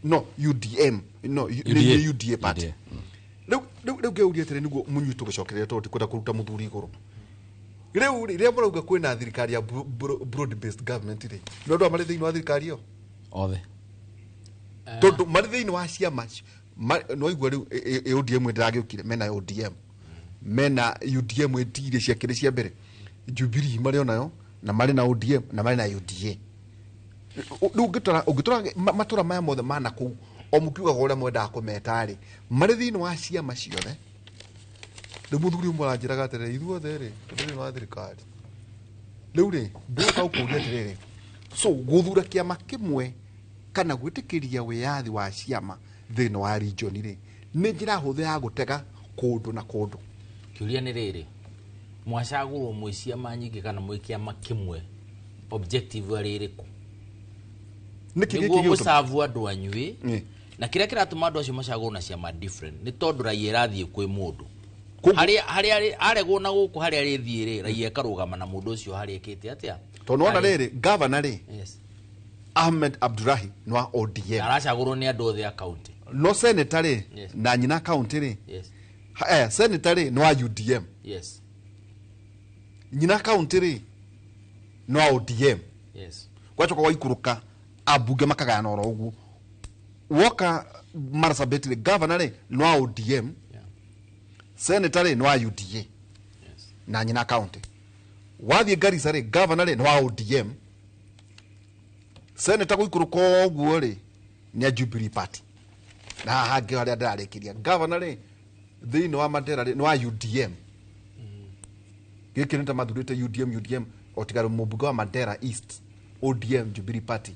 no UDM, no nĩ UDA party. Rĩu rĩu ngĩũria atĩrĩ nĩguo mũnyui tũgĩcokereria tondũ tikwenda kũruta mũthuri igũrũ. Rĩu rĩ, rĩrĩa mũrauga kwĩna thirikari ya broad based government rĩ, nĩ andũ aya marĩ thĩinĩ wa thirikari ĩyo othe, tondũ marĩ thĩinĩ wa ciama no igua rĩu ODM ndĩragĩũkire, mena ODM, mena UDM ĩtire ciakĩrĩ cia mbere, Jubilee marĩ onayo, na marĩ na ODM na marĩ na UDA. Rĩu ũngĩtara matũra maya mothe mana kũu o mũkiugaga ũrĩa mwendaga kũmeta rĩ, marĩ thĩinĩ wa ciama ciothe. Rĩu mũthuri ũmwe aranjĩraga atĩrĩrĩ, ithuothe rĩ tũrĩ thĩinĩ wa thirikari. Rĩu rĩ ndĩũka gũkũria atĩrĩrĩ, so gũthura kĩama kĩmwe kana gwĩtĩkĩria wĩyathi wa ciama thĩinĩ wa region rĩ, nĩ njĩra hũthũ ya gũtega kũndũ na kũndũ. Kĩũria nĩ rĩrĩ, mwacagũrwo mwĩ ciama nyingĩ kana mwĩ kĩama kĩmwe, objective arĩ ĩrĩkũ? Nĩkĩ gĩkĩ nĩguo gĩgũtũma? mũcabu andũ anyuĩ na kĩrĩa kĩratũma andũ acio macagũrwo na ciama different nĩ tondũ raia ĩrathiĩ kwĩ mũndũ harĩa harĩa aregwo na gũkũ harĩa arĩthiĩ rĩ, raia ĩkarũgama na mũndũ ũcio harĩa ĩkĩte atĩa. Tondũ wona rĩrĩ, governor rĩ, Yes. Ahmed Abdurahi nĩ wa ODM, aracagũrwo nĩ andũ othe a county. No senator rĩ, Yes. na nyina county rĩ, Yes. Senator rĩ nĩ wa UDM, Yes. nyina county rĩ nĩ wa ODM. Yes. Gwacoka gwaikũrũka ambunge makagayana oro ũguo. Woka Marsabit rĩ, governor rĩ nĩ wa ODM, senator rĩ nĩ wa UDA na nyina county. Wathiĩ Garissa rĩ, governor rĩ nĩ wa ODM, senator gũikũrũka ũguo rĩ nĩ a Jubilee Party, na haha hangĩ harĩa ndĩrarĩkĩria governor rĩ thĩinĩ wa Mandera rĩ nĩ wa UDM. Gĩkĩ nĩ ta mathurĩte UDM UDM o tiga mũmbunge wa Mandera East ODM Jubilee Party.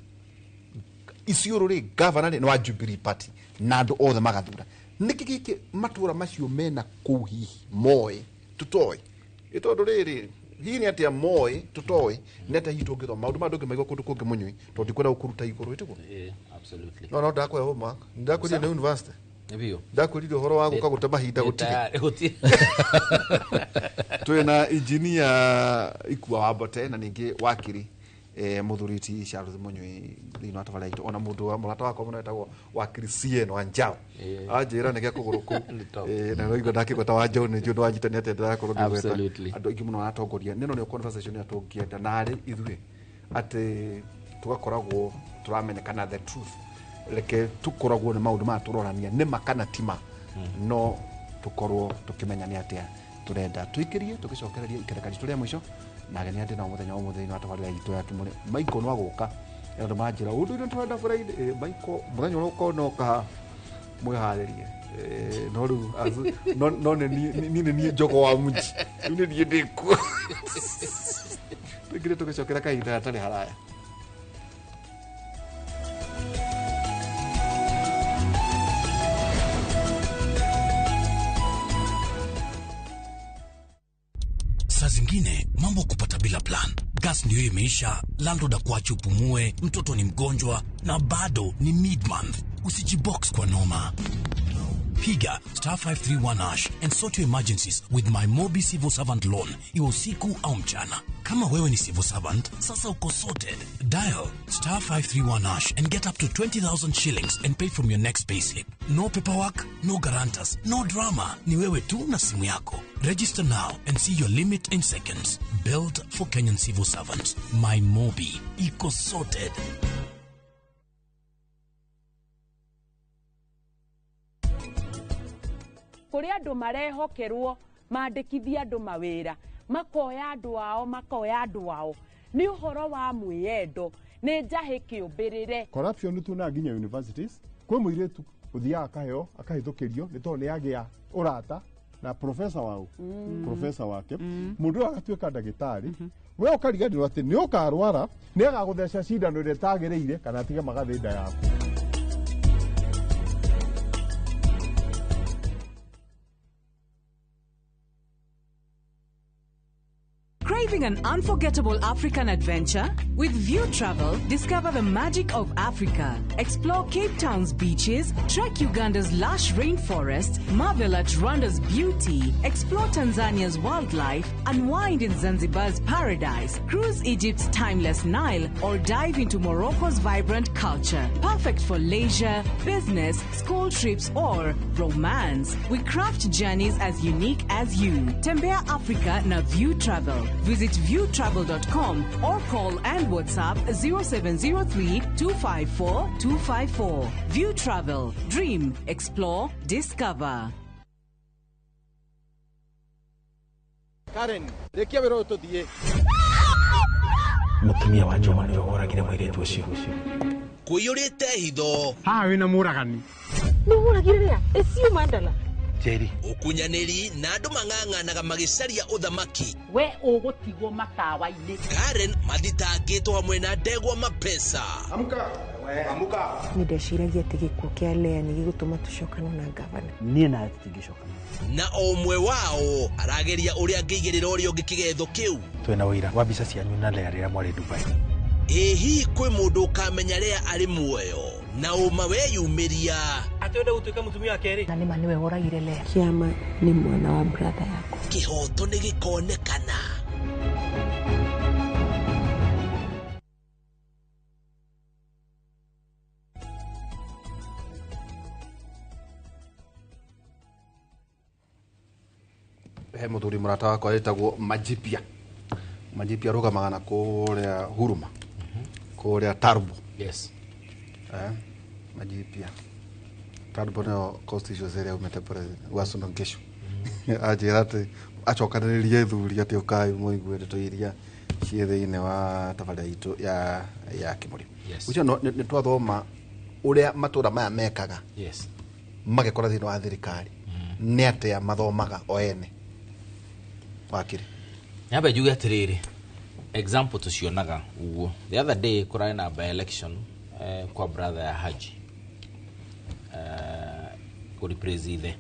Isiolo rĩ, governor rĩ nĩ wa Jubilee Party na andũ othe magathura. Nĩkĩ gĩkĩ matũra macio mena kũu hihi moĩ tũtoĩ? Ĩ tondũ rĩrĩ hihi nĩ atĩa moĩ tũtoĩ, nĩ atĩa hihi tũngĩthoma maũndũ maya ndũngĩmaigua kũndũ kũngĩ mũnyui tondũ ndikwenda gũkũruta igũrũ ĩtiguo. Absolutely. No ndakũhe homework, ndakwĩrire nĩ university, Nĩ biũ. ndakwĩrire ũhoro wa gũka gũte mahinda gũtirĩ. Gũtirĩ. Twĩna engineer Ikua wa Mbote na ningĩ wakiri mũthuri ti Charles Mũnyui thĩinĩ wa tabarĩra itũ, ona mũndũ wa mũrata wakwa mũno etagwo wakiri CN wa Njau anjĩra nĩ gĩa kũgũrũ kũu, na no igua ndakĩgweta wa Njau nĩ njũĩ ndwanyita nĩ atĩa ndĩrakorwo ngĩgweta. Absolutely. Andũ aingĩ mũno maratongoria nĩ no nĩyo conversation ĩrĩa tũngĩenda narĩ ithuĩ atĩ tũgakoragwo tũramenyekana the truth, reke tũkoragwo nĩ maũndũ maya tũrorania nĩ ma kana ti ma, no tũkorwo tũkĩmenya nĩ atĩa tũrenda tũikĩrie tũgĩcokereria ikereka ritũ rĩa mũico na ageni andĩ nao mũthenya wa mũthenya wa tabarĩra itũ ya Tumũrĩ. Michael no agũka andũ manjĩra ũndũ ũrĩa tũrenda Friday, Michael mũthenya ũrĩa ũkona ũka mwĩharĩrie. No rĩu no nĩ niĩ nĩ niĩ njogo wa mũji, rĩu nĩ niĩ ndĩkuo. Tũingĩre tũgĩcokera kahinda gatarĩ haraya. Saa zingine mambo kupata bila plan. Gas ndio imeisha, landlord akuache upumue, mtoto ni mgonjwa na bado ni mid-month. Usijibox kwa noma. Piga star 531 hash and sort your emergencies with my Mobi Civil Servant Loan, iwe usiku au mchana. Kama wewe ni civil servant, sasa uko sorted. Dial star 531 hash and get up to 20,000 shillings and pay from your next payslip. No paperwork, no guarantors, no drama. Ni wewe tu na simu yako. Register now and see your limit in seconds. Built for Kenyan civil servants. My Mobi. Iko sorted. Kũrĩ andũ marehokerwo mandĩkithie andũ mawĩra, makoya andũ ao, makoya andũ ao, nĩ ũhoro wa mwĩyendo, nĩ njahĩ kĩũmbĩrĩre. Corruption tuonaga nginya universities, kwĩ mũirĩtu ũthiaga akaheo akahĩtũkĩrio nĩ tondũ nĩ agĩa ũrata na professor wao, professor wake, mũndũ ũyũ agatuĩka ndagĩtarĩ, we ũkariganĩrwo atĩ nĩ ũkarwara, nĩ agagũtheca cindano ĩrĩa ĩtagĩrĩire kana atige magathĩ nda yaku. Craving an unforgettable African adventure? With View Travel, discover the magic of Africa. Explore Cape Town's beaches, trek Uganda's lush rainforests, marvel at Rwanda's beauty, explore Tanzania's wildlife, unwind in Zanzibar's paradise, cruise Egypt's timeless Nile, or dive into Morocco's vibrant culture. Perfect for leisure, business, school trips, or romance. We craft journeys as unique as you. Tembea Africa na View Travel. Visit viewtravel.com or call and WhatsApp 0703 254 254. View Travel. Dream, explore, discover. Karen, rekia wĩra ũyũ tũthiĩ. Mũtumia wa Juma nĩwe woragire mũirĩtu ũcio. Kũiyũrĩte hitho. Haha wĩna mũragani. Nĩ mũragire rĩa? Ĩcio mandala. Njeri. Ũkunyanĩri na andũ mang'ang'anaga magĩcaria ũthamaki. We ũgũtigwo matawa-inĩ. Karen mathitangĩtwo hamwe na ndegwa mapesa. Amka. Amka. Nĩ ndeciragia atĩ gĩkuũ kĩa Lea nĩ gĩgũtũma tũcokane na ngavana. Niĩ nawe tũtingĩcokana. Na o ũmwe wao arageria ũrĩa angĩigĩrĩra ũrĩa ũngĩ kĩgetho kĩu. Twĩna ũira wa mbica cianyu na Lea rĩrĩa mwarĩ Dubai. Ĩ hihi kwĩ mũndũ ũkamenya Lea arĩ muoyo na ũma weyumĩria. Atĩ wenda gũtuĩka mũtumia wa kerĩ. Na nĩma nĩwe woragire Lea. Kĩama nĩ mwana wa brother yakwa. Kĩhoto nĩ gĩkonekana. He mũthuri mũrata wakwa wĩtagwo Majipia. Majipia arũgamaga na kũrĩa Huruma, kũrĩa Tarbo. Yes. Majipia Tarbo nĩyo constituency ĩrĩa umĩte president Uasin Gishu. Anjĩra atĩ acokanĩrĩrie athuri atĩ ũkai mũigue ndeto iria ciĩ thĩinĩ wa tabarĩra itũ ya Kĩmũrĩ. Ũcio nĩ twathoma ũrĩa matũra maya mekaga. Yes. Magĩkora thĩinĩ wa thirikari nĩ atĩa mathomaga o ene. Wakiri. Nyambe njuge atĩrĩrĩ, example tũcionaga ũguo. The other day kũrarĩ na by election kwa brother ya Haji. kũ replace ithe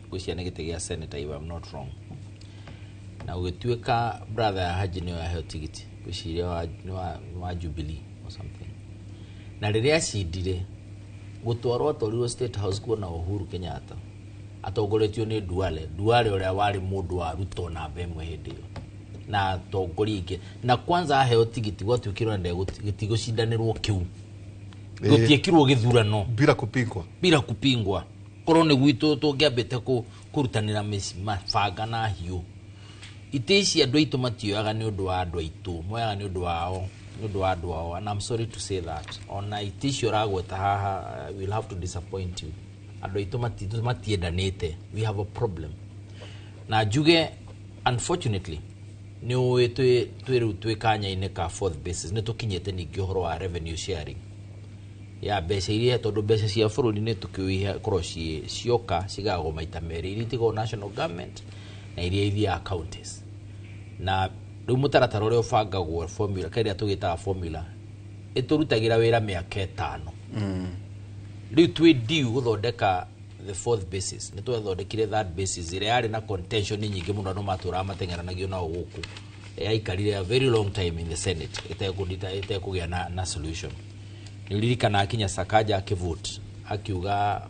ngwĩciria nĩ gĩtĩ gĩa senator, if I'm not wrong, na gũgĩtuĩka brother ya Haji nĩyo yaheo tigiti, ngwĩciria nĩ wa Jubilee or something. Na rĩrĩa acindire gũtwarwo, atwarirwo State House kuona Uhuru Kenyatta atongoretio nĩ Duale, Duale ũrĩa warĩ mũndũ wa Ruto namba ĩmwe hĩndĩ ĩyo na atongoria aingĩ. Na kwanza aheo tigiti gwatuĩkirwo na gĩtigũcindanĩrwo kĩu, gũtiĩkirwo gĩthurano bila kupingwa. Bila kupingwa. Korwo nĩ gwitũ tũngĩambĩte kũrutanĩra mabanga na hiũ. Itĩ ici andũ aitũ matioyaga nĩ ũndũ wa andũ aitũ, moyaga nĩ ũndũ wao, nĩ ũndũ wa andũ ao. And I'm sorry to say that ona itĩ icio ũragweta haha, we'll have to disappoint you. Andũ aitũ matiendanĩte. We have a problem. Na njuge unfortunately nĩ ũĩ twĩ rĩu twĩ kanya-inĩ ka fourth basis, nĩ tũkinyĩte ningĩ ũhoro wa revenue sharing ya mbeca iria, tondũ mbeca cia bũrũri nĩ tũkĩũĩ korwo cioka cigagwo maita merĩ, iria itigagwo national government na iria ithiaga counties. Na rĩu mũtaratara ũrĩa ũbangagwo, formula kĩrĩa tũgĩtaga formula, ĩtũrutagĩra wĩra mĩaka 5. Rĩu twĩ due gũthondeka the fourth basis. Nĩ twathondekire third basis ĩrĩa yarĩ na contention nyingĩ mũno, andũ matũraga mateng'eranagio nao gũkũ, yaikarire a very long time in the Senate ĩtekũgĩa na solution. Nĩ ũririkanaga kinya Sakaja akĩvote akiuga,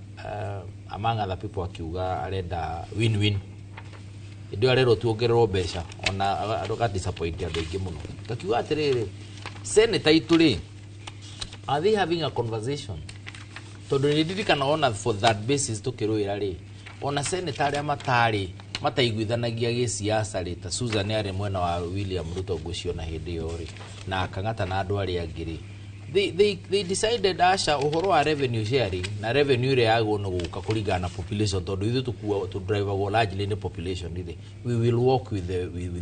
among other people, akiuga arenda win-win. Hĩndĩ ĩyo arerwo tuongererwo mbeca, ona aga disappoint andũ aingĩ mũno. Ngakiuga atĩrĩrĩ, senator itũ rĩ, are they having a conversation? Tondũ nĩ ndirikana ona for that basis tũkĩrũĩra rĩ, ona senator arĩa matarĩ mataiguithanagia gĩsiasa rĩ, ta Susan arĩ mwena wa William Ruto ngũciona hĩndĩ ĩyo rĩ, na Akang'ata na andũ arĩa angĩ rĩ, they decided aca, ũhoro wa revenue sharing na revenue ĩrĩa yagwo nĩ gũka kũringana na population, tondũ ithuĩ tũkua tũdrivagwo largely nĩ population rĩ, we will work with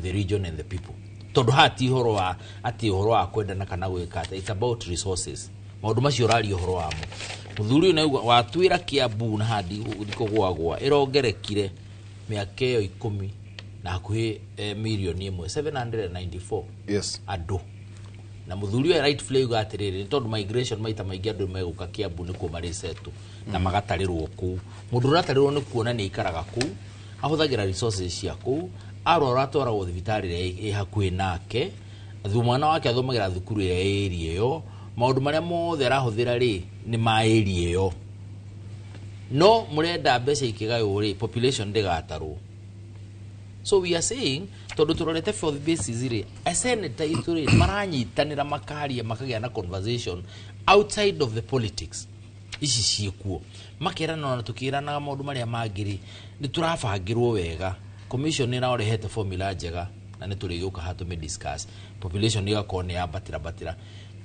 the region and the people, tondũ haha ti ũhoro wa atĩ ũhoro wa kwendana kana gwĩka atĩa. It's about resources. Maũndũ macio ũraria ũhoro wamo, mũthuri ũyũ nĩauga watwĩra Kiambu na handi kũgwagwa ĩrongerekire mĩaka ĩyo 10 na hakuhĩ mirioni 1 794 andũ. Na mũthuri ũyũ rightfully auga atĩrĩrĩ, nĩ tondũ migration maita maingĩ andũ megũka Kiambu nĩkuo marĩcetwo na magatarĩrwo kũu. Mũndũ ũratarĩrwo nĩ kuona nĩ aikaraga kũu, ahũthagĩra resources cia kũu, arwara atwaragwo thibitarĩ ĩrĩa ĩ hakuhĩ nake, mwana wake athomagĩra thukuru ĩrĩa ĩ area ĩyo, maũndũ marĩa mothe arahũthĩra rĩ nĩ ma area ĩyo. No mũrenda mbeca ikĩgaywo rĩ, population ndĩgatarwo. So we are saying, tondũ tũrorete fourth basis rĩ, senator itũ rĩ maranyitanĩra, makaria, makagĩa na conversation outside of the politics ici ciĩkuo, makerana ona tũkĩranaga maũndũ marĩa mangĩ rĩ, nĩ tũrabangĩrwo wega. Commission nĩ ĩrarehete formula njega na nĩ tũrĩgĩũka haha tũmĩ discuss. Population ĩgakorwo nĩ yambatĩra batĩra.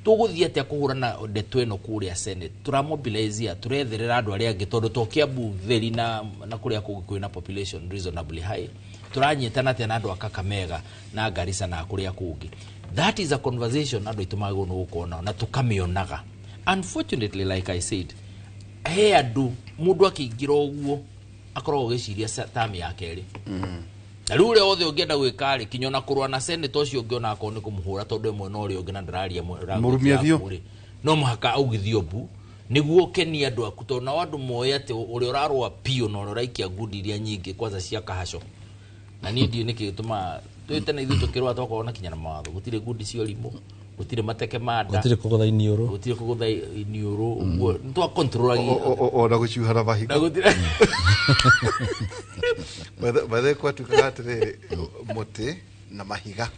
Tũgũthiĩ atĩa kũhũrana ndeto ĩno kũrĩa Senate? Tũramobilize, tũretherera andũ arĩa angĩ, tondũ to Kiambu theri na kũrĩa kũngĩ kwĩna population reasonably high. Tũranyitana atĩa na andũ a Kakamega na Garissa na kũrĩa kũngĩ? That is a conversation andũ aitũ magĩrĩirwo nĩ gũkorwo nao na tũkamĩonaga. Unfortunately, like I said, he andũ mũndũ akĩingĩra ũguo akoragwo agĩciria term ya kerĩ, na rĩu ũrĩa wothe ũngĩenda gwĩka rĩ, kinya ona kũrũa na senator ũcio ũngĩ, ona akorwo nĩ kũmũhũra, tondũ ĩmwe na ũrĩa ũngĩ na ndararia Mũrumia yaku biũ. rĩ, no mũhaka augithio mbu nĩguo ũkenie andũ aku, tondũ nao andũ moĩ atĩ ũrĩa ũrarũa biũ na ũrĩa ũraikia ngundi iria nyingĩ kwanza cia kahaco. Na niĩ ndiũĩ nĩkĩ gĩtũmaga twĩ tene ithuĩ tũkĩrũa twakorwo na kinya na mawatho, gũtirĩ ngundi cia ũrimũ, gũtirĩ mateke ma nda, gũtirĩ kũgũtha iniũrũ. Gũtirĩ kũgũtha iniũrũ, ũguo nĩ twakontrolagia. Ona gũcuha na mahiga. Na gũtirĩ Bathe kwatuĩkaga atĩrĩrĩ, mũtĩ na mahiga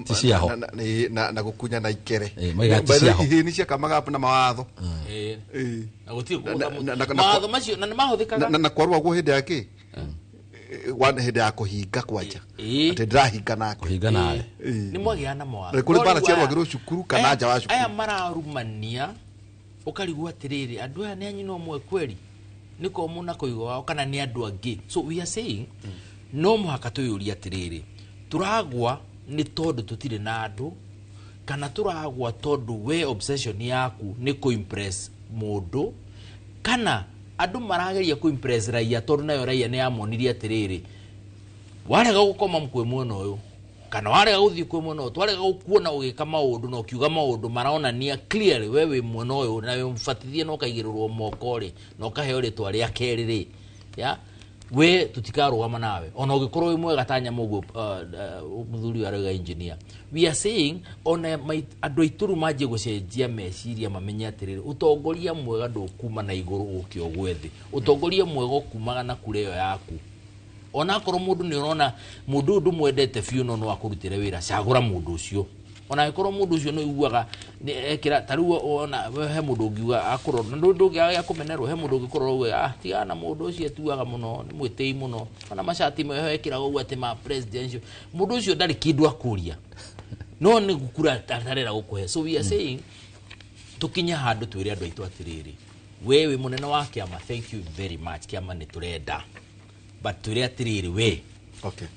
Ti ciaho. Na gũkunya na ikere. Maiga ti By the way, ciaho. ihĩĩ nĩ ciakamaga na mawatho. Na gũtirĩ kũgũtha mũtĩ. Na Mawatho macio na nĩ mahũthĩkaga. Na kwarũagwo hĩndĩ ya kĩ hĩndĩ ya kũhinga kwanja, atĩ ndĩrahinga nake. Kũhinga nawe. Nĩ mwagĩa na mawatho. Na kũrĩ No mbara rĩu ciarũagĩrwo cukuru kana nja wa cukuru. Aya mararumania, ũkarigwo atĩrĩrĩ, andũ aya nĩ anyina ũmwe kweri nĩ komũ na kũigwo wao kana nĩ andũ angĩ? So we are saying no mũhaka twĩyũrie atĩrĩrĩ, tũragwa nĩ tondũ tũtirĩ na andũ, kana tũragwa tondũ we obsession yaku nĩ kũ-impress mũndũ, kana andũ marageria kũ-impress raia, tondũ nayo raia nĩ yamonirie atĩrĩrĩ, warega gũkoma kwĩ mwena ũyũ Kana warega guthii kwi mwena ũyũ, twarega gukuona ũgĩka maũndũ na ũkiuga maũndũ maronania clearly we wĩ mwena ũyũ na wĩ mũbatithie na ũkaigĩrĩrwo moko rĩ na ũkaheo rĩtwa rĩa kerĩ rĩ, ya we tutikarũgama nawe ona ũngĩkorwo wĩ mwega ta nyamũ ũguo. Mũthuri ũyũ arauga engineer, we are saying ona andũ aitũ rĩu manjie gũcenjia meciria, mamenye atĩrĩrĩ, ũtongoria mwega ndũkuma na igũrũ ũke ũgwe thĩ. Ũtongoria mwega ũkumaga na kura ĩyo yaku. Onakorwo mũndũ nĩ ũrona mũndũ ũyũ ndũmwendete biũ no no akũrutĩre wĩra, cagũra mũndũ ũcio, ona angĩkorwo mũndũ ũcio nĩ ũiguaga ekĩra ta rĩu ona we he mũndũ ũngiuga akorwo na ndũngĩaga gĩa kũmenerwo, he mũndũ ũngĩkorwo auge, "Ah, tigana na mũndũ ũcio, atuaga mũno, nĩ mwĩtĩi mũno, ona macati meho ekĩraga ũguo atĩ ma presidential." Mũndũ ũcio ndarĩ kĩndũ akũria no nĩ gũkura atarera gũkũhe. So we are saying tũkinye handũ twĩre andũ aitũ atĩrĩrĩ, we wĩ mũnene wa kĩama, thank you very much, kĩama nĩ tũrenda, but twĩre atĩrĩrĩ, we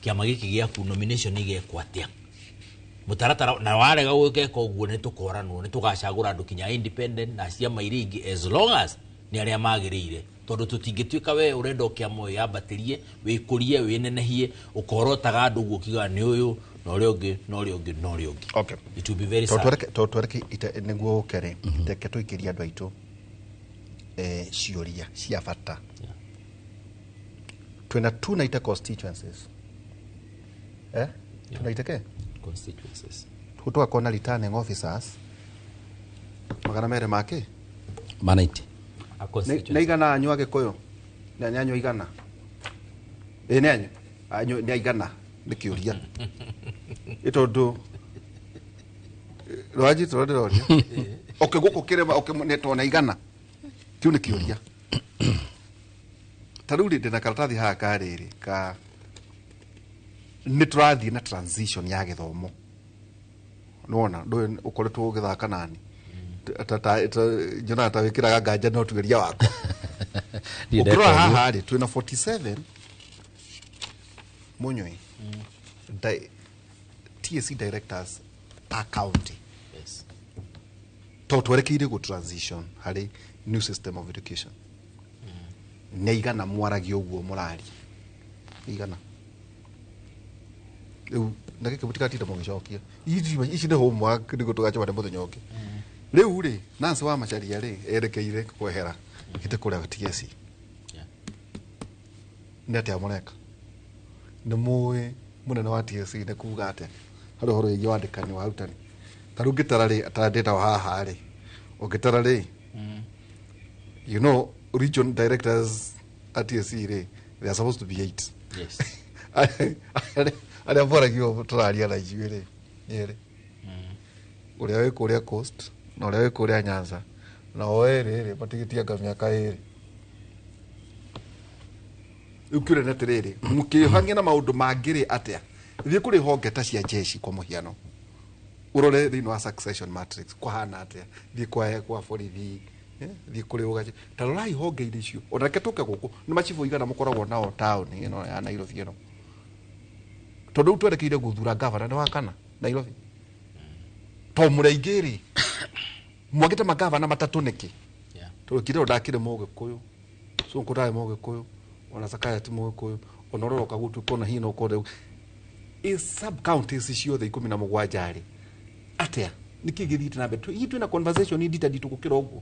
kĩama gĩkĩ gĩaku nomination igekwo atĩa, mũtaratara, na warega gwĩka ũguo nĩ tũkoranwo, nĩ tũgacagũra andũ kinya independent na ciama iria ingĩ, as long as nĩ arĩa magĩrĩire, tondũ tũtingĩtuĩka we ũrenda o kĩama wĩyambatĩrie, wĩkũrie, wĩnenehie, ũkorotaga andũ ũguo ũkiuga nĩ ũyũ na ũrĩa ũngĩ na ũrĩa ũngĩ na ũrĩa ũngĩ. It will be very sad. Tondũ twereke nĩguo ũke rĩ, reke tũikĩrie andũ aitũ ciũria cia bata. Twĩna 290 constituencies, eh? 290 ke constituencies. Tũgakorwo na returning officers 200 make 190. A constituency. Nĩ igana anyu Agĩkũyũ? Nĩ anyu igana? Ĩ nĩ anyu nĩ aigana? Nĩ kĩũria ĩ tondũ rwanjitwo ndĩroria. Okay, gũkũ kĩrĩma, okay, nĩ tona igana, kĩu nĩ kĩũria. Ta rĩu rĩ, ndĩna karatathi haha ka rĩrĩ ka nĩ tũrathiĩ na transition ya gĩthomo. Nĩwona ndũĩ ũkoretwo ũgĩthaka nani, nyonaga ta wĩkĩraga nganja no tugeria wakwa. Ndiĩ Ũkĩrora ndeka ũguo. Haha rĩ, twĩna 47 mũnyui TSC directors a county. Tondũ twerekeire gũ transition harĩ new system of education, nĩ igana mwaragia ũguo mũraria nĩ igana rĩu na gĩkĩ mũtigatinda mũgĩcokia. Ici nĩ homework nĩguo tũgacemania mũthenya ũngĩ. Rĩu rĩ, Nancy wa Macharia rĩ, erekeire kwehera gĩte kũrĩa TSC. Nĩ atĩa mũreka? Nĩ mũĩ mũnene wa TSC nĩ kuga atĩa harĩ ũhoro wĩgiĩ wandĩkani wa arutani? Ta rĩu ngĩtara rĩ, ta ndĩta haha rĩ, ũngĩtara rĩ, region directors at TSC rĩ, they are supposed to be eight. Arĩa mboragio tũraria na ithuĩ rĩ nĩ erĩ, ũrĩa wĩ kũrĩa Coast na ũrĩa wĩ kũrĩa Nyanza, na o erĩ rĩ matigĩtianga mĩaka 2. Rĩu kĩũria nĩ atĩrĩrĩ, mũkĩhang'ia na maũndũ mangĩ rĩ atĩa? Thiĩ kũrĩ honge ta cia jeshi kwa mũhiano, ũrore thĩinĩ wa succession matrix kũhana atĩa. Thiĩ kwa borithi, thiĩ kũrĩ ũgaci, ta rorai honge-inĩ icio. Ona reke tũke gũkũ, nĩ macibũ igana mũkoragwo nao taũni ĩno ya Nairobi ĩno? Tondũ rĩu twerekeire gũthura gavana nĩ wa kana Nairobi, to mũrĩ aingĩ rĩ, mwagĩte magavana matatũ nĩkĩ? Tondũ Kidero ndakĩrĩ Mũgĩkũyũ, Sonko ndarĩ Mũgĩkũyũ, ona Sakaya ti Mũgĩkũyũ, ona ũroka gũtuĩka ona hihi no ũkorwo ĩ sub counties ciothe 17 rĩ, atĩa? Nĩkĩ gĩthiĩte na mbere? Hihi twĩna conversation ndita nditũ gũkĩra ũguo?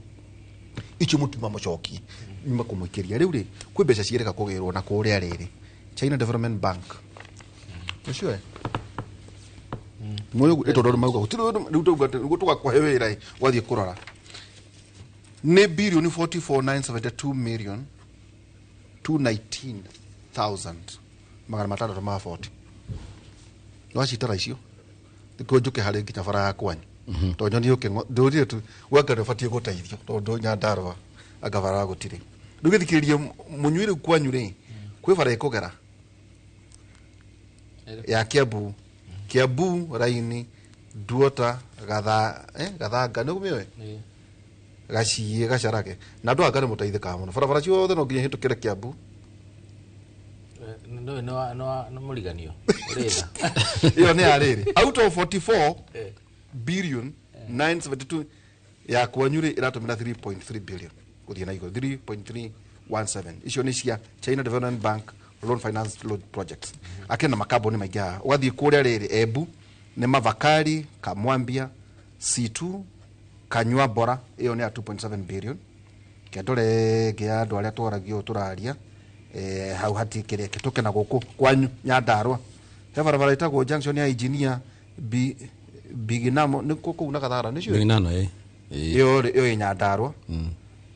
Icio mũtuma mũcoki nyuma kũmũikĩria. Rĩu rĩ, kwĩ mbeca ciĩrĩga kũgĩrwo na kũrĩa rĩrĩ China Development Bank ũcio ĩ ĩ tondũ mauga gũtirĩ ũndũ. Rĩu tauga atĩ nĩguo tũgakũhe wĩra ĩ, ũgathiĩ kũrora nĩ birioni 44,972 million 219,000 640. Nĩwacitara icio nĩkuo njũke harĩ nginya bara ya kwanyu, tondũ nyonie ndũrire tu gwaka nĩ ũbatiĩ gũteithio, tondũ Nyandarũa anga bara gũtirĩ. Rĩu gĩthikĩrĩrie mũnyui, rĩu kwanyu rĩ, kwĩ bara ĩkũgera ya Kiambu raini Nduota Gathanga nĩ ũmĩũĩ Gaciĩ Gacarage na andũ anga nĩ mũteithĩkaga mũno. Barabara ciothe no nginya hĩtũkĩre Kiambu. No no no no mũriganio ũrĩtha. Ĩyo nĩ ya rĩrĩ, out of 44 billion 972 ya kwanyu rĩ, ĩratũmĩra 3.3 billion gũthiĩ na igũrũ, 3.317. Icio nĩ cia China Development Bank. loan finance road projects. Akĩrĩ na makambuni maingĩ haha. Ũgathiĩ kũrĩa rĩrĩ Embu nĩ Mavakari, Kamwambia, C2, Kanyua Bora, ĩyo nĩ ya 2.7 billion. Kĩndore ĩngĩ ya andũ arĩa twaragio tũraria hau hatikĩrĩ tũke na gũkũ kwanyu Nyandarua he barabara ĩtagwo junction ya engineer Biginamo nĩ kũu na Gathara nĩcio Biginano, ĩ. Ĩyo rĩ- ĩyo ĩ Nyandarua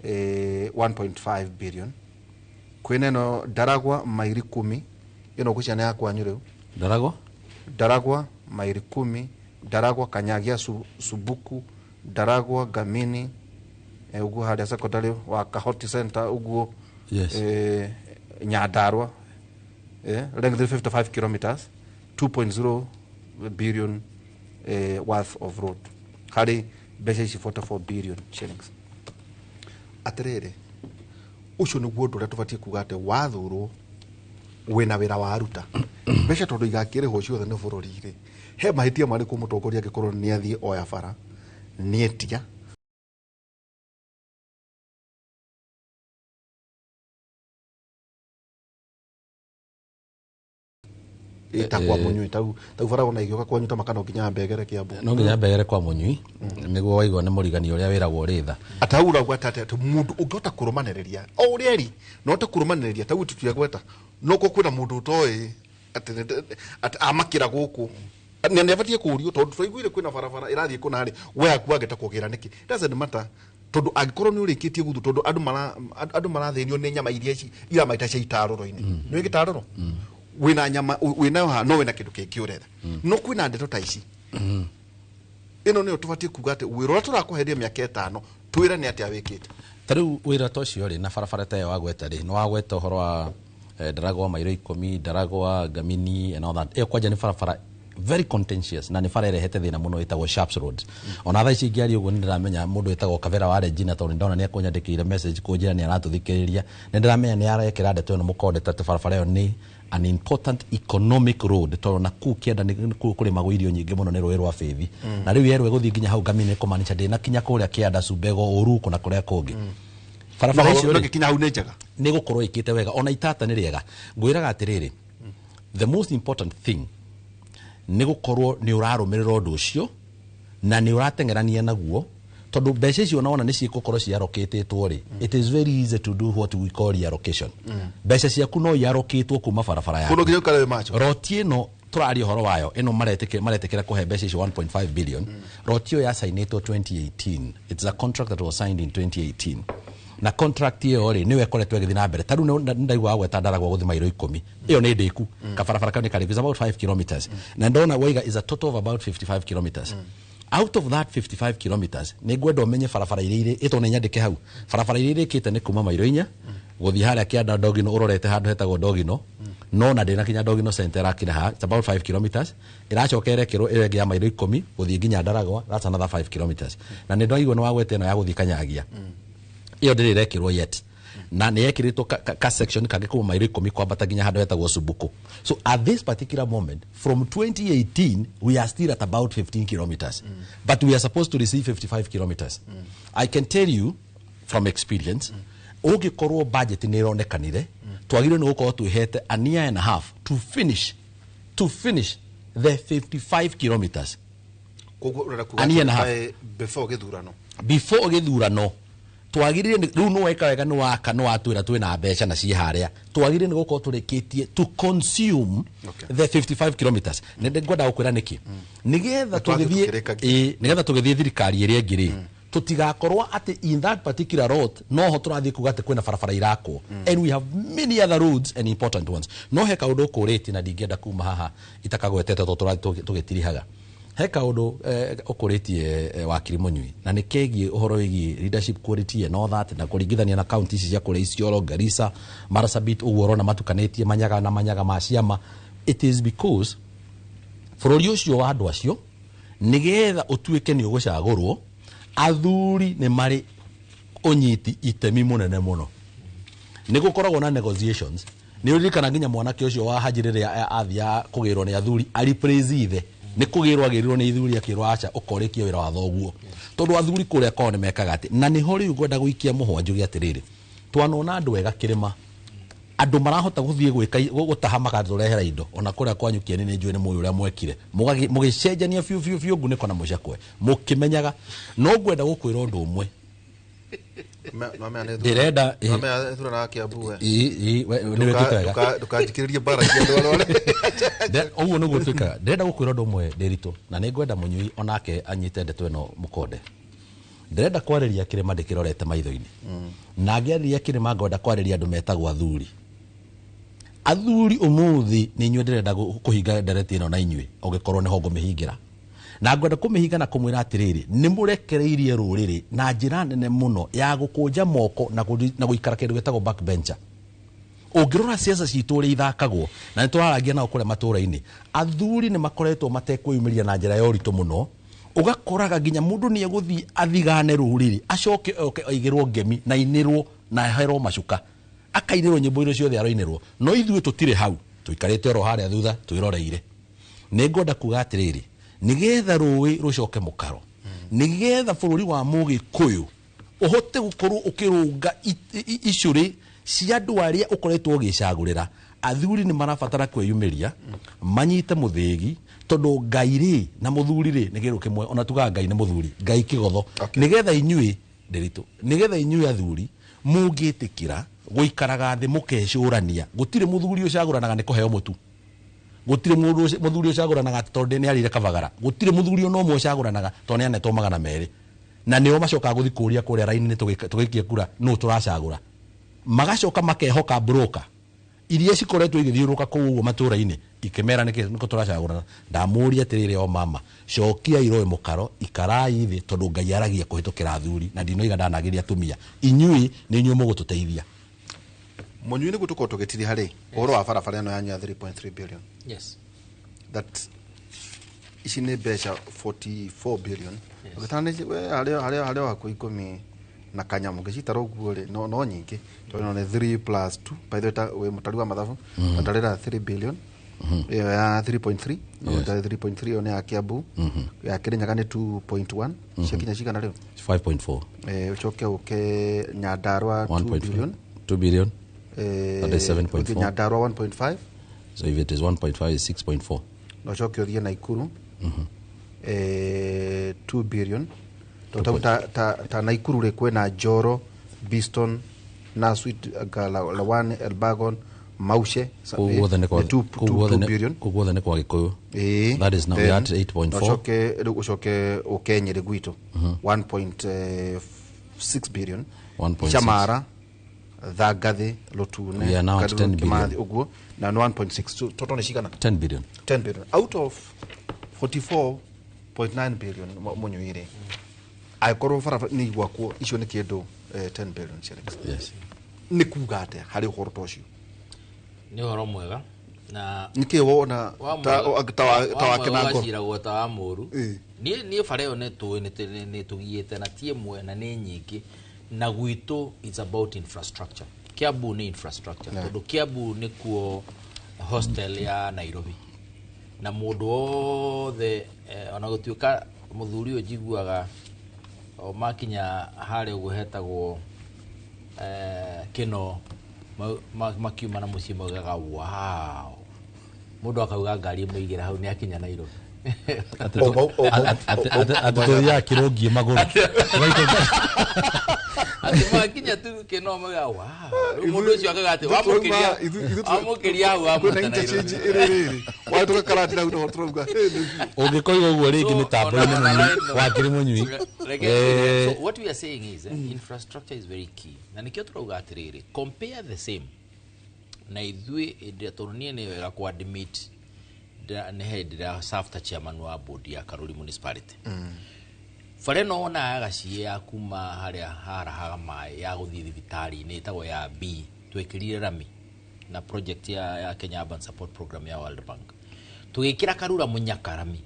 1.5 billion. Kwĩna ĩno Ndaragwa mairi 10, ĩno ngwĩciria nĩ ya kwanyu rĩu. Ndaragwa? Ndaragwa mairi 10, Ndaragwa Kanyagia Subuku, Ndaragwa Gamini, ũguo harĩa secondary wa Kahoti Center ũguo. Yes. Nyandarua length 55 kilometers, 2.0 billion worth of road harĩ mbeca ici 44 billion shillings. Atĩrĩrĩ, ũcio nĩguo ũndũ ũrĩa tũbatiĩ kuga atĩ wathurwo wĩna wĩra waruta mbeca tondũ igakĩrĩhwo ciothe nĩ bũrũri rĩ, he mahĩtia marĩkũ mũtongoria angĩkorwo nĩ athiĩ oya bara nĩetia ĩta kwa mũnyui tau tau bara ona igĩũka kwanyu ta makano nginya mbegere Kiambu. No nginya mbegere kwa mũnyui nĩguo waigua nĩ mũrigani ũrĩa wĩragwo rĩtha. Atau urauga atĩ atĩ mũndũ ũngĩhota kũrũmanĩrĩria o ũrĩa eri no ũhote kũrũmanĩrĩria tau tũtiagweta no ko kwĩna mũndũ ũtoĩ atĩ atĩ amakĩra gũkũ na nĩ abatiĩ kũũrio tondũ twaiguire kwĩna barabara ĩrathiĩ kũna rĩ, we aku angĩta kũgĩra nĩkĩ? Doesn't matter tondũ angĩkorwo nĩ ũrĩkĩtie gũthu tondũ andũ marathĩnio nĩ nyama iria iramaita cia itarũro-inĩ. Nĩ gĩtarũro wĩna nyama wĩnayo haha no wĩna kĩndũ kĩngĩ ũretha no kwĩna ndeto ta ici ĩno nĩyo tũbatiĩ kuga atĩ wĩra ũrĩa tũrakũheria mĩaka 5 twĩre nĩ atĩa wĩkĩte. Ta rĩu wĩra ta ũcio rĩ na barabara ta ĩyo wagweta rĩ, nĩ wagweta ũhoro wa Ndaragwa mairo 10, Ndaragwa Gamini and all that. Ĩyo kwanja nĩ barabara very contentious na nĩ bara ĩrehete thĩna mũno ĩtagwo Sharps Road. Ona thaa ici ingĩaria ũguo nĩ ndĩramenya mũndũ wĩtagwo Kavera wa Regina tondũ nĩndona nĩ ekũnyandĩkĩire message kũnjĩra nĩ aratũthikĩrĩria. Nĩ ndĩramenya nĩ arekĩra ndeto ĩno mũkonde atĩ barabara ĩyo nĩ an important economic road tondũ na kũu kĩanda nĩ kũu kũrĩmagwo irio nyingĩ mũno nĩ rũĩ rwa Bĩthi. Na rĩu yerwo ĩgũthiĩ nginya hau Gamini kũmaanisha ndĩnakinya kũrĩa kĩanda Subego Ũruku na kũrĩa kũngĩ. Barabara No, icio no rĩ, gĩkinya hau nĩ njega. Nĩ gũkorwo ĩkĩte wega ona itata nĩ rĩega. Ngwĩraga atĩrĩrĩ, the most important thing nĩ gũkorwo nĩ ũrarũmĩrĩra ũndũ ũcio na nĩ ũrateng'erania naguo tondũ mbeca icio ona nĩ ciĩgũkorwo ciarokĩtĩtwo rĩ, it is very easy to do what we call reallocation. Mbeca ciaku no iarokĩtwo kuma barabara yaku. Kũndũ nginya ũikare wĩ macho. Roti ĩno tũraria ũhoro wayo ĩno maretĩkĩra kũhe mbeca icio 1.5 billion. Roti ĩyo yacainĩtwo 2018. It's a contract that was signed in 2018 na contract ĩyo rĩ nĩyo ĩkoretwo ĩgĩthiĩ na mbere. Ta rĩu nĩ ndaigua wagweta Ndaragwa gũthiĩ mairo 10, ĩyo nĩ ndĩku kabarabara kau nĩ karĩku, it's about 5 kilometers na ndona waiga is a total of about 55 kilometers. Out of that 55 kilometers nĩ ngwenda ũmenye barabara iria ĩtwo nĩ nyandĩke hau, barabara iria irĩkĩte nĩ kuma mairo 4 gũthiĩ harĩa kĩanda Ndogino ũrorete handũ hetagwo Ndogino no na ndĩnakinya Ndogino center ĩrakira ha, it's about 5 kilometers. Ĩracoka ĩrekĩrwo ĩyo ĩngĩ ya mairo 10 gũthiĩ nginya Ndaragwa, that's another 5 kilometers. Na nĩ ndaigua nĩ wagweta ĩno ya gũthiĩ Kanyagia, ĩyo ndĩrĩ ĩrekĩrwo yet na nĩ yekĩrĩtwo ka section kangĩ kuma mairo 10 kwambata nginya handũ hetagwo Subuku. So at this particular moment from 2018 we are still at about 15 kilometers, but we are supposed to receive 55 kilometers. I can tell you from experience, ũngĩkorwo budget nĩ ĩronekanire, twagĩrĩirwo nĩ gũkorwo twĩhete a year and a half to finish the 55 kilometers. Koguo ũrenda kuga A year and a half. atĩ before gĩthurano. Before gĩthurano twagĩrĩire rĩu nĩ weka wega nĩ waka nĩ watwĩra twĩna mbeca na ciĩ harĩa, twagĩrĩire nĩ gũkorwo tũrĩkĩtie to consume the 55 kilometers. Nĩ ngwenda gũkwĩra nĩkĩ nĩgetha Twathiĩ tũgĩthiĩ tũkĩrĩkagia. ĩĩ, nĩgetha tũgĩthiĩ thirikari ĩrĩa ĩngĩ rĩ, tũtigakorwo atĩ in that particular road noho tũrathiĩ kuga atĩ kwĩna barabara irakwo and we have many other roads and important ones. No he kaũndũ ũkũrĩtie na ndingĩenda kuma haha itakagwetete tondũ tũrathiĩ tũgĩtirihaga. He kaũndũ ũkũrĩtie wakiri mũnyui na nĩ kegiĩ ũhoro wĩgiĩ leadership quality and all that na kũringithania na county ici cia kũrĩa Isiolo, Garissa, Marsabit ũguo ũrona matukanĩtie manyaga na manyaga ma ciama. It is because bũrũri ũcio wa andũ acio nĩgetha ũtuĩke nĩ ũgũcagũrwo, athuri nĩ marĩ ũnyiti itemi mũnene mũno. Nĩ gũkoragwo na negotiations. Nĩ ũririkana nginya mwanake ũcio wa Haji rĩrĩa athiaga kũgĩrwo nĩ athuri a-replace ithe, nĩ kũgĩrwo agĩrirwo nĩ ithuri akĩrwo aca ũkorĩkie wĩra wa thoguo, tondũ athuri kũrĩa kwao nĩ mekaga atĩ. Na nĩho rĩu ngwenda gũikia mũhwa njuge atĩrĩrĩ, twanona andũ ega kĩrĩma Andũ marahota gũthiĩ gwĩka gũtaha magatũrehera indo ona kũrĩa kwanyu kĩeni nĩ njũĩ nĩ mũĩ ũrĩa mwekire mũgĩcenjania biũ biũ biũ ngunĩko na mũcakwe mũkĩmenyaga. No ngwenda gũkwĩra ũndũ ũmwe. Ndĩrenda ndukanjikĩrĩrie mbara cia andũ arĩa ũguo nĩguo twĩkaga. Ndĩrenda gũkwĩra ũndũ ũmwe Ndĩritũ, na nĩ ngwenda mũnyui onake anyite ndeto ĩno mũkonde. Ndĩrenda kwarĩria kĩrĩma ndĩkĩrorete maitho-inĩ, na ngĩarĩria kĩrĩma ngwenda kwarĩria andũ metagwo athuri. Athuri ũmũthĩ nĩ inyuĩ ndĩrenda kũhinga ndereti ĩno na inyuĩ ũngĩkorwo nĩho ngũmĩhingĩra, na ngwenda kũmĩhinga na kũmwĩra atĩrĩrĩ, nĩ mũrekereirie rũrĩrĩ na njĩra nene mũno ya gũkũnja moko na gũikara kĩndũ gĩtagwo backbencher. Ũngĩrora ciaca citũ ũrĩa ithakagwo na nĩ tũrarangia nao kũrĩa matũũra-inĩ, athuri nĩ makoretwo matekwĩyumĩria na njĩra ya ũritũ mũno. Ũgakoraga nginya mũndũ nĩ egũthiĩ athigane rũrĩrĩ acoke oke aigĩrwo ngemi na ainĩrwo na aherwo macuka, akainĩrwo nyĩmbo iria ciothe aroinĩrwo. No ithuĩ tũtirĩ hau, tũikarĩte oro harĩa thutha twĩroreire. Nĩ ngwenda kuga atĩrĩrĩ, nĩgetha rũĩ rũcoke mũkaro, nĩgetha bũrũri wa Mũgĩkũyũ ũhote gũkorwo ũkĩrũnga icũrĩ cia andũ arĩa ũkoretwo ũgĩcagũrĩra, athuri nĩ marabatara kwĩyumĩria manyite mũthĩgi, tondũ Ngai rĩ na mũthuri rĩ nĩ kĩndũ kĩmwe. Ona tugaga Ngai nĩ mũthuri, Ngai kĩgotho. Nĩgetha inyuĩ Ndĩritũ, nĩgetha inyuĩ athuri mũngĩtĩkĩra gũikaraga thĩ mũkecũrania, gũtirĩ mũthuri ũcagũranaga nĩ kũheo mũtu, gũtirĩ mũthuri ũcagũranaga atĩ tondũ nĩ arĩire kabagara, gũtirĩ mũthuri ona ũmwe ũcagũranaga tondũ nĩ anetwo 200, na nĩo macokaga gũthiĩ kũũria kũrĩa raini-inĩ tũgĩikie kura nũ tũracagũra. Magacoka makehoka broker iria cikoretwo igĩthiũrũrũka kũu ũguo matũũra-inĩ ikĩmera nĩkũ tũracagũrana. Ndamũria atĩrĩrĩ, o mama, cokiai rũĩ mũkaro, ikarai thĩ, tondũ Ngai aragia kũhĩtũkĩra athuri, na ndinoiga ndanagĩria atumia. Inyuĩ nĩ inyuĩ mũgũtũteithia. Mũnyui nĩguo tũkorwo tũgĩtiriha rĩ ũhoro wa barabara ĩno yanyu ya 3.3 billion. Yes. That ici nĩ mbeca 44 billion. Ũgĩtara nĩ harĩa hakuhĩ ikũmi na kanyamũ ngĩcitara ũguo rĩ no nyingĩ, tondũ nĩ 3 plus 2 by the way ta wĩ mũtari wa mathabu atarĩra 3 billion ĩyo ya 3.3 no 3.3 ĩyo nĩ ya Kiambu, ya Kirinyaga nĩ 2.1, ciakinya cigana rĩu 5.4. Ũcoke ũke Nyandarua 2 billion, 2 billion. That is 7.4. Nyandarua 1.5. So if it is 1.5 it's 6.4. Na ũcoke ũthiĩ Naikuru 2 billion. Ta Naikuru rĩ kwĩna Njoro, Biston, Naswit, Lawan, Elbagon, Maushe, Kũu guothe nĩ kwa Gĩkũyũ. That is now we are at 8.4. Ũcoke rĩu ũcoke ũke Nyĩrĩ gwitũ 1.6 billion. Chamara, Thangathi, Lutune, we are now at 10 billion. Ũguo na 1.6 total nĩ cigana? 10 billion. 10 billion out of 44.9 billion mũnyui rĩ angĩkorwo barabara nĩ igwakwo icio nĩ kĩndũ 10 billion shillings. Yes. Nĩ kuga atĩa harĩ ũhoro ta ũcio? Nĩ ũhoro mwega na nĩkĩ wona ta wake na ngoro waciragwo ta wa mũru. Niĩ bara ĩyo nĩ tũĩ nĩ tũgiĩte na ti ĩmwe na nĩ nyingĩ, na gwitũ it's about infrastructure. Kiambu nĩ infrastructure, tondũ Kiambu nĩkuo hostel ya Nairobi, na mũndũ wothe ona gũtuĩka mũthuri ũyũ njiguaga o makinya harĩa ũguo hetagwo Kĩno makiuma na mũciĩ maugaga wow, mũndũ akauga ngari ĩmũigĩra hau nĩ akinya Nairobi. Atĩ tũthiaga kĩrũngiĩ magũrũ. Atĩ makinya tu Kĩno maugaga wow, mũndũ ũcio akauga atĩ wamũkĩria hau wamũta Nairobi. Ũngĩkoiga ũguo rĩngĩ mĩtambo-inĩ mũnyui wakiri mũnyui. So what we are saying is infrastructure is very key, na nĩkĩo tũrauga atĩrĩrĩ, compare the same na ithuĩ hĩndĩ ĩrĩa tondũ niĩ nĩ wega kũ admit nĩ hĩndĩ ĩrĩa serve ta chairman wa board ya Karuri Municipality. Bara ĩno wonaga gaciĩ ya kuma harĩa harahaga maĩ ya gũthiĩ thibitarĩ-inĩ ĩtagwo ya B, twekĩrire rami na project ya Kenya Urban Support Program ya World Bank. Tũgĩkĩra Karura Mũnyaka rami,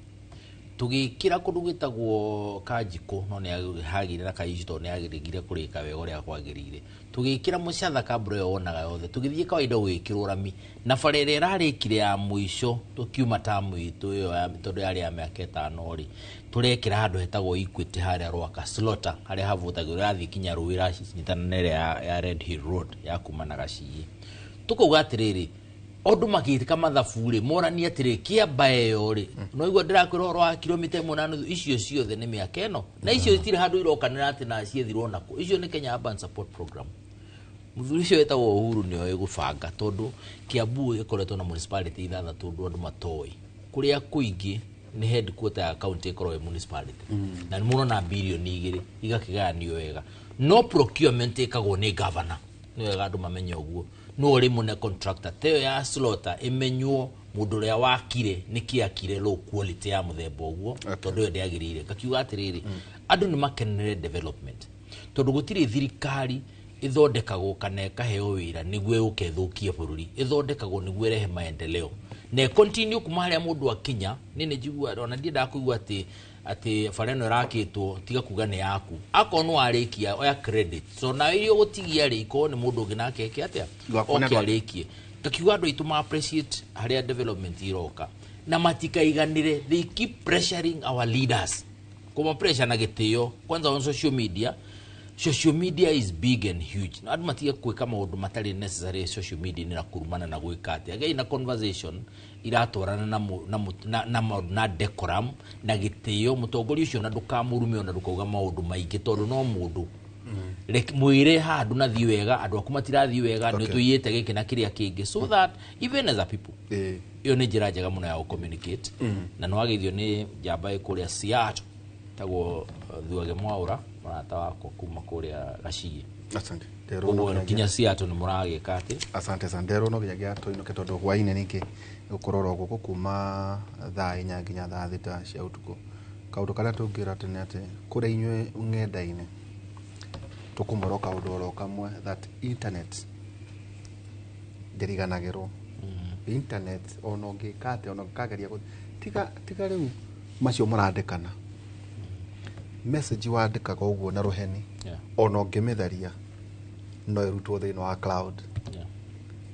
tũgĩkĩra kũndũ gwĩtagwo Kanjikũ, no nĩ hagĩire na kaici tondũ nĩ yagĩrĩire kũrĩka wega ũrĩa kwagĩrĩire. Tũgĩkĩra Mũcatha kambura ĩyo wonaga yothe, tũgĩthiĩ kawaida gũgĩkĩrwo rami, na bara ĩrĩa ĩrarĩkire ya mũico tũkiuma tamu itũ ĩyo tondũ yarĩ ya mĩaka 5 rĩ, tũrekĩra handũ hetagwo Equity harĩa Rwaka Slaughter harĩa havutagĩrwo ĩrathiĩ kinya rũĩ ĩracinyitana na ĩrĩa ya Red Hill Road ya kuma na Gaciĩ. Tukauga atiriri, andu magĩka mathabu rĩ, moranie atĩrĩ kĩamba ĩyo rĩ, no igua ndĩrakwĩra ũhoro wa kilomita 1.5 icio ciothe nĩ mĩaka ĩno, na icio itirĩ handũ irokanĩra atĩ na ciethirwo nakũ. Icio nĩ Kenya Urban Support Program. Mũthuri ũcio wĩtagwo Uhuru nĩoĩ gũbanga, tondũ Kiambu ĩkoretwo na municipality 6 andũ matoĩ. Kũrĩa kũingĩ nĩ headquarter ya county ĩkoragwo ĩ municipality, na nĩ mũrona bilioni 2 igakĩgayanio wega. No procurement ĩkagwo nĩ governor, nĩ wega andũ mamenye ũguo. No ũrĩ mũne contractor ta ĩyo ya slaughter ĩmenywo mũndũ ũrĩa wakire nĩkĩ akire low quality ya mũthemba ũguo, tondũ ĩyo ndĩagĩrĩire. Ngakiuga atĩrĩrĩ, andũ nĩ makenere development, tondũ gũtirĩ thirikari ĩthondekagwo kana ĩkaheo wĩra nĩguo ĩũke ĩthũkie bũrũri. Ĩthondekagwo nĩguo ĩrehe maendeleo na continue kuma harĩa mũndũ akinya. Nĩ njigua ona ndiendaga kũigua atĩ bara ĩno ĩrakĩtwo, tiga kuga nĩ yaku. Akorwo nĩ warĩkia, oya credit. So nawe iria ũgũtigia rĩ, ikorwo nĩ mũndũ ũngĩ nake eke atĩa, oke arĩkie. Ngakiuga andũ aitũ ma appreciate harĩa development iroka, na matikaiganĩre. They keep pressuring our leaders, kuma pressure na gĩtĩo kwanza on social media. Social media is big and huge. Na andũ matige gwĩka maũndũ matarĩ necessary social media na kũrumana na gwĩka atĩa. Gĩai na conversation iratwarana na maũndũ na decorum na gĩtĩo. Mũtongoria ũcio na ndũkamũrume, ona ndũkauga maũndũ maingĩ, tondũ no mũndũ. Mwĩre handũ na thiĩ wega, andũ aku matirathiĩ wega, nĩ tũiyĩte gĩkĩ na kĩrĩa kĩngĩ, so that even as a people, ĩyo nĩ njĩra njega mũno ya gũ-communicate. Na nĩ wageithio nĩ njamba ĩ kũrĩa Seattle, tagwo Thuage Mwaũra, mũrata wakwa kuma kũrĩa Gaciyĩ. Asante. Koguo nginya Seattle nĩ mũragĩka atĩ. Asante sana. Nderwo no nginyagia tũinũke, tondũ hwainĩ ningĩ gũkorwo gũkũ kuma thaa 4 nginya thaa 6 cia ũtukũ. Kaũndũ karĩa tũngĩra atĩ nĩ atĩ kũrĩa inyuĩ ng'enda-inĩ tũkũmwĩra kaũndũ oro kamwe, that internet ndĩriganagĩrwo. Internet ona ũngĩka atĩa, ona ũngĩkageria tiga rĩu macio mũrandĩkana, message wandĩkaga ũguo na rũheni, ona ũngĩmĩtharia no ĩrutwo thĩinĩ wa cloud.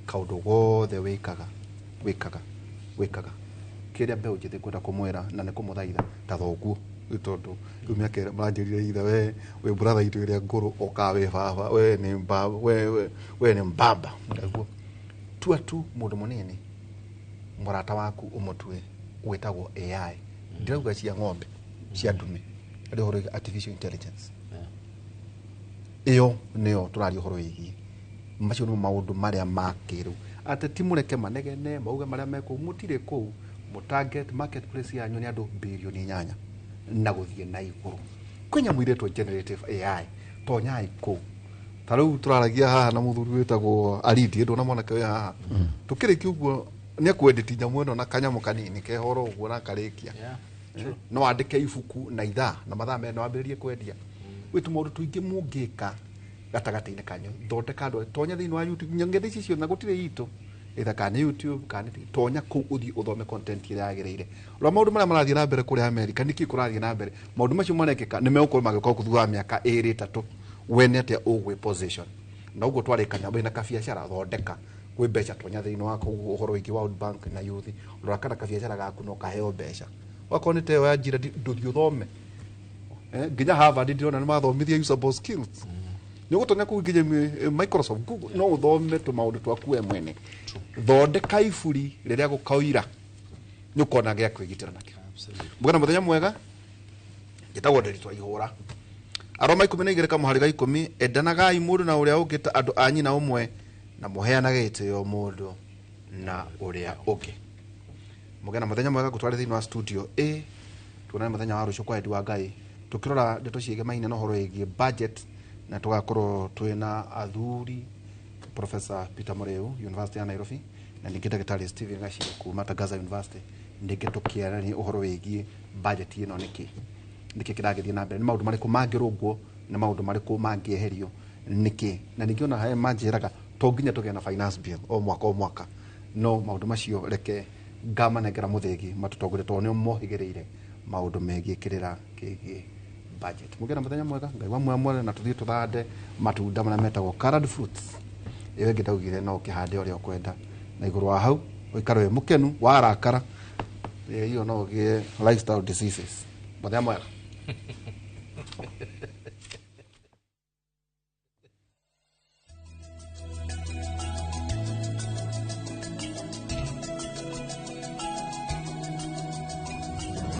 Kaũndũ gothe wĩkaga wĩkaga wĩkaga, kĩrĩa mbeũ njĩthĩ ngwenda kũmwĩra na nĩ kũmũthaitha ta thoguo, tondũ rĩu mĩaka ĩrĩa maranjĩrire ithe, we wĩ brother itũ ĩrĩa ngũrũ, ũkaga wĩ baba, we nĩ mbaba, we nĩ mbaba. Naguo tua tu mũndũ mũnini mũrata waku ũmũtue wĩtagwo AI. Ndirauga cia ng'ombe cia ndume, arĩ ũhoro wĩgiĩ artificial intelligence. Ĩyo nĩyo tũraria ũhoro wĩgiĩ. Macio nĩmo maũndũ marĩa ma kĩrĩu. Ateti mũreke manegene mauge marĩa me kũu, mũtirĩ kũu. Mũtarget marketplace yanyu nĩ andũ bilioni 8 na gũthiĩ na igũrũ. Kwĩ nyamũ iretwo generative AI, tonyai kũu. Ta rĩu tũraragia haha na mũthuri wĩtagwo Aridi, ndona mwanake wĩ haha. Tũkĩrĩkia ũguo nĩ akwendeti nyamũ ĩno na kanyamũ kanini kehoro ũguo na akarĩkia. No wandĩke ibuku na ithaa na mathaa merĩ na wambĩrĩrie kwendia. Gwĩ tũmaũndũ tũingĩ mũngĩka gatagatĩ-inĩ kanyu. Thondeka andũ, tonya thĩinĩ wa YouTube, ng'enda ici ciothe na gũtirĩ itũ, either kana nĩ YouTube kana nĩ tonya kũu ũthiĩ ũthome content ĩrĩa yagĩrĩire. Rora maũndũ marĩa marathiĩ na mbere kũrĩa America, nĩkĩ kũrathiĩ na mbere? Maũndũ macio marekĩka nĩ megũkorwo magĩũka gũkũ thutha wa mĩaka 2 3. Wene atĩa ũgwĩ position. Na ũguo twarĩkania wĩna kabiacara, thondeka kwĩ mbeca, tonya thĩinĩ wa kũu ũhoro wĩgiĩ World Bank na youth, rora kana kabiacara gaku no kaheo mbeca. Wakorwo nĩ ta ĩyo ya njira, ndũthiĩ ũthome. Nginya Harvard ndĩrona nĩ mathomithia usable skills. Nĩ ũgũtonya kũu nginya Microsoft, Google, no ũthome tũmaũndũ twaku we mwene. Thondeka iburi rĩrĩa gũkaũira, nĩ ũkona gĩa kwĩgitĩra nakĩo. Mũgana mũthenya mwega, njĩtagwo Nderitu wa Ihũra. Aroma 12 kamũhari ga 10, endanagai mũndũ na ũrĩa ũngĩ ta andũ a nyina ũmwe, na mũheanage gĩtĩo mũndũ na ũrĩa ũngĩ. Mũgana mũthenya mwega, ngũtware thĩinĩ wa studio A, tuonane mũthenya wa rũciũ kwa wendi wa Ngai, tũkĩrora ndeto ciĩgemaine na ũhoro wĩgiĩ budget, na tũgakorwo twĩna athuri Professor Peter Muriu, University ya Nairobi, na ningĩ ndagĩtarĩ Stephen Gachie kuma Tangaza University, ningĩ tũkĩarania ũhoro wĩgiĩ budget ĩno nĩkĩ, nĩkĩ kĩragĩthiĩ na mbere, nĩ maũndũ marĩkũ mangĩrũngwo, nĩ maũndũ marĩkũ mangĩeherio, nĩkĩ. Na ningĩ ona harĩa manjĩraga to nginya tũgĩe na finance bill o mwaka o mwaka, no maũndũ macio reke ngamanengera mũthĩgi matũtongorie, tondũ nĩo mohĩgĩrĩire maũndũ megiĩ kĩrĩra kĩgiĩ budget. Mũgĩe na mũthenya mwega, Ngai wa muoya mwene, na tũthiĩ tũthande matunda marĩa metagwo colored fruits. Ĩyo ĩngĩ ndaugire no ũkĩhande ũrĩa ũkwenda, na igũrũ wa hau ũikare wĩ mũkenu, warakara ĩyo no ũgĩe lifestyle diseases. Mũthenya mwega.